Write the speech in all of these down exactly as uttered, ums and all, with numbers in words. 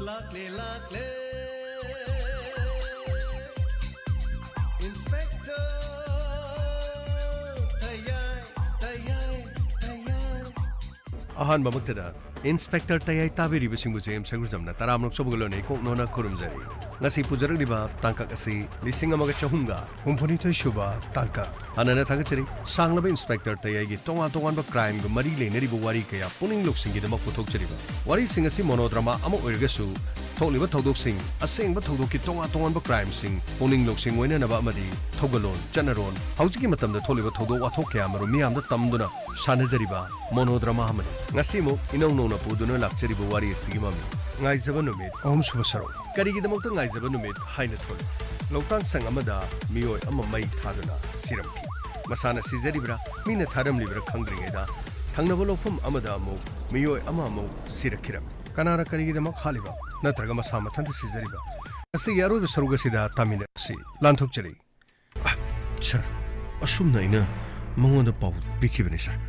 ꯂꯥꯛꯂꯦ, ꯂꯥꯛꯂꯦ, Inspector ꯇꯌꯥꯏ, ꯇꯌꯥꯏ, ꯇꯌꯥꯏ꯫ ꯑꯍꯥꯟꯕꯃꯛꯇꯗ Inspector ꯇꯌꯥꯏ ꯇꯥꯕꯤꯔꯤꯕꯁꯤꯡꯕꯨ J M ꯁꯪꯒ꯭ꯔꯨꯖꯝꯅ ꯇꯔꯥꯃꯔꯛ ꯆꯧꯕꯒ ꯂꯣꯟꯅ ꯏꯀꯣꯛ ꯅꯣꯟꯅ ꯈꯨꯔꯨꯝꯖꯔꯤ꯫ ꯉꯁꯤ ꯄꯨꯖꯔꯛꯂꯤꯕ ꯇꯥꯡꯀꯛ ꯑꯁꯤ ꯂꯤꯁꯤꯡ ꯑꯃꯒ ꯆꯍꯨꯝꯒ ꯍꯨꯝꯐꯨꯅꯤꯊꯣꯏ ꯁꯨꯕ ꯇꯥꯡꯀꯛ꯫ ꯍꯥꯟꯅꯅ ꯊꯥꯒꯠꯆꯔꯤ꯫ ꯁꯥꯡꯂꯕ Inspector ꯇꯌꯥꯏꯒꯤ ꯇꯣꯉꯥꯟ ꯇꯣꯉꯥꯟꯕ crimeꯒ ꯃꯔꯤ ꯂꯩꯅꯔꯤꯕ ꯋꯥꯔꯤ ꯀꯌꯥ ꯄꯨꯛꯅꯤꯡ ꯂꯧꯁꯤꯡꯒꯤꯗꯃꯛ ꯄꯨꯊꯣꯛꯆꯔꯤꯕ ꯋꯥꯔꯤꯁꯤꯡ ꯑꯁꯤ monodrama ꯑꯃ ꯑꯣꯏꯔꯒꯁꯨ, ꯊꯣꯛꯂꯤꯕ ꯊꯧꯗꯣꯛꯁꯤꯡ, ꯑꯁꯦꯡꯕ ꯊꯧꯗꯣꯛꯀꯤ ꯇꯣꯉꯥꯟ ꯇꯣꯉꯥꯟꯕ crimeꯁꯤꯡ ꯄꯨꯛꯅꯤꯡ ꯂꯧꯁꯤꯡ ꯑꯣꯏꯅꯅꯕ ꯑꯃꯗꯤ ꯊꯧꯒꯜꯂꯣꯟ, ꯆꯠꯅꯔꯣꯟ, ꯍꯧꯖꯤꯛꯀꯤ ꯃꯇꯝꯗ ꯊꯣꯛꯂꯤꯕ ꯊꯧꯗꯣꯛ ꯋꯥꯊꯣꯛ ꯀꯌꯥ ꯑꯃꯔꯣꯝ ꯃꯤꯌꯥꯝꯗ ꯇꯝꯗꯨꯅ ꯁꯥꯟꯅꯖꯔꯤꯕ monodrama ꯑꯃꯅꯤ꯫ ꯉꯁꯤꯃꯨꯛ ꯏꯅꯧ ꯅꯧꯅ ꯄꯨꯗꯨꯅ ꯂꯥꯛꯆꯔꯤꯕ ꯋꯥꯔꯤ ꯑꯁꯤꯒꯤ ꯃꯃꯤꯡ ꯉꯥꯏꯖꯕ ꯅꯨꯃꯤꯠ, ꯑꯍꯨꯝꯁꯨꯕ ꯁꯔꯨꯛ꯫ ꯀꯔꯤꯒꯤꯗꯃꯛꯇ ꯉꯥꯏꯖꯕ ꯅꯨꯃꯤꯠ ꯍꯥꯏꯅ ꯊꯣꯜꯂꯤ? ꯂꯧꯇꯥꯡ ꯁꯪ ꯑꯃꯗ ꯃꯤꯑꯣꯏ ꯑꯃ ꯃꯩ ꯊꯥꯗꯨꯅ ꯁꯤꯔꯝꯈꯤ꯫ ꯃꯁꯥꯅ ꯁꯤꯖꯔꯤꯕ꯭ꯔꯥ, ꯃꯤꯅ ꯊꯥꯔꯝꯂꯤꯕ꯭ꯔꯥ ꯈꯪꯗ꯭ꯔꯤꯉꯩꯗ, ꯊꯪꯅꯕ ꯂꯧꯐꯝ ꯑꯃꯗ ꯑꯃꯨꯛ ꯃꯤꯑꯣꯏ ꯑꯃ ꯑꯃꯨꯛ ꯁꯤꯔꯛꯈꯤꯔꯝꯃꯤ꯫ ꯀꯅꯥꯅ ꯀꯔꯤꯒꯤꯗꯃꯛ ꯍꯥꯠꯂꯤꯕ? ꯅꯠꯇ꯭ꯔꯒ ꯃꯁꯥ ꯃꯊꯟꯇ ꯁꯤꯖꯔꯤꯕ? ꯉꯁꯤꯒꯤ ꯑꯔꯣꯏꯕ ꯁꯔꯨꯛ ꯑꯁꯤꯗ ꯇꯥꯃꯤꯟꯅꯔꯁꯤ꯫ ꯂꯥꯟꯊꯣꯛꯆꯔꯤ꯫ ꯑ, ꯁꯥꯔ, ꯑꯁꯨꯝꯅ ꯑꯩꯅ ꯃꯉꯣꯟꯗ ꯄꯥꯎ ꯄꯤꯈꯤꯕꯅꯤ, ꯁꯥꯔ꯫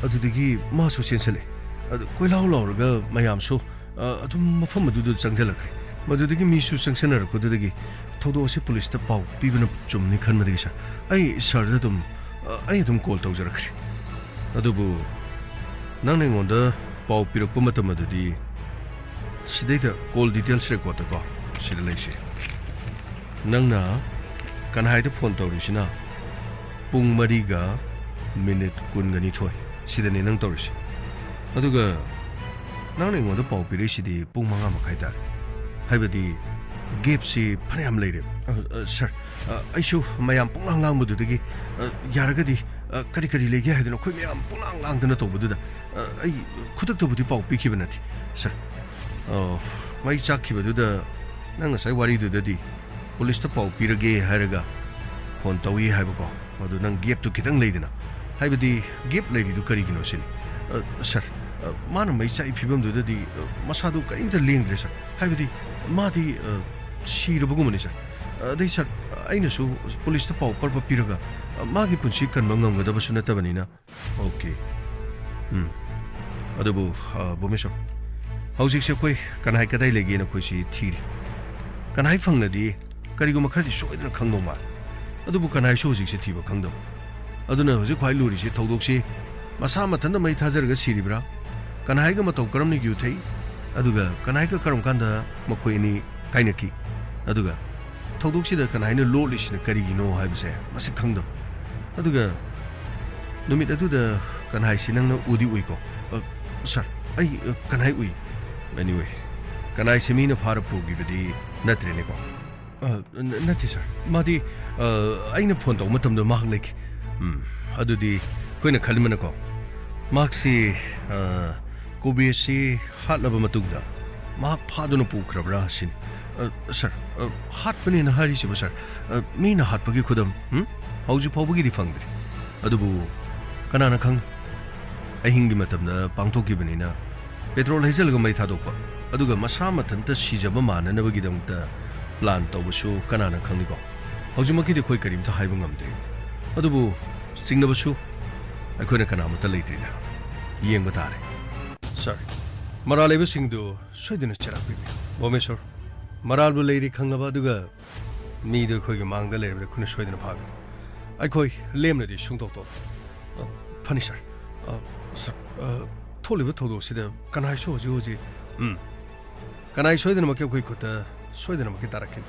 ꯑꯗꯨꯗꯒꯤ ꯃꯥꯁꯨ ꯆꯦꯟꯁꯤꯜꯂꯛꯑꯦ꯫ ꯑꯗꯨ ꯀꯣꯏꯂꯥꯎ ꯂꯥꯎꯔꯒ ꯃꯌꯥꯝꯁꯨ, ꯑ, ꯑꯗꯨꯝ ꯃꯐꯝ ꯑꯗꯨꯗ ꯆꯪꯁꯤꯜꯂꯛꯈ꯭ꯔꯦ꯫ ꯃꯗꯨꯗꯒꯤ ꯃꯤꯁꯨ ꯆꯪꯁꯤꯟꯅꯔꯛꯄꯗꯨꯗꯒꯤ ꯊꯧꯗꯣꯛ ꯑꯁꯤ ꯄꯨꯂꯤꯁꯇ ꯄꯥꯎ ꯄꯤꯕꯅ ꯆꯨꯝꯅꯤ ꯈꯟꯕꯗꯒꯤ, ꯁꯥꯔ, ꯑꯩ ꯁꯥꯔꯗ ꯑꯗꯨꯝ, ꯑ, ꯑꯩ ꯑꯗꯨꯝ ꯀꯣꯜ ꯇꯧꯖꯔꯛꯈ꯭ꯔꯦ꯫ ꯑꯗꯨꯕꯨ ꯅꯪꯅ ꯑꯩꯉꯣꯟꯗ ꯄꯥꯎ ꯄꯤꯔꯛꯄ ꯃꯇꯝ ꯑꯗꯨꯗꯤ ꯁꯤꯗꯩꯗ call details recordꯇꯀꯣ, ꯁꯤꯗ ꯂꯩꯁꯦ꯫ ꯅꯪꯅ ꯀꯅꯥꯏꯗ ꯐꯣꯟ ꯇꯧꯔꯤꯁꯤꯅ ꯄꯨꯡ ꯃꯔꯤꯒ ꯃꯤꯅꯤꯠ ꯀꯨꯟꯒ ꯅꯤꯊꯣꯏ ꯁꯤꯗꯅꯦ ꯅꯪ ꯇꯧꯔꯤꯁꯤ꯫ ꯑꯗꯨꯒ ꯅꯪꯅ ꯑꯩꯉꯣꯟꯗ ꯄꯥꯎ ꯄꯤꯔꯛꯏꯁꯤꯗꯤ ꯄꯨꯡ ꯃꯉꯥ ꯃꯈꯥꯏ ꯇꯥꯔꯦ꯫ ꯍꯥꯏꯕꯗꯤ gapꯁꯤ ꯐꯅꯌꯥꯝ ꯂꯩꯔꯦ꯫ ꯑ, ꯑ, ꯁꯥꯔ, ꯑ, ꯑꯩꯁꯨ ꯃꯌꯥꯝ ꯄꯨꯡꯂꯥꯡ ꯂꯥꯡꯕꯗꯨꯗꯒꯤ, ꯑ, ꯌꯥꯔꯒꯗꯤ, ꯑ, ꯀꯔꯤ ꯀꯔꯤ ꯂꯩꯒꯦ ꯍꯥꯏꯗꯅ ꯑꯩꯈꯣꯏ ꯃꯌꯥꯝ ꯄꯨꯡꯂꯥꯡ ꯂꯥꯡꯗꯅ ꯇꯧꯕꯗꯨꯗ, ꯑ, ꯑꯩ ꯈꯨꯗꯛꯇꯕꯨꯗꯤ ꯄꯥꯎ ꯄꯤꯈꯤꯕ ꯅꯠꯇꯦ, ꯁꯥꯔ꯫ ꯑ, ꯃꯩ ꯆꯥꯛꯈꯤꯕꯗꯨꯗ ꯅꯪ ꯉꯁꯥꯏ ꯋꯥꯔꯤꯗꯨꯗꯗꯤ ꯄꯨꯂꯤꯁꯇ ꯄꯥꯎ ꯄꯤꯔꯒꯦ ꯍꯥꯏꯔꯒ ꯐꯣꯟ ꯇꯧꯏ ꯍꯥꯏꯕꯀꯣ꯫ ꯑꯗꯨ ꯅꯪ gapꯇꯨ ꯈꯤꯇꯪ ꯂꯩꯗꯅ, ꯍꯥꯏꯕꯗꯤ gap ꯂꯩꯔꯤꯗꯨ ꯀꯔꯤꯒꯤꯅꯣ ꯁꯤꯅꯤ꯫ ꯑ, ꯁꯥꯔ, ꯑ, ꯃꯥꯅ ꯃꯩ ꯆꯥꯛꯏ ꯐꯤꯕꯝꯗꯨꯗꯗꯤ, ꯑ, ꯃꯁꯥꯗꯨ ꯀꯔꯤꯝꯇ ꯂꯦꯡꯗ꯭ꯔꯦ, ꯁꯥꯔ꯫ ꯍꯥꯏꯕꯗꯤ ꯃꯥꯗꯤ, ꯑ, ꯁꯤꯔꯕꯒꯨꯝꯕꯅꯤ, ꯁꯥꯔ꯫ ꯑꯗꯩ, ꯁꯥꯔ, ꯑꯩꯅꯁꯨ ꯄꯨꯂꯤꯁꯇ ꯄꯥꯎ ꯄꯔꯄ ꯄꯤꯔꯒ, ꯑ, ꯃꯥꯒꯤ ꯄꯨꯟꯁꯤ ꯀꯟꯕ ꯉꯝꯒꯗꯕꯁꯨ ꯅꯠꯇꯕꯅꯤꯅ꯫ OK꯫ ꯎꯝ꯫ ꯑꯗꯨꯕꯨ, ꯑ, ꯚꯨꯕꯅꯦꯁꯣꯔ, ꯍꯧꯖꯤꯛꯁꯦ ꯑꯩꯈꯣꯏ ꯀꯅꯥꯏ ꯀꯗꯥꯏ ꯂꯩꯒꯦꯅ ꯑꯩꯈꯣꯏꯁꯤ ꯊꯤꯔꯤ꯫ ꯀꯅꯥꯏ ꯐꯪꯂꯗꯤ ꯀꯔꯤꯒꯨꯝꯕ ꯈꯔꯗꯤ ꯁꯣꯏꯗꯅ ꯈꯪꯗꯧ ꯃꯥꯜꯂꯤ꯫ ꯑꯗꯨꯕꯨ ꯀꯅꯥꯏꯁꯨ ꯍꯧꯖꯤꯛꯁꯦ ꯊꯤꯕ ꯈꯪꯗꯕ꯫ ꯑꯗꯨꯅ ꯍꯧꯖꯤꯛ ꯈ꯭ꯋꯥꯏ ꯂꯨꯔꯤꯁꯤ ꯊꯧꯗꯣꯛꯁꯤ ꯃꯁꯥ ꯃꯊꯟꯇ ꯃꯩ ꯊꯥꯖꯔꯒ ꯁꯤꯔꯤꯕ꯭ꯔꯥ? ꯀꯅꯥꯏꯒ ꯃꯇꯧ ꯀꯔꯝꯅ ꯌꯨ ꯊꯛꯏ? ꯑꯗꯨꯒ ꯀꯅꯥꯏꯒ ꯀꯔꯝ ꯀꯥꯟꯗ ꯃꯈꯣꯏ ꯑꯅꯤ ꯀꯥꯏꯅꯈꯤ? ꯑꯗꯨꯒ ꯊꯧꯗꯣꯛꯁꯤꯗ ꯀꯅꯥꯏꯅ ꯂꯣꯠꯂꯤꯁꯤꯅ ꯀꯔꯤꯒꯤꯅꯣ ꯍꯥꯏꯕꯁꯦ ꯃꯁꯤ ꯈꯪꯗꯕ꯫ ꯑꯗꯨꯒ ꯅꯨꯃꯤꯠ ꯑꯗꯨꯗ ꯀꯅꯥꯏꯁꯤ ꯅꯪꯅ ꯎꯗꯤ ꯎꯏꯀꯣ? ꯑ, ꯁꯥꯔ, ꯑꯩ, ꯑ, ꯀꯅꯥꯏ ꯎꯏ? Anyway, ꯀꯅꯥꯏꯁꯤ ꯃꯤꯅ ꯐꯥꯔ ꯄꯨꯈꯤꯕꯗꯤ ꯅꯠꯇ꯭ꯔꯦꯅꯦꯀꯣ? ꯑ, ꯅ-, ꯅꯠꯇꯦ, ꯁꯥꯔ꯫ ꯃꯥꯗꯤ, ꯑ, ꯑꯩꯅ ꯐꯣꯟ ꯇꯧꯕ ꯃꯇꯝꯗ ꯃꯍꯥꯛ ꯂꯩꯈꯤ꯫ ꯎꯝ, ꯑꯗꯨꯗꯤ ꯑꯩꯈꯣꯏꯅ ꯈꯟꯕꯅꯀꯣ, ꯃꯍꯥꯛꯁꯤ, ꯑ, ꯀꯣꯕꯦꯁꯤ ꯍꯥꯠꯂꯕ ꯃꯇꯨꯡꯗ ꯃꯍꯥꯛ ꯐꯥꯗꯨꯅ ꯄꯨꯈ꯭ꯔꯕ꯭ꯔꯥ ꯁꯤꯅꯤ꯫ ꯑ, ꯁꯥꯔ, ꯑ, ꯍꯥꯠꯄꯅꯦꯅ ꯍꯥꯏꯔꯤꯁꯤꯕꯨ, ꯁꯥꯔ, ꯑ, ꯃꯤꯅ ꯍꯥꯠꯄꯒꯤ ꯈꯨꯗꯝ, ꯎꯝ? ꯍꯧꯖꯤꯛ ꯐꯥꯎꯕꯒꯤꯗꯤ ꯐꯪꯗ꯭ꯔꯤ꯫ ꯑꯗꯨꯕꯨ ꯀꯅꯥꯅ ꯈꯪ? ꯑꯍꯤꯡꯒꯤ ꯃꯇꯝꯗ ꯄꯥꯡꯊꯣꯛꯈꯤꯕꯅꯤꯅ ꯄꯦꯇ꯭ꯔꯣꯜ ꯍꯩꯖꯤꯜꯂꯒ ꯃꯩ ꯊꯥꯗꯣꯛꯄ, ꯑꯗꯨꯒ ꯃꯁꯥ ꯃꯊꯟꯇ ꯁꯤꯖꯕ ꯃꯥꯟꯅꯅꯕꯒꯤꯗꯃꯛꯇ ꯄ꯭ꯂꯥꯟ ꯇꯧꯕꯁꯨ ꯀꯅꯥꯅ ꯈꯪꯅꯤꯀꯣ? ꯍꯧꯖꯤꯛꯃꯛꯀꯤꯗꯤ ꯑꯩꯈꯣꯏ ꯀꯔꯤꯝꯇ ꯍꯥꯏꯕ ꯉꯝꯗ꯭ꯔꯤ꯫ ꯑꯗꯨꯕꯨ ꯆꯤꯡꯅꯕꯁꯨ ꯑꯩꯈꯣꯏꯅ ꯀꯅꯥꯃꯠꯇ ꯂꯩꯇ꯭ꯔꯤꯗ꯫ ꯌꯦꯡꯕ ꯇꯥꯔꯦ꯫ ꯁꯥꯔ, ꯃꯔꯥꯜ ꯂꯩꯕꯁꯤꯡꯗꯨ ꯁꯣꯏꯗꯅ ꯆꯩꯔꯥꯛ ꯄꯤꯕꯤꯌꯨ꯫ ꯚꯣꯃꯦꯁꯣꯔ, ꯃꯔꯥꯜꯕꯨ ꯂꯩꯔꯤ ꯈꯪꯂꯕ ꯑꯗꯨꯒ ꯃꯤꯗꯨ ꯑꯩꯈꯣꯏꯒꯤ ꯃꯥꯡꯗ ꯂꯩꯔꯕꯗꯤ ꯑꯩꯈꯣꯏꯅ ꯁꯣꯏꯗꯅ ꯐꯥꯒꯅꯤ꯫ ꯑꯩꯈꯣꯏ ꯂꯦꯝꯅꯗꯤ ꯁꯨꯡꯇꯣꯛ ꯇꯣꯛꯂꯣꯏ꯫ ꯑ, ꯐꯅꯤ, ꯁꯥꯔ꯫ ꯑ, ꯁꯥꯔ, ꯑ, ꯊꯣꯛꯂꯤꯕ ꯊꯧꯗꯣꯛꯁꯤꯗ ꯀꯅꯥꯁꯨ ꯍꯧꯖꯤꯛ ꯍꯧꯖꯤꯛ, ꯎꯝ, ꯀꯅꯥꯏ ꯁꯣꯏꯗꯅꯃꯛꯀꯤ ꯑꯩꯈꯣꯏ ꯈꯨꯠꯇ ꯁꯣꯏꯗꯅꯃꯛꯀꯤ ꯇꯥꯔꯛꯈꯤꯅꯤ꯫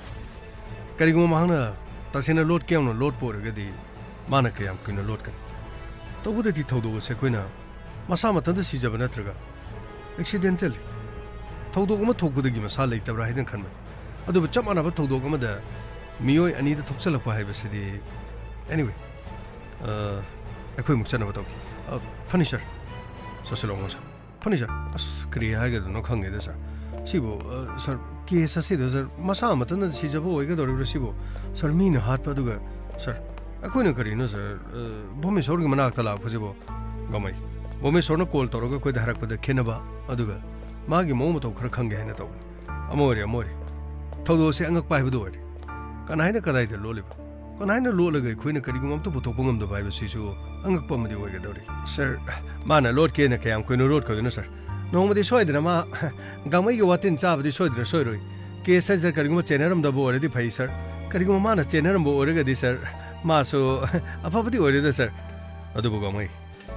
ꯀꯔꯤꯒꯨꯝꯕ ꯃꯍꯥꯛꯅ ꯇꯁꯦꯡꯅ ꯂꯣꯠꯀꯦ ꯌꯥꯎꯅ ꯂꯣꯠꯄ ꯑꯣꯏꯔꯒꯗꯤ ꯃꯥꯅ ꯀꯌꯥꯝ ꯀꯨꯏꯅ ꯂꯣꯠꯀꯅꯤ? ꯇꯧꯕꯗꯗꯤ ꯊꯧꯗꯣꯛ ꯑꯁꯦ ꯑꯩꯈꯣꯏꯅ ꯃꯁꯥ ꯃꯊꯟꯇ ꯁꯤꯖꯕ ꯅꯠꯇ꯭ꯔꯒ accidentally ꯊꯧꯗꯣꯛ ꯑꯃ ꯊꯣꯛꯄꯗꯒꯤ ꯃꯁꯥ ꯂꯩꯇꯕ꯭ꯔꯥ ꯍꯥꯏꯗꯅ ꯈꯟꯕꯅꯤ꯫ ꯑꯗꯨꯕꯨ ꯆꯞ ꯃꯥꯟꯅꯕ ꯊꯧꯗꯣꯛ ꯑꯃꯗ ꯃꯤꯑꯣꯏ ꯑꯅꯤꯗ ꯊꯣꯛꯆꯜꯂꯛꯄ ꯍꯥꯏꯕꯁꯤꯗꯤ, anyway, ꯑ, ꯑꯩꯈꯣꯏ ꯑꯃꯨꯛ ꯆꯠꯅꯕ ꯇꯧꯈꯤ꯫ ꯑ, ꯐꯅꯤ, ꯁꯥꯔ꯫ ꯆꯠꯁꯤꯜꯂꯛꯑꯣ, ꯁꯥꯔ꯫ ꯐꯅꯤ, ꯁꯥꯔ꯫ ꯑꯁ, ꯀꯔꯤ ꯍꯥꯏꯒꯗꯕꯅꯣ ꯈꯪꯗꯦꯗ, ꯁꯥꯔ꯫ ꯁꯤꯕꯨ, ꯑ, ꯁꯥꯔ, ꯀꯦꯁ ꯑꯁꯤꯗ, ꯁꯥꯔ, ꯃꯁꯥ ꯃꯊꯟꯇ ꯁꯤꯖꯕ ꯑꯣꯏꯒꯗꯧꯔꯤꯕ꯭ꯔꯥ ꯁꯤꯕꯨ? ꯁꯥꯔ, ꯃꯤꯅ ꯍꯥꯠꯄ, ꯑꯗꯨꯒ, ꯁꯥꯔ, ꯑꯩꯈꯣꯏꯅ ꯀꯔꯤꯅꯣ, ꯁꯥꯔ, ꯑ, ꯚꯣꯃꯦꯁꯣꯔꯒꯤ ꯃꯅꯥꯛꯇ ꯂꯥꯛꯄꯁꯤꯕꯨ? ꯒꯃꯩ, ꯚꯣꯃꯦꯁꯣꯔꯅ ꯀꯣꯜ ꯇꯧꯔꯒ ꯑꯩꯈꯣꯏꯗ ꯍꯥꯏꯔꯛꯄꯗ ꯈꯦꯠꯅꯕ, ꯑꯗꯨꯒ ꯃꯥꯒꯤ ꯃꯑꯣꯡ ꯃꯇꯧ ꯈꯔ ꯈꯪꯒꯦ ꯍꯥꯏꯅ ꯇꯧꯕꯅꯤ꯫ ꯑꯃ ꯑꯣꯏꯔꯦ, ꯑꯃ ꯑꯣꯏꯔꯦ꯫ ꯊꯧꯗꯣꯛ ꯑꯁꯤ ꯑꯉꯛꯄ ꯍꯥꯏꯕꯗꯨ ꯑꯣꯏꯔꯦ꯫ ꯀꯅꯥ ꯍꯥꯏꯅ ꯀꯗꯥꯏꯗ ꯂꯣꯠꯂꯤꯕ? ꯀꯅꯥ ꯍꯥꯏꯅ ꯂꯣꯠꯂꯒ ꯑꯩꯈꯣꯏꯅ ꯀꯔꯤꯒꯨꯝꯕ ꯑꯝꯇ ꯄꯨꯊꯣꯛꯄ ꯉꯝꯗꯕ ꯍꯥꯏꯕꯁꯤꯁꯨ ꯑꯉꯛꯄ ꯑꯃꯗꯤ ꯑꯣꯏꯒꯗꯧꯔꯤ꯫ ꯁꯥꯔ, ꯃꯥꯅ ꯂꯣꯠꯀꯦꯅ ꯀꯌꯥꯝ ꯀꯨꯏꯅ ꯂꯣꯠꯈ꯭ꯔꯗꯣꯏꯅꯣ, ꯁꯥꯔ? ꯅꯣꯡꯃꯗꯤ ꯁꯣꯏꯗꯅ ꯃꯥ ꯒꯥꯡꯃꯩꯒꯤ ꯋꯥꯇꯤꯟ ꯆꯥꯕꯗꯤ ꯁꯣꯏꯗꯅ ꯁꯣꯏꯔꯣꯏ꯫ ꯀꯦꯁ ꯍꯥꯏꯁꯦ ꯀꯔꯤꯒꯨꯝꯕ ꯆꯦꯟꯅꯔꯝꯗꯕ ꯑꯣꯏꯔꯗꯤ ꯐꯩ, ꯁꯥꯔ꯫ ꯀꯔꯤꯒꯨꯝꯕ ꯃꯥꯅ ꯆꯦꯟꯅꯔꯝꯕ ꯑꯣꯏꯔꯒꯗꯤ, ꯁꯥꯔ, ꯃꯥꯁꯨ ꯑꯐꯕꯗꯤ ꯑꯣꯏꯔꯦꯗ, ꯁꯥꯔ꯫ ꯑꯗꯨꯕꯨ ꯒꯥꯡꯃꯩ,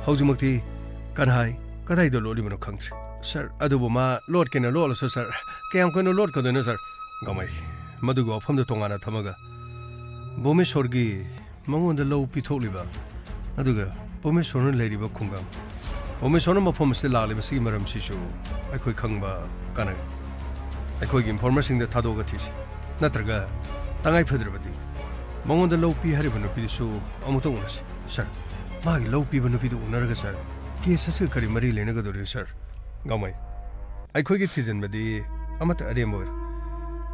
ꯍꯧꯖꯤꯛꯃꯛꯇꯤ ꯀꯟꯍꯥꯏ ꯀꯗꯥꯏꯗ ꯂꯣꯠꯂꯤꯕꯅꯣ ꯈꯪꯗ꯭ꯔꯤ꯫ ꯁꯥꯔ, ꯑꯗꯨꯕꯨ ꯃꯥ ꯂꯣꯠꯀꯦꯅ ꯂꯣꯠꯂꯁꯨ, ꯁꯥꯔ, ꯀꯌꯥꯝ ꯀꯨꯏꯅ ꯂꯣꯠꯀꯗꯣꯏꯅꯣ, ꯁꯥꯔ? ꯒꯥꯡꯃꯩ, ꯃꯗꯨꯒꯤ ꯋꯥꯐꯝꯗꯨ ꯇꯣꯉꯥꯟꯅ ꯊꯝꯃꯒ, ꯚꯨꯃꯦꯁꯣꯔꯒꯤ ꯃꯉꯣꯟꯗ ꯂꯧ ꯄꯤꯊꯣꯛꯂꯤꯕ, ꯑꯗꯨꯒ ꯚꯨꯃꯦꯁꯣꯔꯅ ꯂꯩꯔꯤꯕ ꯈꯨꯡꯒꯪ, ꯚꯨꯃꯦꯁꯣꯔꯅ ꯃꯐꯝ ꯑꯁꯤꯗ ꯂꯥꯛꯂꯤꯕꯁꯤꯒꯤ ꯃꯔꯝꯁꯤꯁꯨ ꯑꯩꯈꯣꯏ ꯈꯪꯕ ꯀꯥꯟꯅꯒꯅꯤ꯫ ꯑꯩꯈꯣꯏꯒꯤ ꯏꯟꯐꯣꯔꯃꯔꯁꯤꯡꯗ ꯊꯥꯗꯣꯛꯑꯒ ꯊꯤꯁꯤ, ꯅꯠꯇ꯭ꯔꯒ ꯇꯉꯥꯏ ꯐꯗ꯭ꯔꯕꯗꯤ ꯃꯉꯣꯟꯗ ꯂꯧ ꯄꯤ ꯍꯥꯏꯔꯤꯕ ꯅꯨꯄꯤꯗꯨꯁꯨ ꯑꯃꯨꯛꯇ ꯎꯅꯁꯤ꯫ ꯁꯥꯔ, ꯃꯥꯒꯤ ꯂꯧ ꯄꯤꯕ ꯅꯨꯄꯤꯗꯨ ꯎꯅꯔꯒ, ꯁꯥꯔ, ꯀꯦꯁ ꯑꯁꯤꯒ ꯀꯔꯤ ꯃꯔꯤ ꯂꯩꯅꯒꯗꯧꯔꯤꯅꯣ, ꯁꯥꯔ? ꯒꯥꯡꯃꯩ, ꯑꯩꯈꯣꯏꯒꯤ ꯊꯤꯖꯤꯟꯕꯗꯤ ꯑꯃꯠꯇ ꯑꯔꯦꯝꯕ ꯑꯣꯏꯔꯣꯏ꯫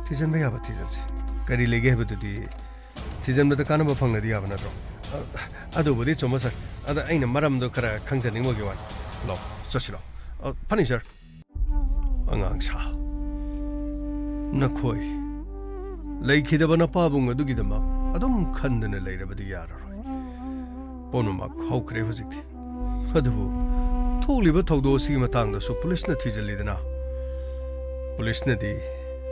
ꯊꯤꯖꯤꯟꯕ ꯌꯥꯕ ꯊꯤꯖꯤꯟꯁꯤ꯫ ꯀꯔꯤ ꯂꯩꯒꯦ ꯍꯥꯏꯕꯗꯨꯗꯤ ꯊꯤꯖꯤꯟꯕꯗ ꯀꯥꯟꯅꯕ ꯐꯪꯂꯗꯤ ꯌꯥꯕ ꯅꯠꯇ꯭ꯔꯣ? ꯑ, ꯑꯗꯨꯕꯨꯗꯤ ꯆꯨꯝꯕ, ꯁꯥꯔ꯫ ꯑꯗ ꯑꯩꯅ ꯃꯔꯝꯗꯣ ꯈꯔ ꯈꯪꯖꯅꯤꯡꯕꯒꯤ ꯋꯥꯅꯤ꯫ ꯂꯥꯛꯑꯣ, ꯆꯠꯁꯤꯔꯣ? ꯑ, ꯐꯅꯤ, ꯁꯥꯔ꯫ ꯑꯉꯥꯡ ꯁꯥ, ꯅꯈꯣꯏ ꯂꯩꯈꯤꯗꯕ ꯅꯄꯥꯕꯨꯡ ꯑꯗꯨꯒꯤꯗꯃꯛ ꯑꯗꯨꯝ ꯈꯟꯗꯨꯅ ꯂꯩꯔꯕꯗꯤ ꯌꯥꯔꯔꯣꯏ꯫ ꯄꯨꯝꯅꯃꯛ ꯍꯧꯈ꯭ꯔꯦ ꯍꯧꯖꯤꯛꯇꯤ꯫ ꯑꯗꯨꯕꯨ ꯊꯣꯛꯂꯤꯕ ꯊꯧꯗꯣꯛ ꯑꯁꯤꯒꯤ ꯃꯇꯥꯡꯗꯁꯨ ꯄꯨꯂꯤꯁꯅ ꯊꯤꯖꯤꯜꯂꯤꯗꯅ꯫ ꯄꯨꯂꯤꯁꯅꯗꯤ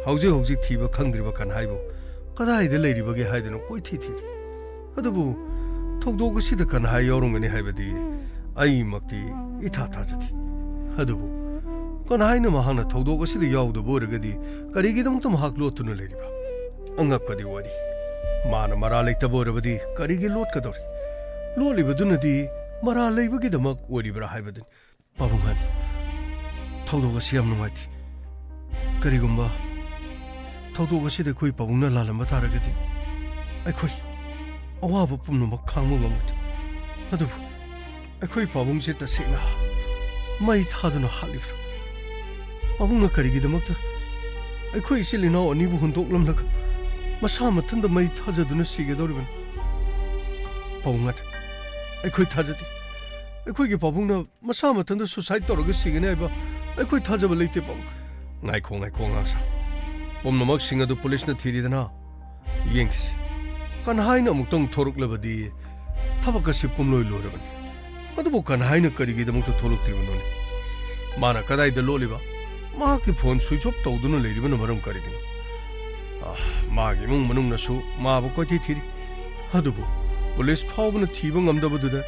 ꯍꯧꯖꯤꯛ ꯍꯧꯖꯤꯛ ꯊꯤꯕ ꯈꯪꯗ꯭ꯔꯤꯕ ꯀꯟꯍꯥꯏꯕꯨ ꯀꯗꯥꯏꯗ ꯂꯩꯔꯤꯕꯒꯦ ꯍꯥꯏꯗꯨꯅ ꯀꯣꯏꯊꯤ ꯊꯤꯔꯤ꯫ ꯑꯗꯨꯕꯨ ꯊꯧꯗꯣꯛ ꯑꯁꯤꯗ ꯀꯟꯍꯥꯏ ꯌꯥꯎꯔꯝꯒꯅꯤ ꯍꯥꯏꯕꯗꯤ ꯑꯩꯃꯛꯇꯤ ꯏꯊꯥ ꯊꯥꯖꯗꯦ꯫ ꯑꯗꯨꯕꯨ ꯀꯟꯍꯥꯏꯅ ꯃꯍꯥꯛꯅ ꯊꯧꯗꯣꯛ ꯑꯁꯤꯗ ꯌꯥꯎꯗꯕ ꯑꯣꯏꯔꯒꯗꯤ ꯀꯔꯤꯒꯤꯗꯃꯛꯇ ꯃꯍꯥꯛ ꯂꯣꯠꯇꯨꯅ ꯂꯩꯔꯤꯕ? ꯑꯉꯛꯄꯗꯤ ꯑꯣꯏꯔꯤ꯫ ꯃꯥꯅ ꯃꯔꯥꯜ ꯂꯩꯇꯕ ꯑꯣꯏꯔꯕꯗꯤ ꯀꯔꯤꯒꯤ ꯂꯣꯠꯀꯗꯧꯔꯤ? ꯂꯣꯠꯂꯤꯕꯗꯨꯅꯗꯤ ꯃꯔꯥꯜ ꯂꯩꯕꯒꯤꯗꯃꯛ ꯑꯣꯏꯔꯤꯕ꯭ꯔꯥ ꯍꯥꯏꯕꯗꯨꯅꯤ꯫ ꯄꯥꯕꯨꯡ ꯑꯍꯟ, ꯊꯧꯗꯣꯛ ꯑꯁꯤ ꯌꯥꯝ ꯅꯨꯡꯉꯥꯏꯇꯦ꯫ ꯀꯔꯤꯒꯨꯝꯕ ꯊꯧꯗꯣꯛ ꯑꯁꯤꯗ ꯑꯩꯈꯣꯏ ꯄꯥꯕꯨꯡꯅ ꯂꯥꯜꯂꯝꯕ ꯇꯥꯔꯒꯗꯤ ꯑꯩꯈꯣꯏ ꯑꯋꯥꯕ ꯄꯨꯝꯅꯃꯛ ꯈꯥꯡꯕ ꯉꯝꯒꯅꯤ꯫ ꯑꯗꯨꯕꯨ ꯑꯩꯈꯣꯏ ꯄꯥꯕꯨꯡꯁꯦ ꯇꯁꯦꯡꯅ ꯃꯩ ꯊꯥꯗꯨꯅ ꯍꯥꯠꯂꯤꯕ꯭ꯔꯥ? ꯄꯥꯕꯨꯡꯅ ꯀꯔꯤꯒꯤꯗꯃꯛꯇ ꯑꯩꯈꯣꯏ ꯏꯆꯤꯜ ꯏꯅꯥꯎ ꯑꯅꯤꯕꯨ ꯍꯨꯟꯗꯣꯛꯂꯝꯂꯒ ꯃꯁꯥ ꯃꯊꯟꯇ ꯃꯩ ꯊꯥꯖꯗꯨꯅ ꯁꯤꯒꯗꯧꯔꯤꯕꯅꯣ? ꯄꯥꯕꯨꯡ ꯑꯍꯟ, ꯑꯩꯈꯣꯏ ꯊꯥꯖꯗꯦ꯫ ꯑꯩꯈꯣꯏꯒꯤ ꯄꯥꯕꯨꯡꯅ ꯃꯁꯥ ꯃꯊꯟꯇ ꯁꯨꯁꯥꯏꯗ ꯇꯧꯔꯒ ꯁꯤꯒꯅꯤ ꯍꯥꯏꯕ ꯑꯩꯈꯣꯏ ꯊꯥꯖꯕ ꯂꯩꯇꯦ, ꯄꯥꯕꯨꯡ꯫ ꯉꯥꯏꯈꯣ, ꯉꯥꯏꯈꯣ, ꯑꯉꯥꯡ ꯁꯥ꯫ ꯄꯨꯝꯅꯃꯛꯁꯤꯡ ꯑꯗꯨ ꯄꯨꯂꯤꯁꯅ ꯊꯤꯔꯤꯗꯅ꯫ ꯌꯦꯡꯈꯤꯁꯤ꯫ ꯀꯟꯍꯥꯏꯅ ꯑꯃꯨꯛꯇꯪ ꯊꯣꯔꯛꯂꯕꯗꯤ ꯊꯕꯛ ꯑꯁꯤ ꯄꯨꯝꯂꯣꯏ ꯂꯣꯏꯔꯕꯅꯤ꯫ ꯑꯗꯨꯕꯨ ꯀꯟꯍꯥꯏꯅ ꯀꯔꯤꯒꯤꯗꯃꯛꯇ ꯊꯣꯛꯂꯛꯇ꯭ꯔꯤꯕꯅꯣꯅꯦ? ꯃꯥꯅ ꯀꯗꯥꯏꯗ ꯂꯣꯠꯂꯤꯕ? ꯃꯍꯥꯛꯀꯤ ꯐꯣꯟ ꯁ꯭ꯋꯤꯆ ꯑꯣꯐ ꯇꯧꯗꯨꯅ ꯂꯩꯔꯤꯕꯅ ꯃꯔꯝ ꯀꯔꯤꯒꯤꯅꯣ? ꯑꯥ, ꯃꯥꯒꯤ ꯏꯃꯨꯡ ꯃꯅꯨꯡꯅꯁꯨ ꯃꯥꯕꯨ ꯀꯣꯏꯊꯤ ꯊꯤꯔꯤ꯫ ꯑꯗꯨꯕꯨ ꯄꯨꯂꯤꯁ ꯐꯥꯎꯕꯅ ꯊꯤꯕ ꯉꯝꯗꯕꯗꯨꯗ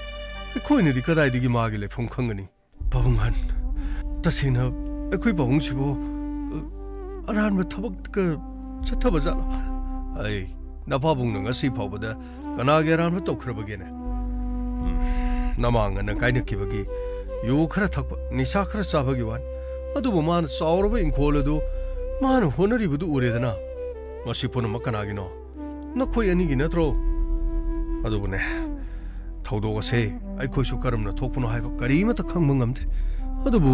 ꯑꯩꯈꯣꯏꯅꯗꯤ ꯀꯗꯥꯏꯗꯒꯤ ꯃꯥꯒꯤ ꯂꯩꯐꯝ ꯈꯪꯒꯅꯤ? ꯄꯥꯕꯨꯡ ꯑꯍꯟ, ꯇꯁꯦꯡꯅ ꯑꯩꯈꯣꯏ ꯄꯥꯕꯨꯡꯁꯤꯕꯨ, ꯑ, ꯑꯔꯥꯟꯕ ꯊꯕꯛꯀ ꯆꯠꯊꯕ ꯖꯥꯠꯂꯣ? ꯑꯩ, ꯅꯄꯥꯕꯨꯡꯅ ꯉꯁꯤ ꯐꯥꯎꯕꯗ ꯀꯅꯥꯒꯤ ꯑꯔꯥꯟꯕ ꯇꯧꯈ꯭ꯔꯕꯒꯦꯅꯦ? ꯎꯝ, ꯅꯃꯥ ꯉꯟꯅ ꯀꯥꯏꯅꯈꯤꯕꯒꯤ ꯌꯨ ꯈꯔ ꯊꯛꯄ, ꯅꯤꯁꯥ ꯈꯔ ꯆꯥꯕꯒꯤ ꯋꯥꯅꯤ꯫ ꯑꯗꯨꯕꯨ ꯃꯥꯅ ꯆꯥꯎꯔꯕ ꯏꯪꯈꯣꯜ ꯑꯗꯨ ꯃꯥꯅ ꯍꯣꯠꯅꯔꯤꯕꯗꯨ ꯎꯔꯦꯗꯅ꯫ ꯃꯁꯤ ꯄꯨꯝꯅꯃꯛ ꯀꯅꯥꯒꯤꯅꯣ? ꯅꯈꯣꯏ ꯑꯅꯤꯒꯤ ꯅꯠꯇ꯭ꯔꯣ? ꯑꯗꯨꯕꯨꯅꯦ, ꯊꯧꯗꯣꯛ ꯑꯁꯦ ꯑꯩꯈꯣꯏꯁꯨ ꯀꯔꯝꯅ ꯊꯣꯛꯄꯅꯣ ꯍꯥꯏꯕ ꯀꯔꯤꯃꯠꯇ ꯈꯪꯕ ꯉꯝꯗ꯭ꯔꯤ꯫ ꯑꯗꯨꯕꯨ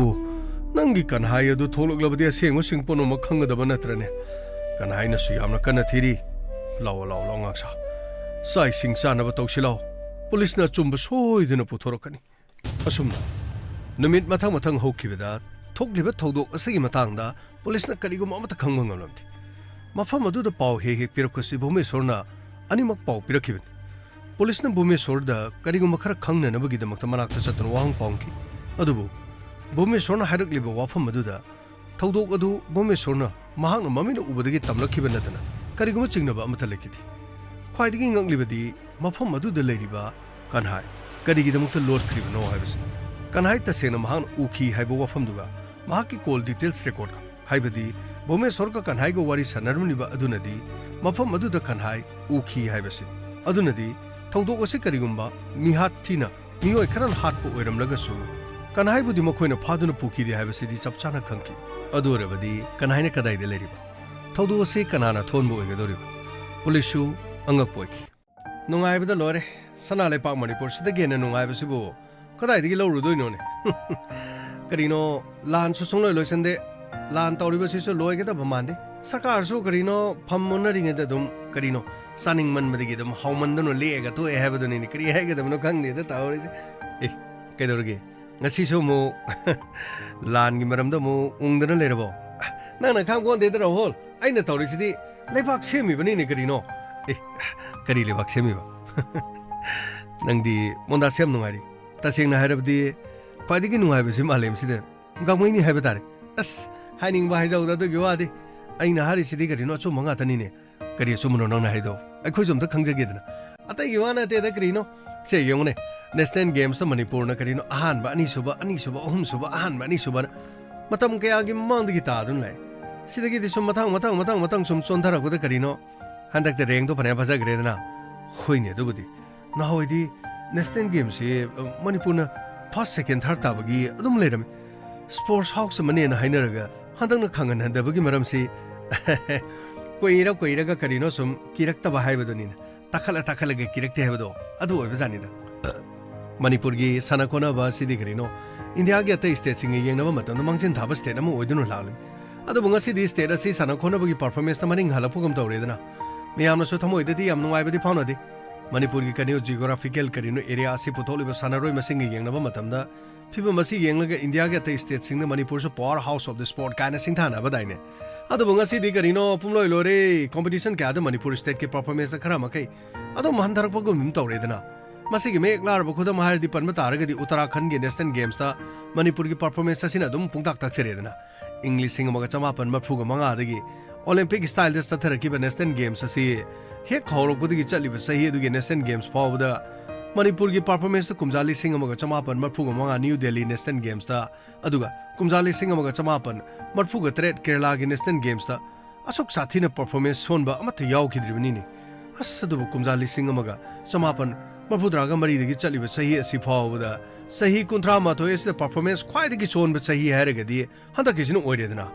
ꯅꯪꯒꯤ ꯀꯟꯍꯥꯏ ꯑꯗꯨ ꯊꯣꯛꯂꯛꯂꯕꯗꯤ ꯑꯁꯦꯡꯕꯁꯤꯡ ꯄꯨꯝꯅꯃꯛ ꯈꯪꯒꯗꯕ ꯅꯠꯇ꯭ꯔꯅꯦ? ꯀꯟꯍꯥꯏꯅꯁꯨ ꯌꯥꯝꯅ ꯀꯟꯅ ꯊꯤꯔꯤ꯫ ꯂꯥꯛꯑꯣ, ꯂꯥꯛꯑꯣ, ꯂꯥꯛꯑꯣ, ꯉꯥꯛꯁꯥ꯫ ꯆꯥꯛ ꯏꯁꯤꯡ ꯆꯥꯅꯕ ꯇꯧꯁꯤ ꯂꯥꯛꯑꯣ꯫ ꯄꯨꯂꯤꯁꯅ ꯑꯆꯨꯝꯕ ꯁꯣꯏꯗꯅ ꯄꯨꯊꯣꯔꯛꯀꯅꯤ꯫ ꯑꯁꯨꯝꯅ ꯅꯨꯃꯤꯠ ꯃꯊꯪ ꯃꯊꯪ ꯍꯧꯈꯤꯕꯗ ꯊꯣꯛꯂꯤꯕ ꯊꯧꯗꯣꯛ ꯑꯁꯤꯒꯤ ꯃꯇꯥꯡꯗ ꯄꯨꯂꯤꯁꯅ ꯀꯔꯤꯒꯨꯝꯕ ꯑꯃꯠꯇ ꯈꯪꯕ ꯉꯝꯂꯝꯗꯦ꯫ ꯃꯐꯝ ꯑꯗꯨꯗ ꯄꯥꯎ ꯍꯦꯛ ꯍꯦꯛ ꯄꯤꯔꯛꯄꯁꯤ ꯚꯨꯃꯦꯁꯣꯔꯅ ꯑꯅꯤꯃꯛ ꯄꯥꯎ ꯄꯤꯔꯛꯈꯤꯕꯅꯤ꯫ ꯄꯨꯂꯤꯁꯅ ꯚꯨꯃꯦꯁꯣꯔꯗ ꯀꯔꯤꯒꯨꯝꯕ ꯈꯔ ꯈꯪꯅꯅꯕꯒꯤꯗꯃꯛꯇ ꯃꯅꯥꯛꯇ ꯆꯠꯇꯨꯅ ꯋꯥꯍꯪ ꯄꯥꯎꯍꯪꯈꯤ꯫ ꯑꯗꯨꯕꯨ ꯚꯨꯃꯦꯁꯣꯔꯅ ꯍꯥꯏꯔꯛꯂꯤꯕ ꯋꯥꯐꯝ ꯑꯗꯨꯗ ꯊꯧꯗꯣꯛ ꯑꯗꯨ ꯚꯨꯃꯦꯁꯣꯔꯅ ꯃꯍꯥꯛꯅ ꯃꯃꯤꯠꯅ ꯎꯕꯗꯒꯤ ꯇꯝꯂꯛꯈꯤꯕ ꯅꯠꯇꯅ ꯀꯔꯤꯒꯨꯝꯕ ꯆꯤꯡꯅꯕ ꯑꯃꯠꯇ ꯂꯩꯈꯤꯗꯦ꯫ ꯈ꯭ꯋꯥꯏꯗꯒꯤ ꯉꯛꯂꯤꯕꯗꯤ ꯃꯐꯝ ꯑꯗꯨꯗ ꯂꯩꯔꯤꯕ ꯀꯟꯍꯥꯏ ꯀꯔꯤꯒꯤꯗꯃꯛꯇ ꯂꯣꯠꯈ꯭ꯔꯤꯕꯅꯣ ꯍꯥꯏꯕꯁꯤꯅꯤ꯫ ꯀꯟꯍꯥꯏ ꯇꯁꯦꯡꯅ ꯃꯍꯥꯛꯅ ꯎꯈꯤ ꯍꯥꯏꯕ ꯋꯥꯐꯝꯗꯨꯒ ꯃꯍꯥꯛꯀꯤ ꯀꯣꯜ ꯗꯤꯇꯦꯜꯁ ꯔꯦꯀꯣꯔꯗꯀ, ꯍꯥꯏꯕꯗꯤ ꯚꯨꯃꯦꯁꯣꯔꯒ ꯀꯟꯍꯥꯏꯒ ꯋꯥꯔꯤ ꯁꯥꯟꯅꯔꯝꯂꯤꯕ ꯑꯗꯨꯅꯗꯤ ꯃꯐꯝ ꯑꯗꯨꯗ ꯀꯟꯍꯥꯏ ꯎꯈꯤ ꯍꯥꯏꯕꯁꯤꯅꯤ꯫ ꯑꯗꯨꯅꯗꯤ ꯊꯧꯗꯣꯛ ꯑꯁꯤ ꯀꯔꯤꯒꯨꯝꯕ ꯃꯤꯍꯥꯠ ꯊꯤꯅ ꯃꯤꯑꯣꯏ ꯈꯔꯅ ꯍꯥꯠꯄ ꯑꯣꯏꯔꯝꯂꯒꯁꯨ ꯀꯟꯍꯥꯏꯕꯨꯗꯤ ꯃꯈꯣꯏꯅ ꯐꯥꯗꯨꯅ ꯄꯨꯈꯤꯗꯦ ꯍꯥꯏꯕꯁꯤꯗꯤ ꯆꯞ ꯆꯥꯅ ꯈꯪꯈꯤ꯫ ꯑꯗꯨ ꯑꯣꯏꯔꯕꯗꯤ ꯀꯟꯍꯥꯏꯅ ꯀꯗꯥꯏꯗ ꯂꯩꯔꯤꯕ? ꯊꯧꯗꯣꯛ ꯑꯁꯤ ꯀꯅꯥꯅ ꯊꯣꯟꯕ ꯑꯣꯏꯒꯗꯧꯔꯤꯕ? ꯄꯨꯂꯤꯁꯁꯨ ꯑꯉꯛꯄ ꯑꯣꯏꯈꯤ꯫ ꯅꯨꯡꯉꯥꯏꯕꯗ ꯂꯣꯏꯔꯦ꯫ ꯁꯅꯥ ꯂꯩꯄꯥꯛ ꯃꯅꯤꯄꯨꯔꯁꯤꯗꯒꯤ ꯍꯦꯟꯅ ꯅꯨꯡꯉꯥꯏꯕꯁꯤꯕꯨ ꯀꯗꯥꯏꯗꯒꯤ ꯂꯧꯔꯨꯗꯣꯏꯅꯣꯅꯦ? ꯀꯔꯤꯅꯣ, ꯂꯥꯟꯁꯨ ꯁꯨꯡꯂꯣꯏ ꯂꯣꯏꯁꯟꯗꯦ꯫ ꯂꯥꯟ ꯇꯧꯔꯤꯕꯁꯤꯁꯨ ꯂꯣꯏꯒꯗꯕ ꯃꯥꯟꯗꯦ꯫ ꯁꯔꯀꯥꯔꯁꯨ ꯀꯔꯤꯅꯣ ꯐꯝ ꯑꯣꯟꯅꯔꯤꯉꯩꯗ ꯑꯗꯨꯝ ꯀꯔꯤꯅꯣ ꯆꯥꯅꯤꯡꯃꯟꯕꯗꯒꯤ ꯑꯗꯨꯝ ꯍꯥꯎꯃꯟꯗꯅ ꯂꯦꯛꯑꯒ ꯇꯣꯛꯑꯦ ꯍꯥꯏꯕꯗꯨꯅꯤꯅꯦ꯫ ꯀꯔꯤ ꯍꯥꯏꯒꯗꯕꯅꯣ ꯈꯪꯗꯦꯗ ꯇꯧꯔꯤꯁꯦ꯫ ꯑꯦ, ꯀꯩꯗꯧꯔꯒꯦ? ꯉꯁꯤꯁꯨ ꯑꯃꯨꯛ ꯂꯥꯟꯒꯤ ꯃꯔꯝꯗ ꯑꯃꯨꯛ ꯎꯪꯗꯅ ꯂꯩꯔꯕꯣ? ꯅꯪꯅ ꯈꯪꯄꯣꯟꯗꯦꯗ ꯔꯥꯍꯨꯜ, ꯑꯩꯅ ꯇꯧꯔꯤꯁꯤꯗꯤ ꯂꯩꯕꯥꯛ ꯁꯦꯝꯃꯤꯕꯅꯤꯅꯦ ꯀꯔꯤꯅꯣ꯫ ꯑꯦ, ꯀꯔꯤ ꯂꯩꯕꯥꯛ ꯁꯦꯝꯃꯤꯕ? ꯅꯪꯗꯤ ꯃꯣꯟꯗꯥꯁꯦ ꯌꯥꯝ ꯅꯨꯡꯉꯥꯏꯔꯤ꯫ ꯇꯁꯦꯡꯅ ꯍꯥꯏꯔꯕꯗꯤ ꯈ꯭ꯋꯥꯏꯗꯒꯤ ꯅꯨꯡꯉꯥꯏꯕꯁꯤ ꯃꯥꯂꯦꯝꯁꯤꯗ ꯒꯥꯡꯃꯩꯅꯤ ꯍꯥꯏꯕ ꯇꯥꯔꯦ꯫ ꯑꯁ, ꯍꯥꯏꯅꯤꯡꯕ ꯍꯥꯏꯖꯧꯗ ꯑꯗꯨꯒꯤ ꯋꯥꯗꯤ꯫ ꯑꯩꯅ ꯍꯥꯏꯔꯤꯁꯤꯗꯤ ꯀꯔꯤꯅꯣ, ꯑꯆꯨꯝꯕ ꯉꯥꯛꯇꯅꯤꯅꯦ꯫ ꯀꯔꯤ ꯑꯆꯨꯝꯕꯅꯣ ꯅꯪꯅ ꯍꯥꯏꯗꯣ? ꯑꯩꯈꯣꯏꯁꯨ ꯑꯝꯇ ꯈꯪꯖꯒꯦꯗꯅ꯫ ꯑꯇꯩꯒꯤ ꯋꯥ ꯅꯠꯇꯦꯗ, ꯀꯔꯤꯅꯣ? ꯁꯦ ꯌꯦꯡꯉꯨꯅꯦ, ꯅꯦꯁꯅꯦꯜ ꯒꯦꯝꯁꯇ ꯃꯅꯤꯄꯨꯔꯅ ꯀꯔꯤꯅꯣ ꯑꯍꯥꯟꯕ, ꯑꯅꯤꯁꯨꯕ, ꯑꯅꯤꯁꯨꯕ, ꯑꯍꯨꯝꯁꯨꯕ, ꯑꯍꯥꯟꯕ, ꯑꯅꯤꯁꯨꯕꯅ ꯃꯇꯝ ꯀꯌꯥꯒꯤ ꯃꯃꯥꯡꯗꯒꯤ ꯇꯥꯗꯨꯅ ꯂꯥꯛꯑꯦ꯫ ꯁꯤꯗꯒꯤꯗꯤ ꯁꯨꯝ ꯃꯊꯪ, ꯃꯊꯪ, ꯃꯊꯪ, ꯃꯊꯪ ꯁꯨꯝ ꯆꯣꯟꯊꯔꯛꯄꯗ ꯀꯔꯤꯅꯣ, ꯍꯟꯗꯛꯇꯤ ꯔꯦꯡꯗꯣ ꯐꯅꯌꯥꯝ ꯐꯖꯈ꯭ꯔꯦꯗꯅ꯫ ꯍꯣꯏꯅꯦ, ꯑꯗꯨꯕꯨꯗꯤ꯫ ꯅꯍꯥꯟꯋꯥꯏꯗꯤ ꯅꯦꯁꯅꯦꯜ ꯒꯦꯝꯁꯤ, ꯑ, ꯃꯅꯤꯄꯨꯔꯅ ꯐꯥꯔꯁ, ꯁꯦꯀꯦꯟ, ꯊꯥꯔꯠ ꯇꯥꯕꯒꯤ ꯑꯗꯨꯝ ꯂꯩꯔꯝꯃꯤ꯫ ꯁ꯭ꯄꯣꯔꯠꯁ ꯍꯥꯎꯁ ꯑꯃꯅꯦꯅ ꯍꯥꯏꯅꯔꯒ ꯍꯟꯗꯛꯅ ꯈꯪꯍꯟꯍꯟꯗꯕꯒꯤ ꯃꯔꯝꯁꯤ ꯀꯨꯏꯔ ꯀꯨꯏꯔꯒ ꯀꯔꯤꯅꯣ ꯁꯨꯝ ꯀꯤꯔꯛꯇꯕ ꯍꯥꯏꯕꯗꯨꯅꯤꯅꯦ꯫ ꯇꯥꯈꯠꯂ ꯇꯥꯈꯠꯂꯒ ꯀꯤꯔꯛꯇꯦ ꯍꯥꯏꯕꯗꯣ ꯑꯗꯨ ꯑꯣꯏꯕꯖꯥꯠꯅꯤꯗ꯫ ꯃꯅꯤꯄꯨꯔꯒꯤ ꯁꯥꯟꯅ ꯈꯣꯠꯅꯕ ꯑꯁꯤꯗꯤ ꯀꯔꯤꯅꯣ, ꯏꯟꯗꯤꯌꯥꯒꯤ ꯑꯇꯩ ꯁ꯭ꯇꯦꯠꯁꯤꯡꯒ ꯌꯦꯡꯅꯕ ꯃꯇꯝꯗ ꯃꯥꯡꯖꯤꯟ ꯊꯥꯕ ꯁ꯭ꯇꯦꯠ ꯑꯃ ꯑꯣꯏꯗꯨꯅ ꯂꯥꯛꯂꯤ꯫ ꯑꯗꯨꯕꯨ ꯉꯁꯤꯗꯤ ꯁ꯭ꯇꯦꯠ ꯑꯁꯤ ꯁꯥꯟꯅ ꯈꯣꯠꯅꯕꯒꯤ ꯄꯔꯐꯣꯔꯃꯦꯟꯁꯇ ꯃꯅꯤꯡ ꯍꯜꯂꯛꯄꯒꯨꯝ ꯇꯧꯔꯦꯗꯅ꯫ ꯃꯤꯌꯥꯝꯅꯁꯨ ꯊꯃꯣꯏꯗꯗꯤ ꯌꯥꯝ ꯅꯨꯡꯉꯥꯏꯕꯗꯤ ꯐꯥꯎꯅꯗꯦ꯫ ꯃꯅꯤꯄꯨꯔꯒꯤ ꯀꯔꯤꯅꯣ ꯖꯤꯑꯣꯒ꯭ꯔꯥꯐꯤꯀꯦꯜ ꯀꯔꯤꯅꯣ ꯑꯦꯔꯤꯌꯥ ꯑꯁꯤ ꯄꯨꯊꯣꯛꯂꯤꯕ ꯁꯥꯟꯅꯔꯣꯏ ꯃꯁꯤꯡꯒ ꯌꯦꯡꯅꯕ ꯃꯇꯝꯗ ꯐꯤꯕꯝ ꯑꯁꯤ ꯌꯦꯡꯂꯒ ꯏꯟꯗꯤꯌꯥꯒꯤ ꯑꯇꯩ ꯁ꯭ꯇꯦꯠꯁꯤꯡꯗ ꯃꯅꯤꯄꯨꯔꯁꯨ power house of the sport ꯀꯥꯏꯅ ꯁꯤꯡꯊꯥꯅꯕꯗꯥꯏꯅꯦ꯫ ꯑꯗꯨꯕꯨ ꯉꯁꯤꯗꯤ ꯀꯔꯤꯅꯣ ꯄꯨꯝꯂꯣꯏ ꯂꯣꯏꯔꯦ꯫ ꯀꯣꯝꯄꯤꯇꯤꯁꯟ ꯀꯌꯥꯗ ꯃꯅꯤꯄꯨꯔ ꯁ꯭ꯇꯦꯠꯀꯤ ꯄꯔꯐꯣꯔꯃꯦꯟꯁꯇ ꯈꯔ ꯃꯈꯩ ꯑꯗꯨꯝ ꯍꯟꯊꯔꯛꯄꯒꯨꯝ ꯑꯗꯨꯝ ꯇꯧꯔꯦꯗꯅ꯫ ꯃꯁꯤꯒꯤ ꯃꯌꯦꯛ ꯂꯥꯔꯕ ꯈꯨꯗꯝ ꯍꯥꯏꯔꯗꯤ ꯄꯟꯕ ꯇꯥꯔꯒꯗꯤ ꯎꯠꯇꯔꯥꯈꯟꯒꯤ ꯅꯦꯁꯅꯦꯜ ꯒꯦꯝꯁꯇ ꯃꯅꯤꯄꯨꯔꯒꯤ ꯄꯔꯐꯣꯔꯃꯦꯟꯁ ꯑꯁꯤꯅ ꯑꯗꯨꯝ ꯄꯨꯡꯇꯥꯛ ꯇꯥꯛꯆꯔꯦꯗꯅ꯫ ꯏꯪ ꯂꯤꯁꯤꯡ ꯑꯃꯒ ꯆꯃꯥꯄꯟ ꯃꯔꯐꯨꯒ ꯃꯉꯥꯗꯒꯤ ꯑꯣꯂꯦꯝꯄꯤꯛ ꯁ꯭ꯇꯥꯏꯜꯗ ꯆꯠꯊꯔꯛꯈꯤꯕ ꯅꯦꯁꯅꯦꯜ ꯒꯦꯝꯁ ꯑꯁꯤ ꯍꯦꯛ ꯍꯧꯔꯛꯄꯗꯒꯤ ꯆꯠꯂꯤꯕ ꯆꯍꯤ ꯑꯗꯨꯒꯤ ꯅꯦꯁꯅꯦꯜ ꯒꯦꯝꯁ ꯐꯥꯎꯕꯗ ꯃꯅꯤꯄꯨꯔꯒꯤ ꯄꯔꯐꯣꯔꯃꯦꯟꯁꯇ ꯀꯨꯝꯖꯥ ꯂꯤꯁꯤꯡ ꯑꯃꯒ ꯆꯃꯥꯄꯟ ꯃꯔꯐꯨꯒ ꯃꯉꯥ ꯅ꯭ꯌꯨ ꯗꯦꯜꯂꯤ ꯅꯦꯁꯅꯦꯜ ꯒꯦꯝꯁꯇ, ꯑꯗꯨꯒ ꯀꯨꯝꯖꯥ ꯂꯤꯁꯤꯡ ꯑꯃꯒ ꯆꯃꯥꯄꯟ ꯃꯔꯐꯨꯒ ꯇꯔꯦꯠ ꯀꯦꯔꯂꯥꯒꯤ ꯅꯦꯁꯅꯦꯜ ꯒꯦꯝꯁꯇ ꯑꯁꯨꯛ ꯁꯥꯊꯤꯅ ꯄꯔꯐꯣꯔꯃꯦꯟꯁ ꯁꯣꯟꯕ ꯑꯃꯠꯇ ꯌꯥꯎꯈꯤꯗ꯭ꯔꯤꯕꯅꯤꯅꯦ꯫ ꯑꯁ, ꯑꯗꯨꯕꯨ ꯀꯨꯝꯖꯥ ꯂꯤꯁꯤꯡ ꯑꯃꯒ ꯆꯃꯥꯄꯟ ꯃꯔꯐꯨꯇꯔꯥꯒ ꯃꯔꯤꯗꯒꯤ ꯆꯠꯂꯤꯕ ꯆꯍꯤ ꯑꯁꯤ ꯐꯥꯎꯕꯗ ꯆꯍꯤ ꯀꯨꯟꯊ꯭ꯔꯥ ꯃꯥꯊꯣꯏ ꯑꯁꯤꯗ ꯄꯔꯐꯣꯔꯃꯦꯟꯁ ꯈ꯭ꯋꯥꯏꯗꯒꯤ ꯁꯣꯟꯕ ꯆꯍꯤ ꯍꯥꯏꯔꯒꯗꯤ ꯍꯟꯗꯛꯀꯤꯁꯤꯅ ꯑꯣꯏꯔꯦꯗꯅ꯫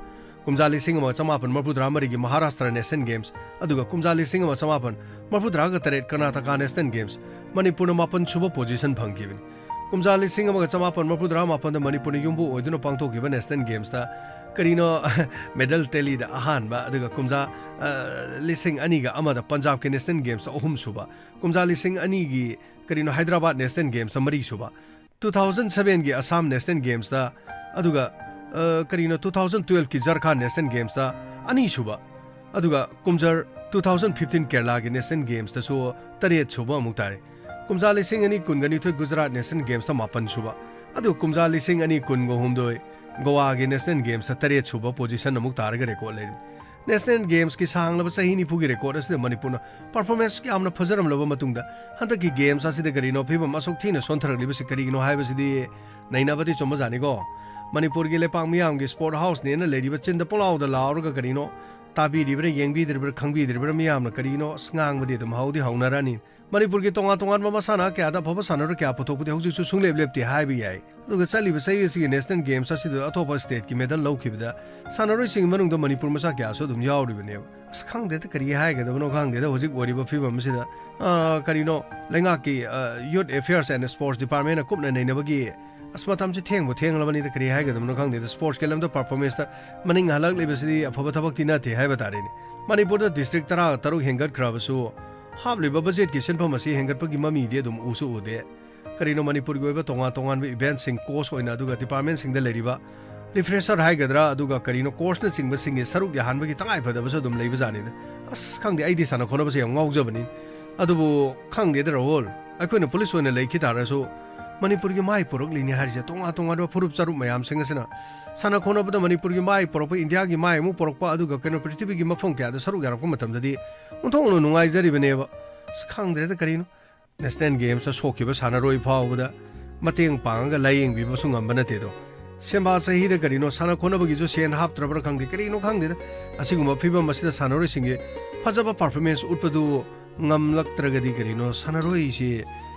ꯀꯨꯝꯖꯥ ꯂꯤꯁꯤꯡ ꯑꯃꯒ ꯆꯃꯥꯄꯟ ꯃꯔꯐꯨꯇꯔꯥ ꯃꯔꯤꯒꯤ ꯃꯍꯥꯔꯥꯁꯇ꯭ꯔ ꯅꯦꯁꯅꯦꯜ ꯒꯦꯝꯁ, ꯑꯗꯨꯒ ꯀꯨꯝꯖꯥ ꯂꯤꯁꯤꯡ ꯑꯃ ꯆꯃꯥꯄꯟ ꯃꯔꯐꯨꯇꯔꯥꯒ ꯇꯔꯦꯠ ꯀꯔꯅꯥꯇꯀꯥ ꯅꯦꯁꯅꯦꯜ ꯒꯦꯝꯁ, ꯃꯅꯤꯄꯨꯔꯅ ꯃꯥꯄꯟ ꯁꯨꯕ ꯄꯣꯖꯤꯁꯟ ꯐꯪꯈꯤꯕꯅꯤ꯫ ꯀꯨꯝꯖꯥ ꯂꯤꯁꯤꯡ ꯑꯃꯒ ꯆꯃꯥꯄꯟ ꯃꯔꯐꯨꯇꯔꯥ ꯃꯥꯄꯟꯗ ꯃꯅꯤꯄꯨꯔꯅ ꯌꯨꯝꯕꯨ ꯑꯣꯏꯗꯨꯅ ꯄꯥꯡꯊꯣꯛꯈꯤꯕ ꯅꯦꯁꯅꯦꯜ ꯒꯦꯝꯁꯇ ꯀꯔꯤꯅꯣ ꯃꯦꯗꯜ ꯇꯦꯂꯤꯗ ꯑꯍꯥꯟꯕ, ꯑꯗꯨꯒ ꯀꯨꯝꯖꯥ, ꯑ, ꯂꯤꯁꯤꯡ ꯑꯅꯤꯒ ꯑꯃꯗ ꯄꯟꯖꯥꯕꯀꯤ ꯅꯦꯁꯅꯦꯜ ꯒꯦꯝꯁꯇ ꯑꯍꯨꯝ ꯁꯨꯕ, ꯀꯨꯝꯖꯥ ꯂꯤꯁꯤꯡ ꯑꯅꯤꯒꯤ ꯀꯔꯤꯅꯣ ꯍꯥꯏꯗ꯭ꯔꯕꯥꯗ ꯅꯦꯁꯅꯦꯜ ꯒꯦꯝꯁꯇ ꯃꯔꯤ ꯁꯨꯕ, two thousand sevenꯒꯤ ꯑꯁꯥꯝ ꯅꯦꯁꯅꯦꯜ ꯒꯦꯝꯁꯇ, ꯑꯗꯨꯒ, ꯑ, ꯀꯔꯤꯅꯣ, two thousand twelveꯀꯤ ꯖꯔꯈꯥꯟ ꯅꯦꯁꯅꯦꯜ ꯒꯦꯝꯁꯇ ꯑꯅꯤ ꯁꯨꯕ, ꯑꯗꯨꯒ ꯀꯨꯝꯖꯥ two thousand fifteen ꯀꯦꯔꯂꯥꯒꯤ ꯅꯦꯁꯅꯦꯜ ꯒꯦꯝꯁꯇꯁꯨ ꯇꯔꯦꯠ ꯁꯨꯕ ꯑꯃꯨꯛ ꯇꯥꯔꯦ꯫ ꯀꯨꯝꯖꯥ ꯂꯤꯁꯤꯡ ꯑꯅꯤ ꯀꯨꯟꯒ ꯅꯤꯊꯣꯏ ꯒꯨꯖꯔꯥꯠ ꯅꯦꯁꯅꯦꯜ ꯒꯦꯝꯁꯇ ꯃꯥꯄꯟ ꯁꯨꯕ, ꯑꯗꯨꯒ ꯀꯨꯝꯖꯥ ꯂꯤꯁꯤꯡ ꯑꯅꯤ ꯀꯨꯟꯒ ꯍꯨꯝꯗꯣꯏ ꯒꯣꯋꯥꯒꯤ ꯅꯦꯁꯅꯦꯜ ꯒꯦꯝꯁꯇ ꯇꯔꯦꯠ ꯁꯨꯕ ꯄꯣꯖꯤꯁꯟ ꯑꯃꯨꯛ ꯇꯥꯔꯒ ꯔꯦꯀꯣꯔꯗ ꯂꯩꯔꯤ꯫ ꯅꯦꯁꯅꯦꯜ ꯒꯦꯝꯁꯀꯤ ꯁꯥꯡꯂꯕ ꯆꯍꯤ ꯅꯤꯐꯨꯒꯤ ꯔꯦꯀꯣꯔꯗ ꯑꯁꯤꯗ ꯃꯅꯤꯄꯨꯔꯅ ꯄꯔꯐꯣꯔꯃꯦꯟꯁ ꯌꯥꯝꯅ ꯐꯖꯔꯝꯂꯕ ꯃꯇꯨꯡꯗ, ꯍꯟꯗꯛꯀꯤ ꯒꯦꯝꯁ ꯑꯁꯤꯗ ꯀꯔꯤꯅꯣ ꯐꯤꯕꯝ ꯑꯁꯨꯛ ꯊꯤꯅ ꯁꯣꯟꯊꯔꯛꯂꯤꯕꯁꯤ ꯀꯔꯤꯒꯤꯅꯣ ꯍꯥꯏꯕꯁꯤꯗꯤ ꯅꯩꯅꯕꯗꯤ ꯆꯨꯝꯕꯖꯥꯠꯅꯤꯀꯣ꯫ ꯃꯅꯤꯄꯨꯔꯒꯤ ꯂꯩꯄꯥꯛ ꯃꯤꯌꯥꯝꯒꯤ ꯁ꯭ꯄꯣꯔꯠ ꯍꯥꯎꯁꯅꯦꯅ ꯂꯩꯔꯤꯕ ꯆꯤꯟꯗ ꯄꯣꯂꯥꯎꯗ ꯂꯥꯎꯔꯒ ꯀꯔꯤꯅꯣ ꯇꯥꯕꯤꯔꯤꯕ꯭ꯔꯥ, ꯌꯦꯡꯕꯤꯗ꯭ꯔꯤꯕ꯭ꯔꯥ, ꯈꯪꯕꯤꯗ꯭ꯔꯤꯕ꯭ꯔꯥ ꯃꯤꯌꯥꯝꯅ ꯀꯔꯤꯅꯣ ꯑꯁ ꯉꯥꯡꯕꯗꯤ ꯑꯗꯨꯝ ꯍꯧꯗꯤ ꯍꯧꯅꯔꯅꯤ꯫ ꯃꯅꯤꯄꯨꯔꯒꯤ ꯇꯣꯉꯥꯟ ꯇꯣꯉꯥꯟꯕ ꯃꯁꯥꯟꯅ ꯀꯌꯥꯗ ꯑꯐꯕ ꯁꯥꯟꯅꯔꯣꯏ ꯀꯌꯥ ꯄꯨꯊꯣꯛꯄꯗꯤ ꯍꯧꯖꯤꯛꯁꯨ ꯁꯨꯡꯂꯦꯞ ꯂꯦꯞꯇꯦ ꯍꯥꯏꯕ ꯌꯥꯏ꯫ ꯑꯗꯨꯒ ꯆꯠꯂꯤꯕ ꯆꯍꯤ ꯑꯁꯤꯒꯤ ꯅꯦꯁꯅꯦꯜ ꯒꯦꯝꯁ ꯑꯁꯤꯗ ꯑꯇꯣꯞꯄ ꯁ꯭ꯇꯦꯠꯀꯤ ꯃꯦꯗꯜ ꯂꯧꯈꯤꯕꯗ ꯁꯥꯟꯅꯔꯣꯏꯁꯤꯡꯒꯤ ꯃꯅꯨꯡꯗ ꯃꯅꯤꯄꯨꯔ ꯃꯆꯥ ꯀꯌꯥꯁꯨ ꯑꯗꯨꯝ ꯌꯥꯎꯔꯤꯕꯅꯦꯕ꯫ ꯑꯁ, ꯈꯪꯗꯦꯗ, ꯀꯔꯤ ꯍꯥꯏꯒꯗꯕꯅꯣ ꯈꯪꯗꯦꯗ ꯍꯧꯖꯤꯛ ꯑꯣꯏꯔꯤꯕ ꯐꯤꯕꯝ ꯑꯁꯤꯗ꯫ ꯑ, ꯀꯔꯤꯅꯣ, ꯂꯩꯉꯥꯛꯀꯤ, ꯑ, Youth Affairs and Sports Department ꯀꯨꯞꯅ ꯅꯩꯅꯕꯒꯤ, ꯑꯁ, ꯃꯇꯝꯁꯤ ꯊꯦꯡꯕꯨ ꯊꯦꯡꯂꯕꯅꯤꯗ, ꯀꯔꯤ ꯍꯥꯏꯒꯗꯕꯅꯣ ꯈꯪꯗꯦꯗ꯫ ꯁ꯭ꯄꯣꯔꯠꯁꯀꯤ ꯂꯝꯗ ꯄꯔꯐꯣꯔꯃꯦꯟꯁꯇ ꯃꯅꯤꯡ ꯍꯜꯂꯛꯂꯤꯕꯁꯤꯗꯤ ꯑꯐꯕ ꯊꯕꯛꯇꯤ ꯅꯠꯇꯦ ꯍꯥꯏꯕ ꯇꯥꯔꯦꯅꯦ꯫ ꯃꯅꯤꯄꯨꯔꯗ ꯗꯤꯁꯇ꯭ꯔꯤꯛ ꯇꯔꯥ ꯇꯔꯨꯛ ꯍꯦꯟꯒꯠꯈ꯭ꯔꯕꯁꯨ, ꯍꯥꯞꯂꯤꯕ ꯕꯖꯦꯠꯀꯤ ꯁꯦꯟꯐꯝ ꯑꯁꯤ ꯍꯦꯟꯒꯠꯄꯒꯤ ꯃꯃꯤꯗꯤ ꯑꯗꯨꯝ ꯎꯁꯨ ꯎꯗꯦ꯫ ꯀꯔꯤꯅꯣ, ꯃꯅꯤꯄꯨꯔꯒꯤ ꯑꯣꯏꯕ ꯇꯣꯉꯥꯟ ꯇꯣꯉꯥꯟꯕ ꯏꯚꯦꯟꯠꯁꯤꯡ, ꯀꯣꯁ ꯑꯣꯏꯅ, ꯑꯗꯨꯒ ꯗꯤꯄꯥꯔꯠꯃꯦꯟꯠꯁꯤꯡꯗ ꯂꯩꯔꯤꯕ ꯔꯤꯐ꯭ꯔꯦꯁꯔ ꯍꯥꯏꯒꯗ꯭ꯔꯥ, ꯑꯗꯨꯒ ꯀꯔꯤꯅꯣ, ꯀꯣꯔꯁꯅꯆꯤꯡꯕꯁꯤꯡꯒꯤ ꯁꯔꯨꯛ ꯌꯥꯍꯟꯕꯒꯤ ꯇꯉꯥꯏ ꯐꯗꯕꯁꯨ ꯑꯗꯨꯝ ꯂꯩꯕꯖꯥꯠꯅꯤꯗ꯫ ꯑꯁ, ꯈꯪꯗꯦ, ꯑꯩꯗꯤ ꯁꯥꯟꯅ ꯈꯣꯠꯅꯕꯁꯦ ꯌꯥꯝ ꯉꯥꯎꯖꯕꯅꯤ꯫ ꯑꯗꯨꯕꯨ ꯈꯪꯗꯦꯗ ꯔꯥꯍꯨꯜ, ꯑꯩꯈꯣꯏꯅ ꯄꯨꯂꯤꯁ ꯑꯣꯏꯅ ꯂꯩꯈꯤ ꯇꯥꯔꯁꯨ, ꯃꯅꯤꯄꯨꯔꯒꯤ ꯃꯥꯏ ꯄꯨꯔꯛꯂꯤꯅꯤ ꯍꯥꯏꯔꯤꯁꯦ ꯇꯣꯉꯥꯟ ꯇꯣꯉꯥꯟꯕ ꯐꯨꯔꯨꯞ ꯆꯔꯨꯞ ꯃꯌꯥꯝꯁꯤꯡ ꯑꯁꯤꯅ ꯁꯥꯟꯅ ꯈꯣꯠꯅꯕꯗ ꯃꯅꯤꯄꯨꯔꯒꯤ ꯃꯥꯏ ꯄꯨꯔꯛꯄ, ꯏꯟꯗꯤꯌꯥꯒꯤ ꯃꯥꯏ ꯑꯃꯨꯛ ꯄꯨꯔꯛꯄ, ꯑꯗꯨꯒ ꯀꯩꯅꯣ, ꯄ꯭ꯔꯤꯊꯤꯕꯤꯒꯤ ꯃꯐꯝ ꯀꯌꯥꯗ ꯁꯔꯨꯛ ꯌꯥꯔꯛꯄ ꯃꯇꯝꯗꯗꯤ ꯑꯣꯟꯊꯣꯛꯅ ꯅꯨꯡꯉꯥꯏꯖꯔꯤꯕꯅꯦꯕ꯫ ꯑꯁ, ꯈꯪꯗ꯭ꯔꯦꯗ ꯀꯔꯤꯅꯣ꯫ ꯅꯦꯁꯅꯦꯜ ꯒꯦꯝꯁꯇ ꯁꯣꯛꯈꯤꯕ ꯁꯥꯟꯅꯔꯣꯏ ꯐꯥꯎꯕꯗ ꯃꯇꯦꯡ ꯄꯥꯡꯉꯒ ꯂꯥꯌꯦꯡꯕꯤꯕꯁꯨ ꯉꯝꯕ ꯅꯠꯇꯦꯗꯣ꯫ ꯁꯦꯝꯕꯥ ꯆꯍꯤꯗ ꯀꯔꯤꯅꯣ ꯁꯥꯟꯅ ꯈꯣꯠꯅꯕꯒꯤꯁꯨ ꯁꯦꯟ ꯍꯥꯞꯇ꯭ꯔꯕ꯭ꯔꯥ ꯈꯪꯗꯦ, ꯀꯔꯤꯅꯣ ꯈꯪꯗꯦꯗ꯫ ꯑꯁꯤꯒꯨꯝꯕ ꯐꯤꯕꯝ ꯑꯁꯤꯗ ꯁꯥꯟꯅꯔꯣꯏꯁꯤꯡꯒꯤ ꯐꯖꯕ ꯄꯔꯐꯣꯔꯃꯦꯟꯁ ꯎꯠꯄꯗꯨ ꯉꯝꯂꯛꯇ꯭ꯔꯒꯗꯤ ꯀꯔꯤꯅꯣ ꯁꯥꯟꯅꯔꯣꯏꯁꯤ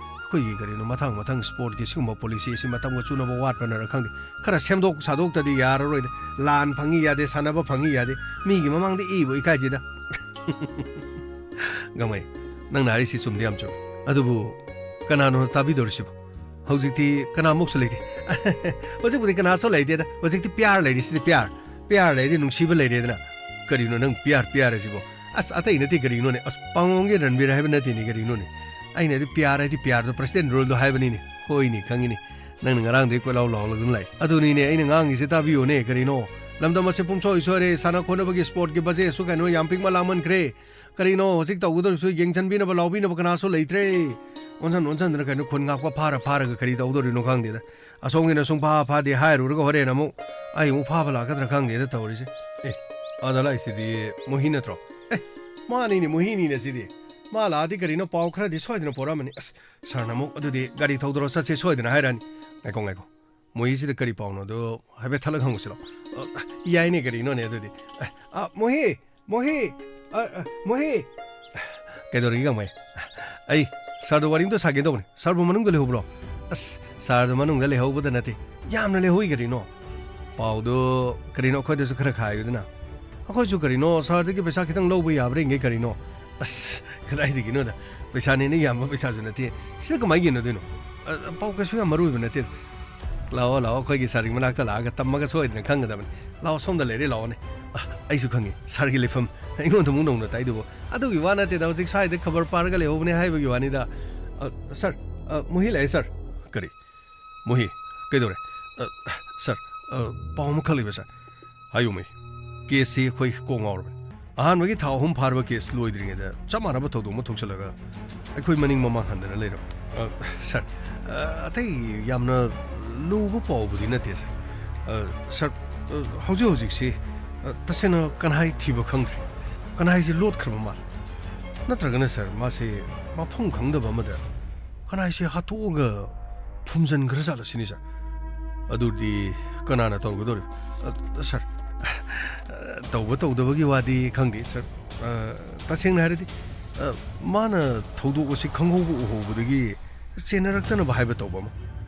ꯑꯩꯈꯣꯏꯒꯤ ꯀꯔꯤꯅꯣ ꯃꯊꯪ ꯃꯊꯪ ꯁ꯭ꯄꯣꯔꯠꯀꯤ ꯁꯤꯒꯨꯝꯕ ꯄꯣꯂꯤꯁꯤ ꯑꯁꯤ ꯃꯇꯝꯒ ꯆꯨꯅꯕ ꯋꯥꯠꯄꯅꯔ ꯈꯪꯗꯦ꯫ ꯈꯔ ꯁꯦꯝꯗꯣꯛ ꯁꯥꯗꯣꯛꯇꯗꯤ ꯌꯥꯔꯔꯣꯏꯗ꯫ ꯂꯥꯟ ꯐꯪꯉꯤ ꯌꯥꯗꯦ, ꯁꯥꯟꯅꯕ ꯐꯪꯉꯤ ꯌꯥꯗꯦ, ꯃꯤꯒꯤ ꯃꯃꯥꯡꯗ ꯏꯕꯨ ꯏꯀꯥꯏꯁꯤꯗ꯫ ꯒꯃꯩ, ꯅꯪꯅ ꯍꯥꯏꯔꯤꯁꯤ ꯆꯨꯝꯗꯤ ꯌꯥꯝ ꯆꯨꯝꯃꯤ꯫ ꯑꯗꯨꯕꯨ ꯀꯅꯥꯅꯣ ꯇꯥꯕꯤꯗꯧꯔꯤꯁꯤꯕꯣ? ꯍꯧꯖꯤꯛꯇꯤ ꯀꯅꯥꯃꯨꯛꯁꯨ ꯂꯩꯇꯦ꯫ ꯍꯧꯖꯤꯛꯄꯨꯗꯤ ꯀꯅꯥꯁꯨ ꯂꯩꯇꯦꯗ꯫ ꯍꯧꯖꯤꯛꯇꯤ ꯄꯤꯌꯥꯔ ꯂꯩꯔꯤꯁꯤꯗꯤ ꯄꯤꯌꯥꯔ꯫ ꯄꯤꯌꯥꯔ ꯂꯩꯔꯗꯤ ꯅꯨꯡꯁꯤꯕ ꯂꯩꯔꯦꯗꯅ꯫ ꯀꯔꯤꯅꯣ ꯅꯪ ꯄꯤꯌꯥꯔ, ꯄꯤꯌꯥꯔ ꯍꯥꯏꯁꯤꯕꯣ? ꯑꯁ, ꯑꯇꯩ ꯅꯠꯇꯦ ꯀꯔꯤꯅꯣꯅꯦ? ꯑꯁ, ꯄꯥꯡꯂꯣꯡꯒꯤ ꯔꯟꯕꯤꯔ ꯍꯥꯏꯕ ꯅꯠꯇꯦꯅꯦ ꯀꯔꯤꯅꯣꯅꯦ? ꯑꯩꯅ ꯍꯥꯏꯗꯤ ꯄꯤꯌꯥꯔ ꯍꯥꯏꯗꯤ ꯄꯤꯌꯥꯔꯗꯣ, ꯄ꯭ꯔꯁꯤꯗꯦꯟ ꯔꯣꯜꯗꯣ ꯍꯥꯏꯕꯅꯤꯅꯦ꯫ ꯍꯣꯏꯅꯦ, ꯈꯪꯉꯤꯅꯦ꯫ ꯅꯪꯅ ꯉꯔꯥꯡꯗꯒꯤ ꯀꯣꯏꯂꯥꯎ ꯂꯥꯎꯔꯒ ꯑꯗꯨꯝ ꯂꯥꯛꯏ꯫ ꯑꯗꯨꯅꯤꯅꯦ ꯑꯩꯅ ꯉꯥꯡꯉꯤꯁꯦ, ꯇꯥꯕꯤꯌꯨꯅꯦ ꯀꯔꯤꯅꯣ? ꯂꯝꯗꯝ ꯑꯁꯤ ꯄꯨꯝꯁꯣꯏ ꯁꯣꯏꯔꯦ, ꯁꯥꯟꯅ ꯈꯣꯠꯅꯕꯒꯤ ꯁ꯭ꯄꯣꯔꯠꯀꯤ ꯕꯖꯦꯠꯁꯨ ꯀꯩꯅꯣ ꯌꯥꯝ ꯄꯤꯛꯃ ꯂꯥꯡꯃꯟꯈ꯭ꯔꯦ꯫ ꯀꯔꯤꯅꯣ ꯍꯧꯖꯤꯛ ꯇꯧꯒꯗꯧꯔꯤꯁꯨ ꯌꯦꯡꯁꯤꯟꯕꯤꯅꯕ ꯂꯥꯎꯕꯤꯅꯕ ꯀꯅꯥꯁꯨ ꯂꯩꯇ꯭ꯔꯦ꯫ ꯑꯣꯟꯁꯟ ꯑꯣꯟꯁꯟꯗꯅ ꯀꯩꯅꯣ ꯈꯨꯟ ꯉꯥꯛꯄ ꯐꯥꯔ ꯐꯥꯔꯒ ꯀꯔꯤ ꯇꯧꯗꯧꯔꯤꯅꯣ ꯈꯪꯗꯦꯗ꯫ ꯑꯁꯣꯝꯒꯤꯅ ꯁꯨꯡꯐꯥ ꯐꯥꯗꯦ ꯍꯥꯏꯔꯨꯔꯒ ꯍꯣꯔꯦꯟ ꯑꯃꯨꯛ ꯑꯩ ꯑꯃꯨꯛ ꯐꯥꯕ ꯂꯥꯛꯀꯗ꯭ꯔꯥ ꯈꯪꯗꯦꯗ ꯇꯧꯔꯤꯁꯦ꯫ ꯑꯦ, ꯑꯗ ꯂꯥꯛꯏꯁꯤꯗꯤ ꯃꯣꯍꯤ ꯅꯠꯇ꯭ꯔꯣ? ꯑꯦ, ꯃꯥꯅꯤꯅꯦ, ꯃꯣꯍꯤꯅꯤꯅꯦ ꯁꯤꯗꯤ꯫ ꯃꯥ ꯂꯥꯛꯑꯗꯤ ꯀꯔꯤꯅꯣ ꯄꯥꯎ ꯈꯔꯗꯤ ꯁꯣꯏꯗꯅ ꯄꯣꯔꯛꯑꯃꯅꯤ꯫ ꯑꯁ, ꯁꯥꯔꯅ ꯑꯃꯨꯛ "ꯑꯗꯨꯗꯤ ꯒꯥꯔꯤ ꯊꯧꯗꯣꯔꯣ, ꯆꯠꯁꯦ" ꯁꯣꯏꯗꯅ ꯍꯥꯏꯔꯛꯑꯅꯤ꯫ ꯉꯥꯏꯈꯣ, ꯉꯥꯏꯈꯣ꯫ ꯃꯣꯍꯤꯁꯤꯗ ꯀꯔꯤ ꯄꯥꯎꯅꯣꯗꯣ ꯍꯥꯏꯐꯦꯠ ꯊꯠꯂꯒ ꯍꯪꯉꯨꯁꯤꯔꯣ? ꯑ, ꯌꯥꯏꯅꯦ, ꯀꯔꯤꯅꯣꯅꯦ ꯑꯗꯨꯗꯤ꯫ ꯑ, ꯑ, ꯃꯣꯍꯤ! ꯃꯣꯍꯤ! ꯑ, ꯑ, ꯃꯣꯍꯤ! ꯀꯩꯗꯧꯔꯒꯦ, ꯒꯥꯡꯃꯩ? ꯑꯩ ꯁꯥꯔꯗ ꯋꯥꯔꯤ ꯑꯝꯇ ꯁꯥꯒꯦ ꯇꯧꯕꯅꯤ꯫ ꯁꯥꯔꯕꯨ ꯃꯅꯨꯡꯗ ꯂꯩꯍꯧꯕ꯭ꯔꯣ? ꯑꯁ, ꯁꯥꯔꯗꯣ ꯃꯅꯨꯡꯗ ꯂꯩꯍꯧꯕꯗ ꯅꯠꯇꯦ, ꯌꯥꯝꯅ ꯂꯩꯍꯧꯏ ꯀꯔꯤꯅꯣ꯫ ꯄꯥꯎꯗꯣ ꯀꯔꯤꯅꯣ ꯑꯩꯈꯣꯏꯗꯁꯨ ꯈꯔ ꯈꯥꯏꯌꯨꯗꯅ꯫ ꯑꯩꯈꯣꯏꯁꯨ ꯀꯔꯤꯅꯣ ꯁꯥꯔꯗꯒꯤ ꯄꯩꯁꯥ ꯈꯤꯇꯪ ꯂꯧꯕ ꯌꯥꯕ꯭ꯔꯥ ꯌꯦꯡꯒꯦ ꯀꯔꯤꯅꯣ꯫ ꯑꯁ, ꯀꯗꯥꯏꯗꯒꯤꯅꯣꯗ, ꯄꯩꯁꯥꯅꯦꯅ ꯌꯥꯝꯕ ꯄꯩꯁꯥꯁꯨ ꯅꯠꯇꯦ꯫ ꯁꯤꯗ ꯀꯃꯥꯏꯅ ꯌꯦꯟꯅꯗꯣꯏꯅꯣ? ꯑ, ꯄꯥꯎ ꯀꯩꯁꯨ ꯌꯥꯝ ꯃꯔꯨ ꯑꯣꯏꯕ ꯅꯠꯇꯦ꯫ ꯂꯥꯛꯑꯣ, ꯂꯥꯛꯑꯣ, ꯑꯩꯈꯣꯏꯒꯤ ꯁꯥꯔꯒꯤ ꯃꯅꯥꯛꯇ ꯂꯥꯛꯑꯒ ꯇꯝꯃꯒ ꯁꯣꯏꯗꯅ ꯈꯪꯒꯗꯕꯅꯤ꯫ ꯂꯥꯛꯑꯣ, ꯁꯣꯝꯗ ꯂꯩꯔꯦ, ꯂꯥꯛꯑꯣꯅꯦ꯫ ꯑ, ꯑꯩꯁꯨ ꯈꯪꯉꯤ, ꯁꯥꯔꯒꯤ ꯂꯩꯐꯝ꯫ ꯑꯩꯉꯣꯟꯗ ꯑꯃꯨꯛ ꯅꯧꯅ ꯇꯥꯏꯗꯨꯕꯨ꯫ ꯑꯗꯨꯒꯤ ꯋꯥ ꯅꯠꯇꯦꯗ, ꯍꯧꯖꯤꯛ ꯁ꯭ꯋꯥꯏꯗ ꯈꯕꯔ ꯄꯥꯔꯒ ꯂꯩꯍꯧꯕꯅꯦ ꯍꯥꯏꯕꯒꯤ ꯋꯥꯅꯤꯗ꯫ ꯑ, ꯁꯥꯔ, ꯑ, ꯃꯣꯍꯤ ꯂꯥꯛꯑꯦ, ꯁꯥꯔ꯫ ꯀꯔꯤ? ꯃꯣꯍꯤ, ꯀꯩꯗꯧꯔꯦ? ꯑ, ꯁꯥꯔ, ꯑ, ꯄꯥꯎ ꯑꯃꯈꯛ ꯂꯩꯕ, ꯁꯥꯔ꯫ ꯍꯥꯏꯌꯨ, ꯃꯣꯍꯤ꯫ ꯀꯦꯁꯁꯤ ꯑꯩꯈꯣꯏ ꯀꯣꯛ ꯉꯥꯎꯔꯕꯅꯤ꯫ ꯑꯍꯥꯟꯕꯒꯤ ꯊꯥ ꯑꯍꯨꯝ ꯐꯥꯔꯕ ꯀꯦꯁ ꯂꯣꯏꯗ꯭ꯔꯤꯉꯩꯗ ꯆꯞ ꯃꯥꯟꯅꯕ ꯊꯧꯗꯣꯛ ꯑꯃ ꯊꯣꯛꯆꯜꯂꯒ ꯑꯩꯈꯣꯏ ꯃꯅꯤꯡ ꯃꯃꯥꯡ ꯍꯟꯗꯅ ꯂꯩꯔꯕꯅꯤ꯫ ꯑ, ꯁꯥꯔ, ꯑ, ꯑꯇꯩ ꯌꯥꯝꯅ ꯂꯨꯕ ꯄꯥꯎꯕꯨꯗꯤ ꯅꯠꯇꯦ, ꯁꯥꯔ꯫ ꯑ, ꯁꯥꯔ, ꯑ, ꯍꯧꯖꯤꯛ ꯍꯧꯖꯤꯛꯁꯤ, ꯑ, ꯇꯁꯦꯡꯅ ꯀꯅꯥꯏ ꯊꯤꯕ ꯈꯪꯗ꯭ꯔꯤ꯫ ꯀꯅꯥꯏꯁꯦ ꯂꯣꯠꯈ꯭ꯔꯕ ꯃꯥꯜꯂꯦ꯫ ꯅꯠꯇ꯭ꯔꯒꯅ, ꯁꯥꯔ, ꯃꯥꯁꯦ ꯃꯐꯝ ꯈꯪꯗꯕ ꯑꯃꯗ ꯀꯅꯥꯏꯁꯦ ꯍꯥꯠꯇꯣꯛꯑꯒ ꯐꯨꯝꯖꯤꯟꯈ꯭ꯔ ꯖꯥꯠꯂ ꯁꯤꯅꯤ, ꯁꯥꯔ꯫ ꯑꯗꯨꯗꯤ ꯀꯅꯥꯅ ꯇꯧꯒꯗꯧꯔꯤꯕ? ꯑ, ꯁꯥꯔ, ꯑ, ꯇꯧꯕ ꯇꯧꯗꯕꯒꯤ ꯋꯥꯗꯤ ꯈꯪꯗꯦ, ꯁꯥꯔ꯫ ꯑ, ꯇꯁꯦꯡꯅ ꯍꯥꯏꯔꯗꯤ, ꯑ, ꯃꯥꯅ ꯊꯧꯗꯣꯛ ꯑꯁꯤ ꯈꯪꯍꯧꯕ ꯎꯍꯧꯕꯗꯒꯤ ꯆꯦꯟꯅꯔꯛꯇꯅꯕ ꯍꯥꯏꯕ ꯇꯧꯕ ꯑꯃ꯫